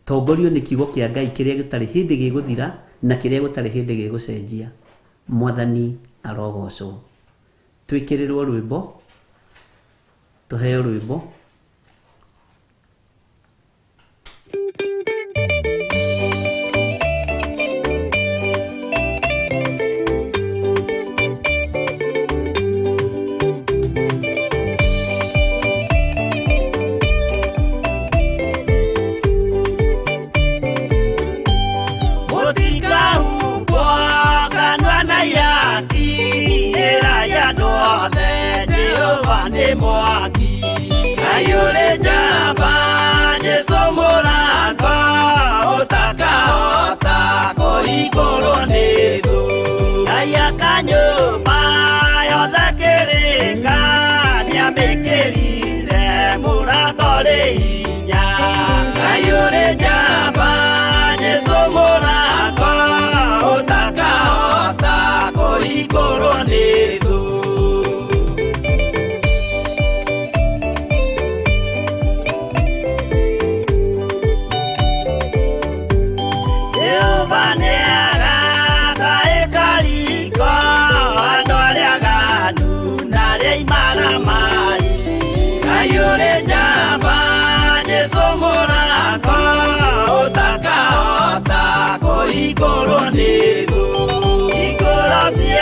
Tongorio nĩ kiugo kĩa Ngai kĩrĩa gĩtarĩ hĩndĩ gĩgũthira na kĩrĩa gũtarĩ hĩndĩ gĩgũcenjia. Mwathani arogocwo. Twĩkĩrĩrwo rwĩmbo, tũheo rwĩmbo. Mũtikahumbwo kanua na Mwaki Ngai ũrĩ njamba Jesũ mũrango ũtakahota kũhingũrwo nĩ thũ Ngai aka nyũmba yothe kĩrĩka nĩamĩkĩrire mũrango rĩ hinya Ngai ũrĩ njamba Jesũ mũrango ũtakahota kũhingũrwo nĩ thũ. Jehova nĩagaka ĩkariko andũ arĩa aganu na arĩa imaramari Ngai ũrĩ njamba Jesũ mũrango ũtakahota kũhingũrwo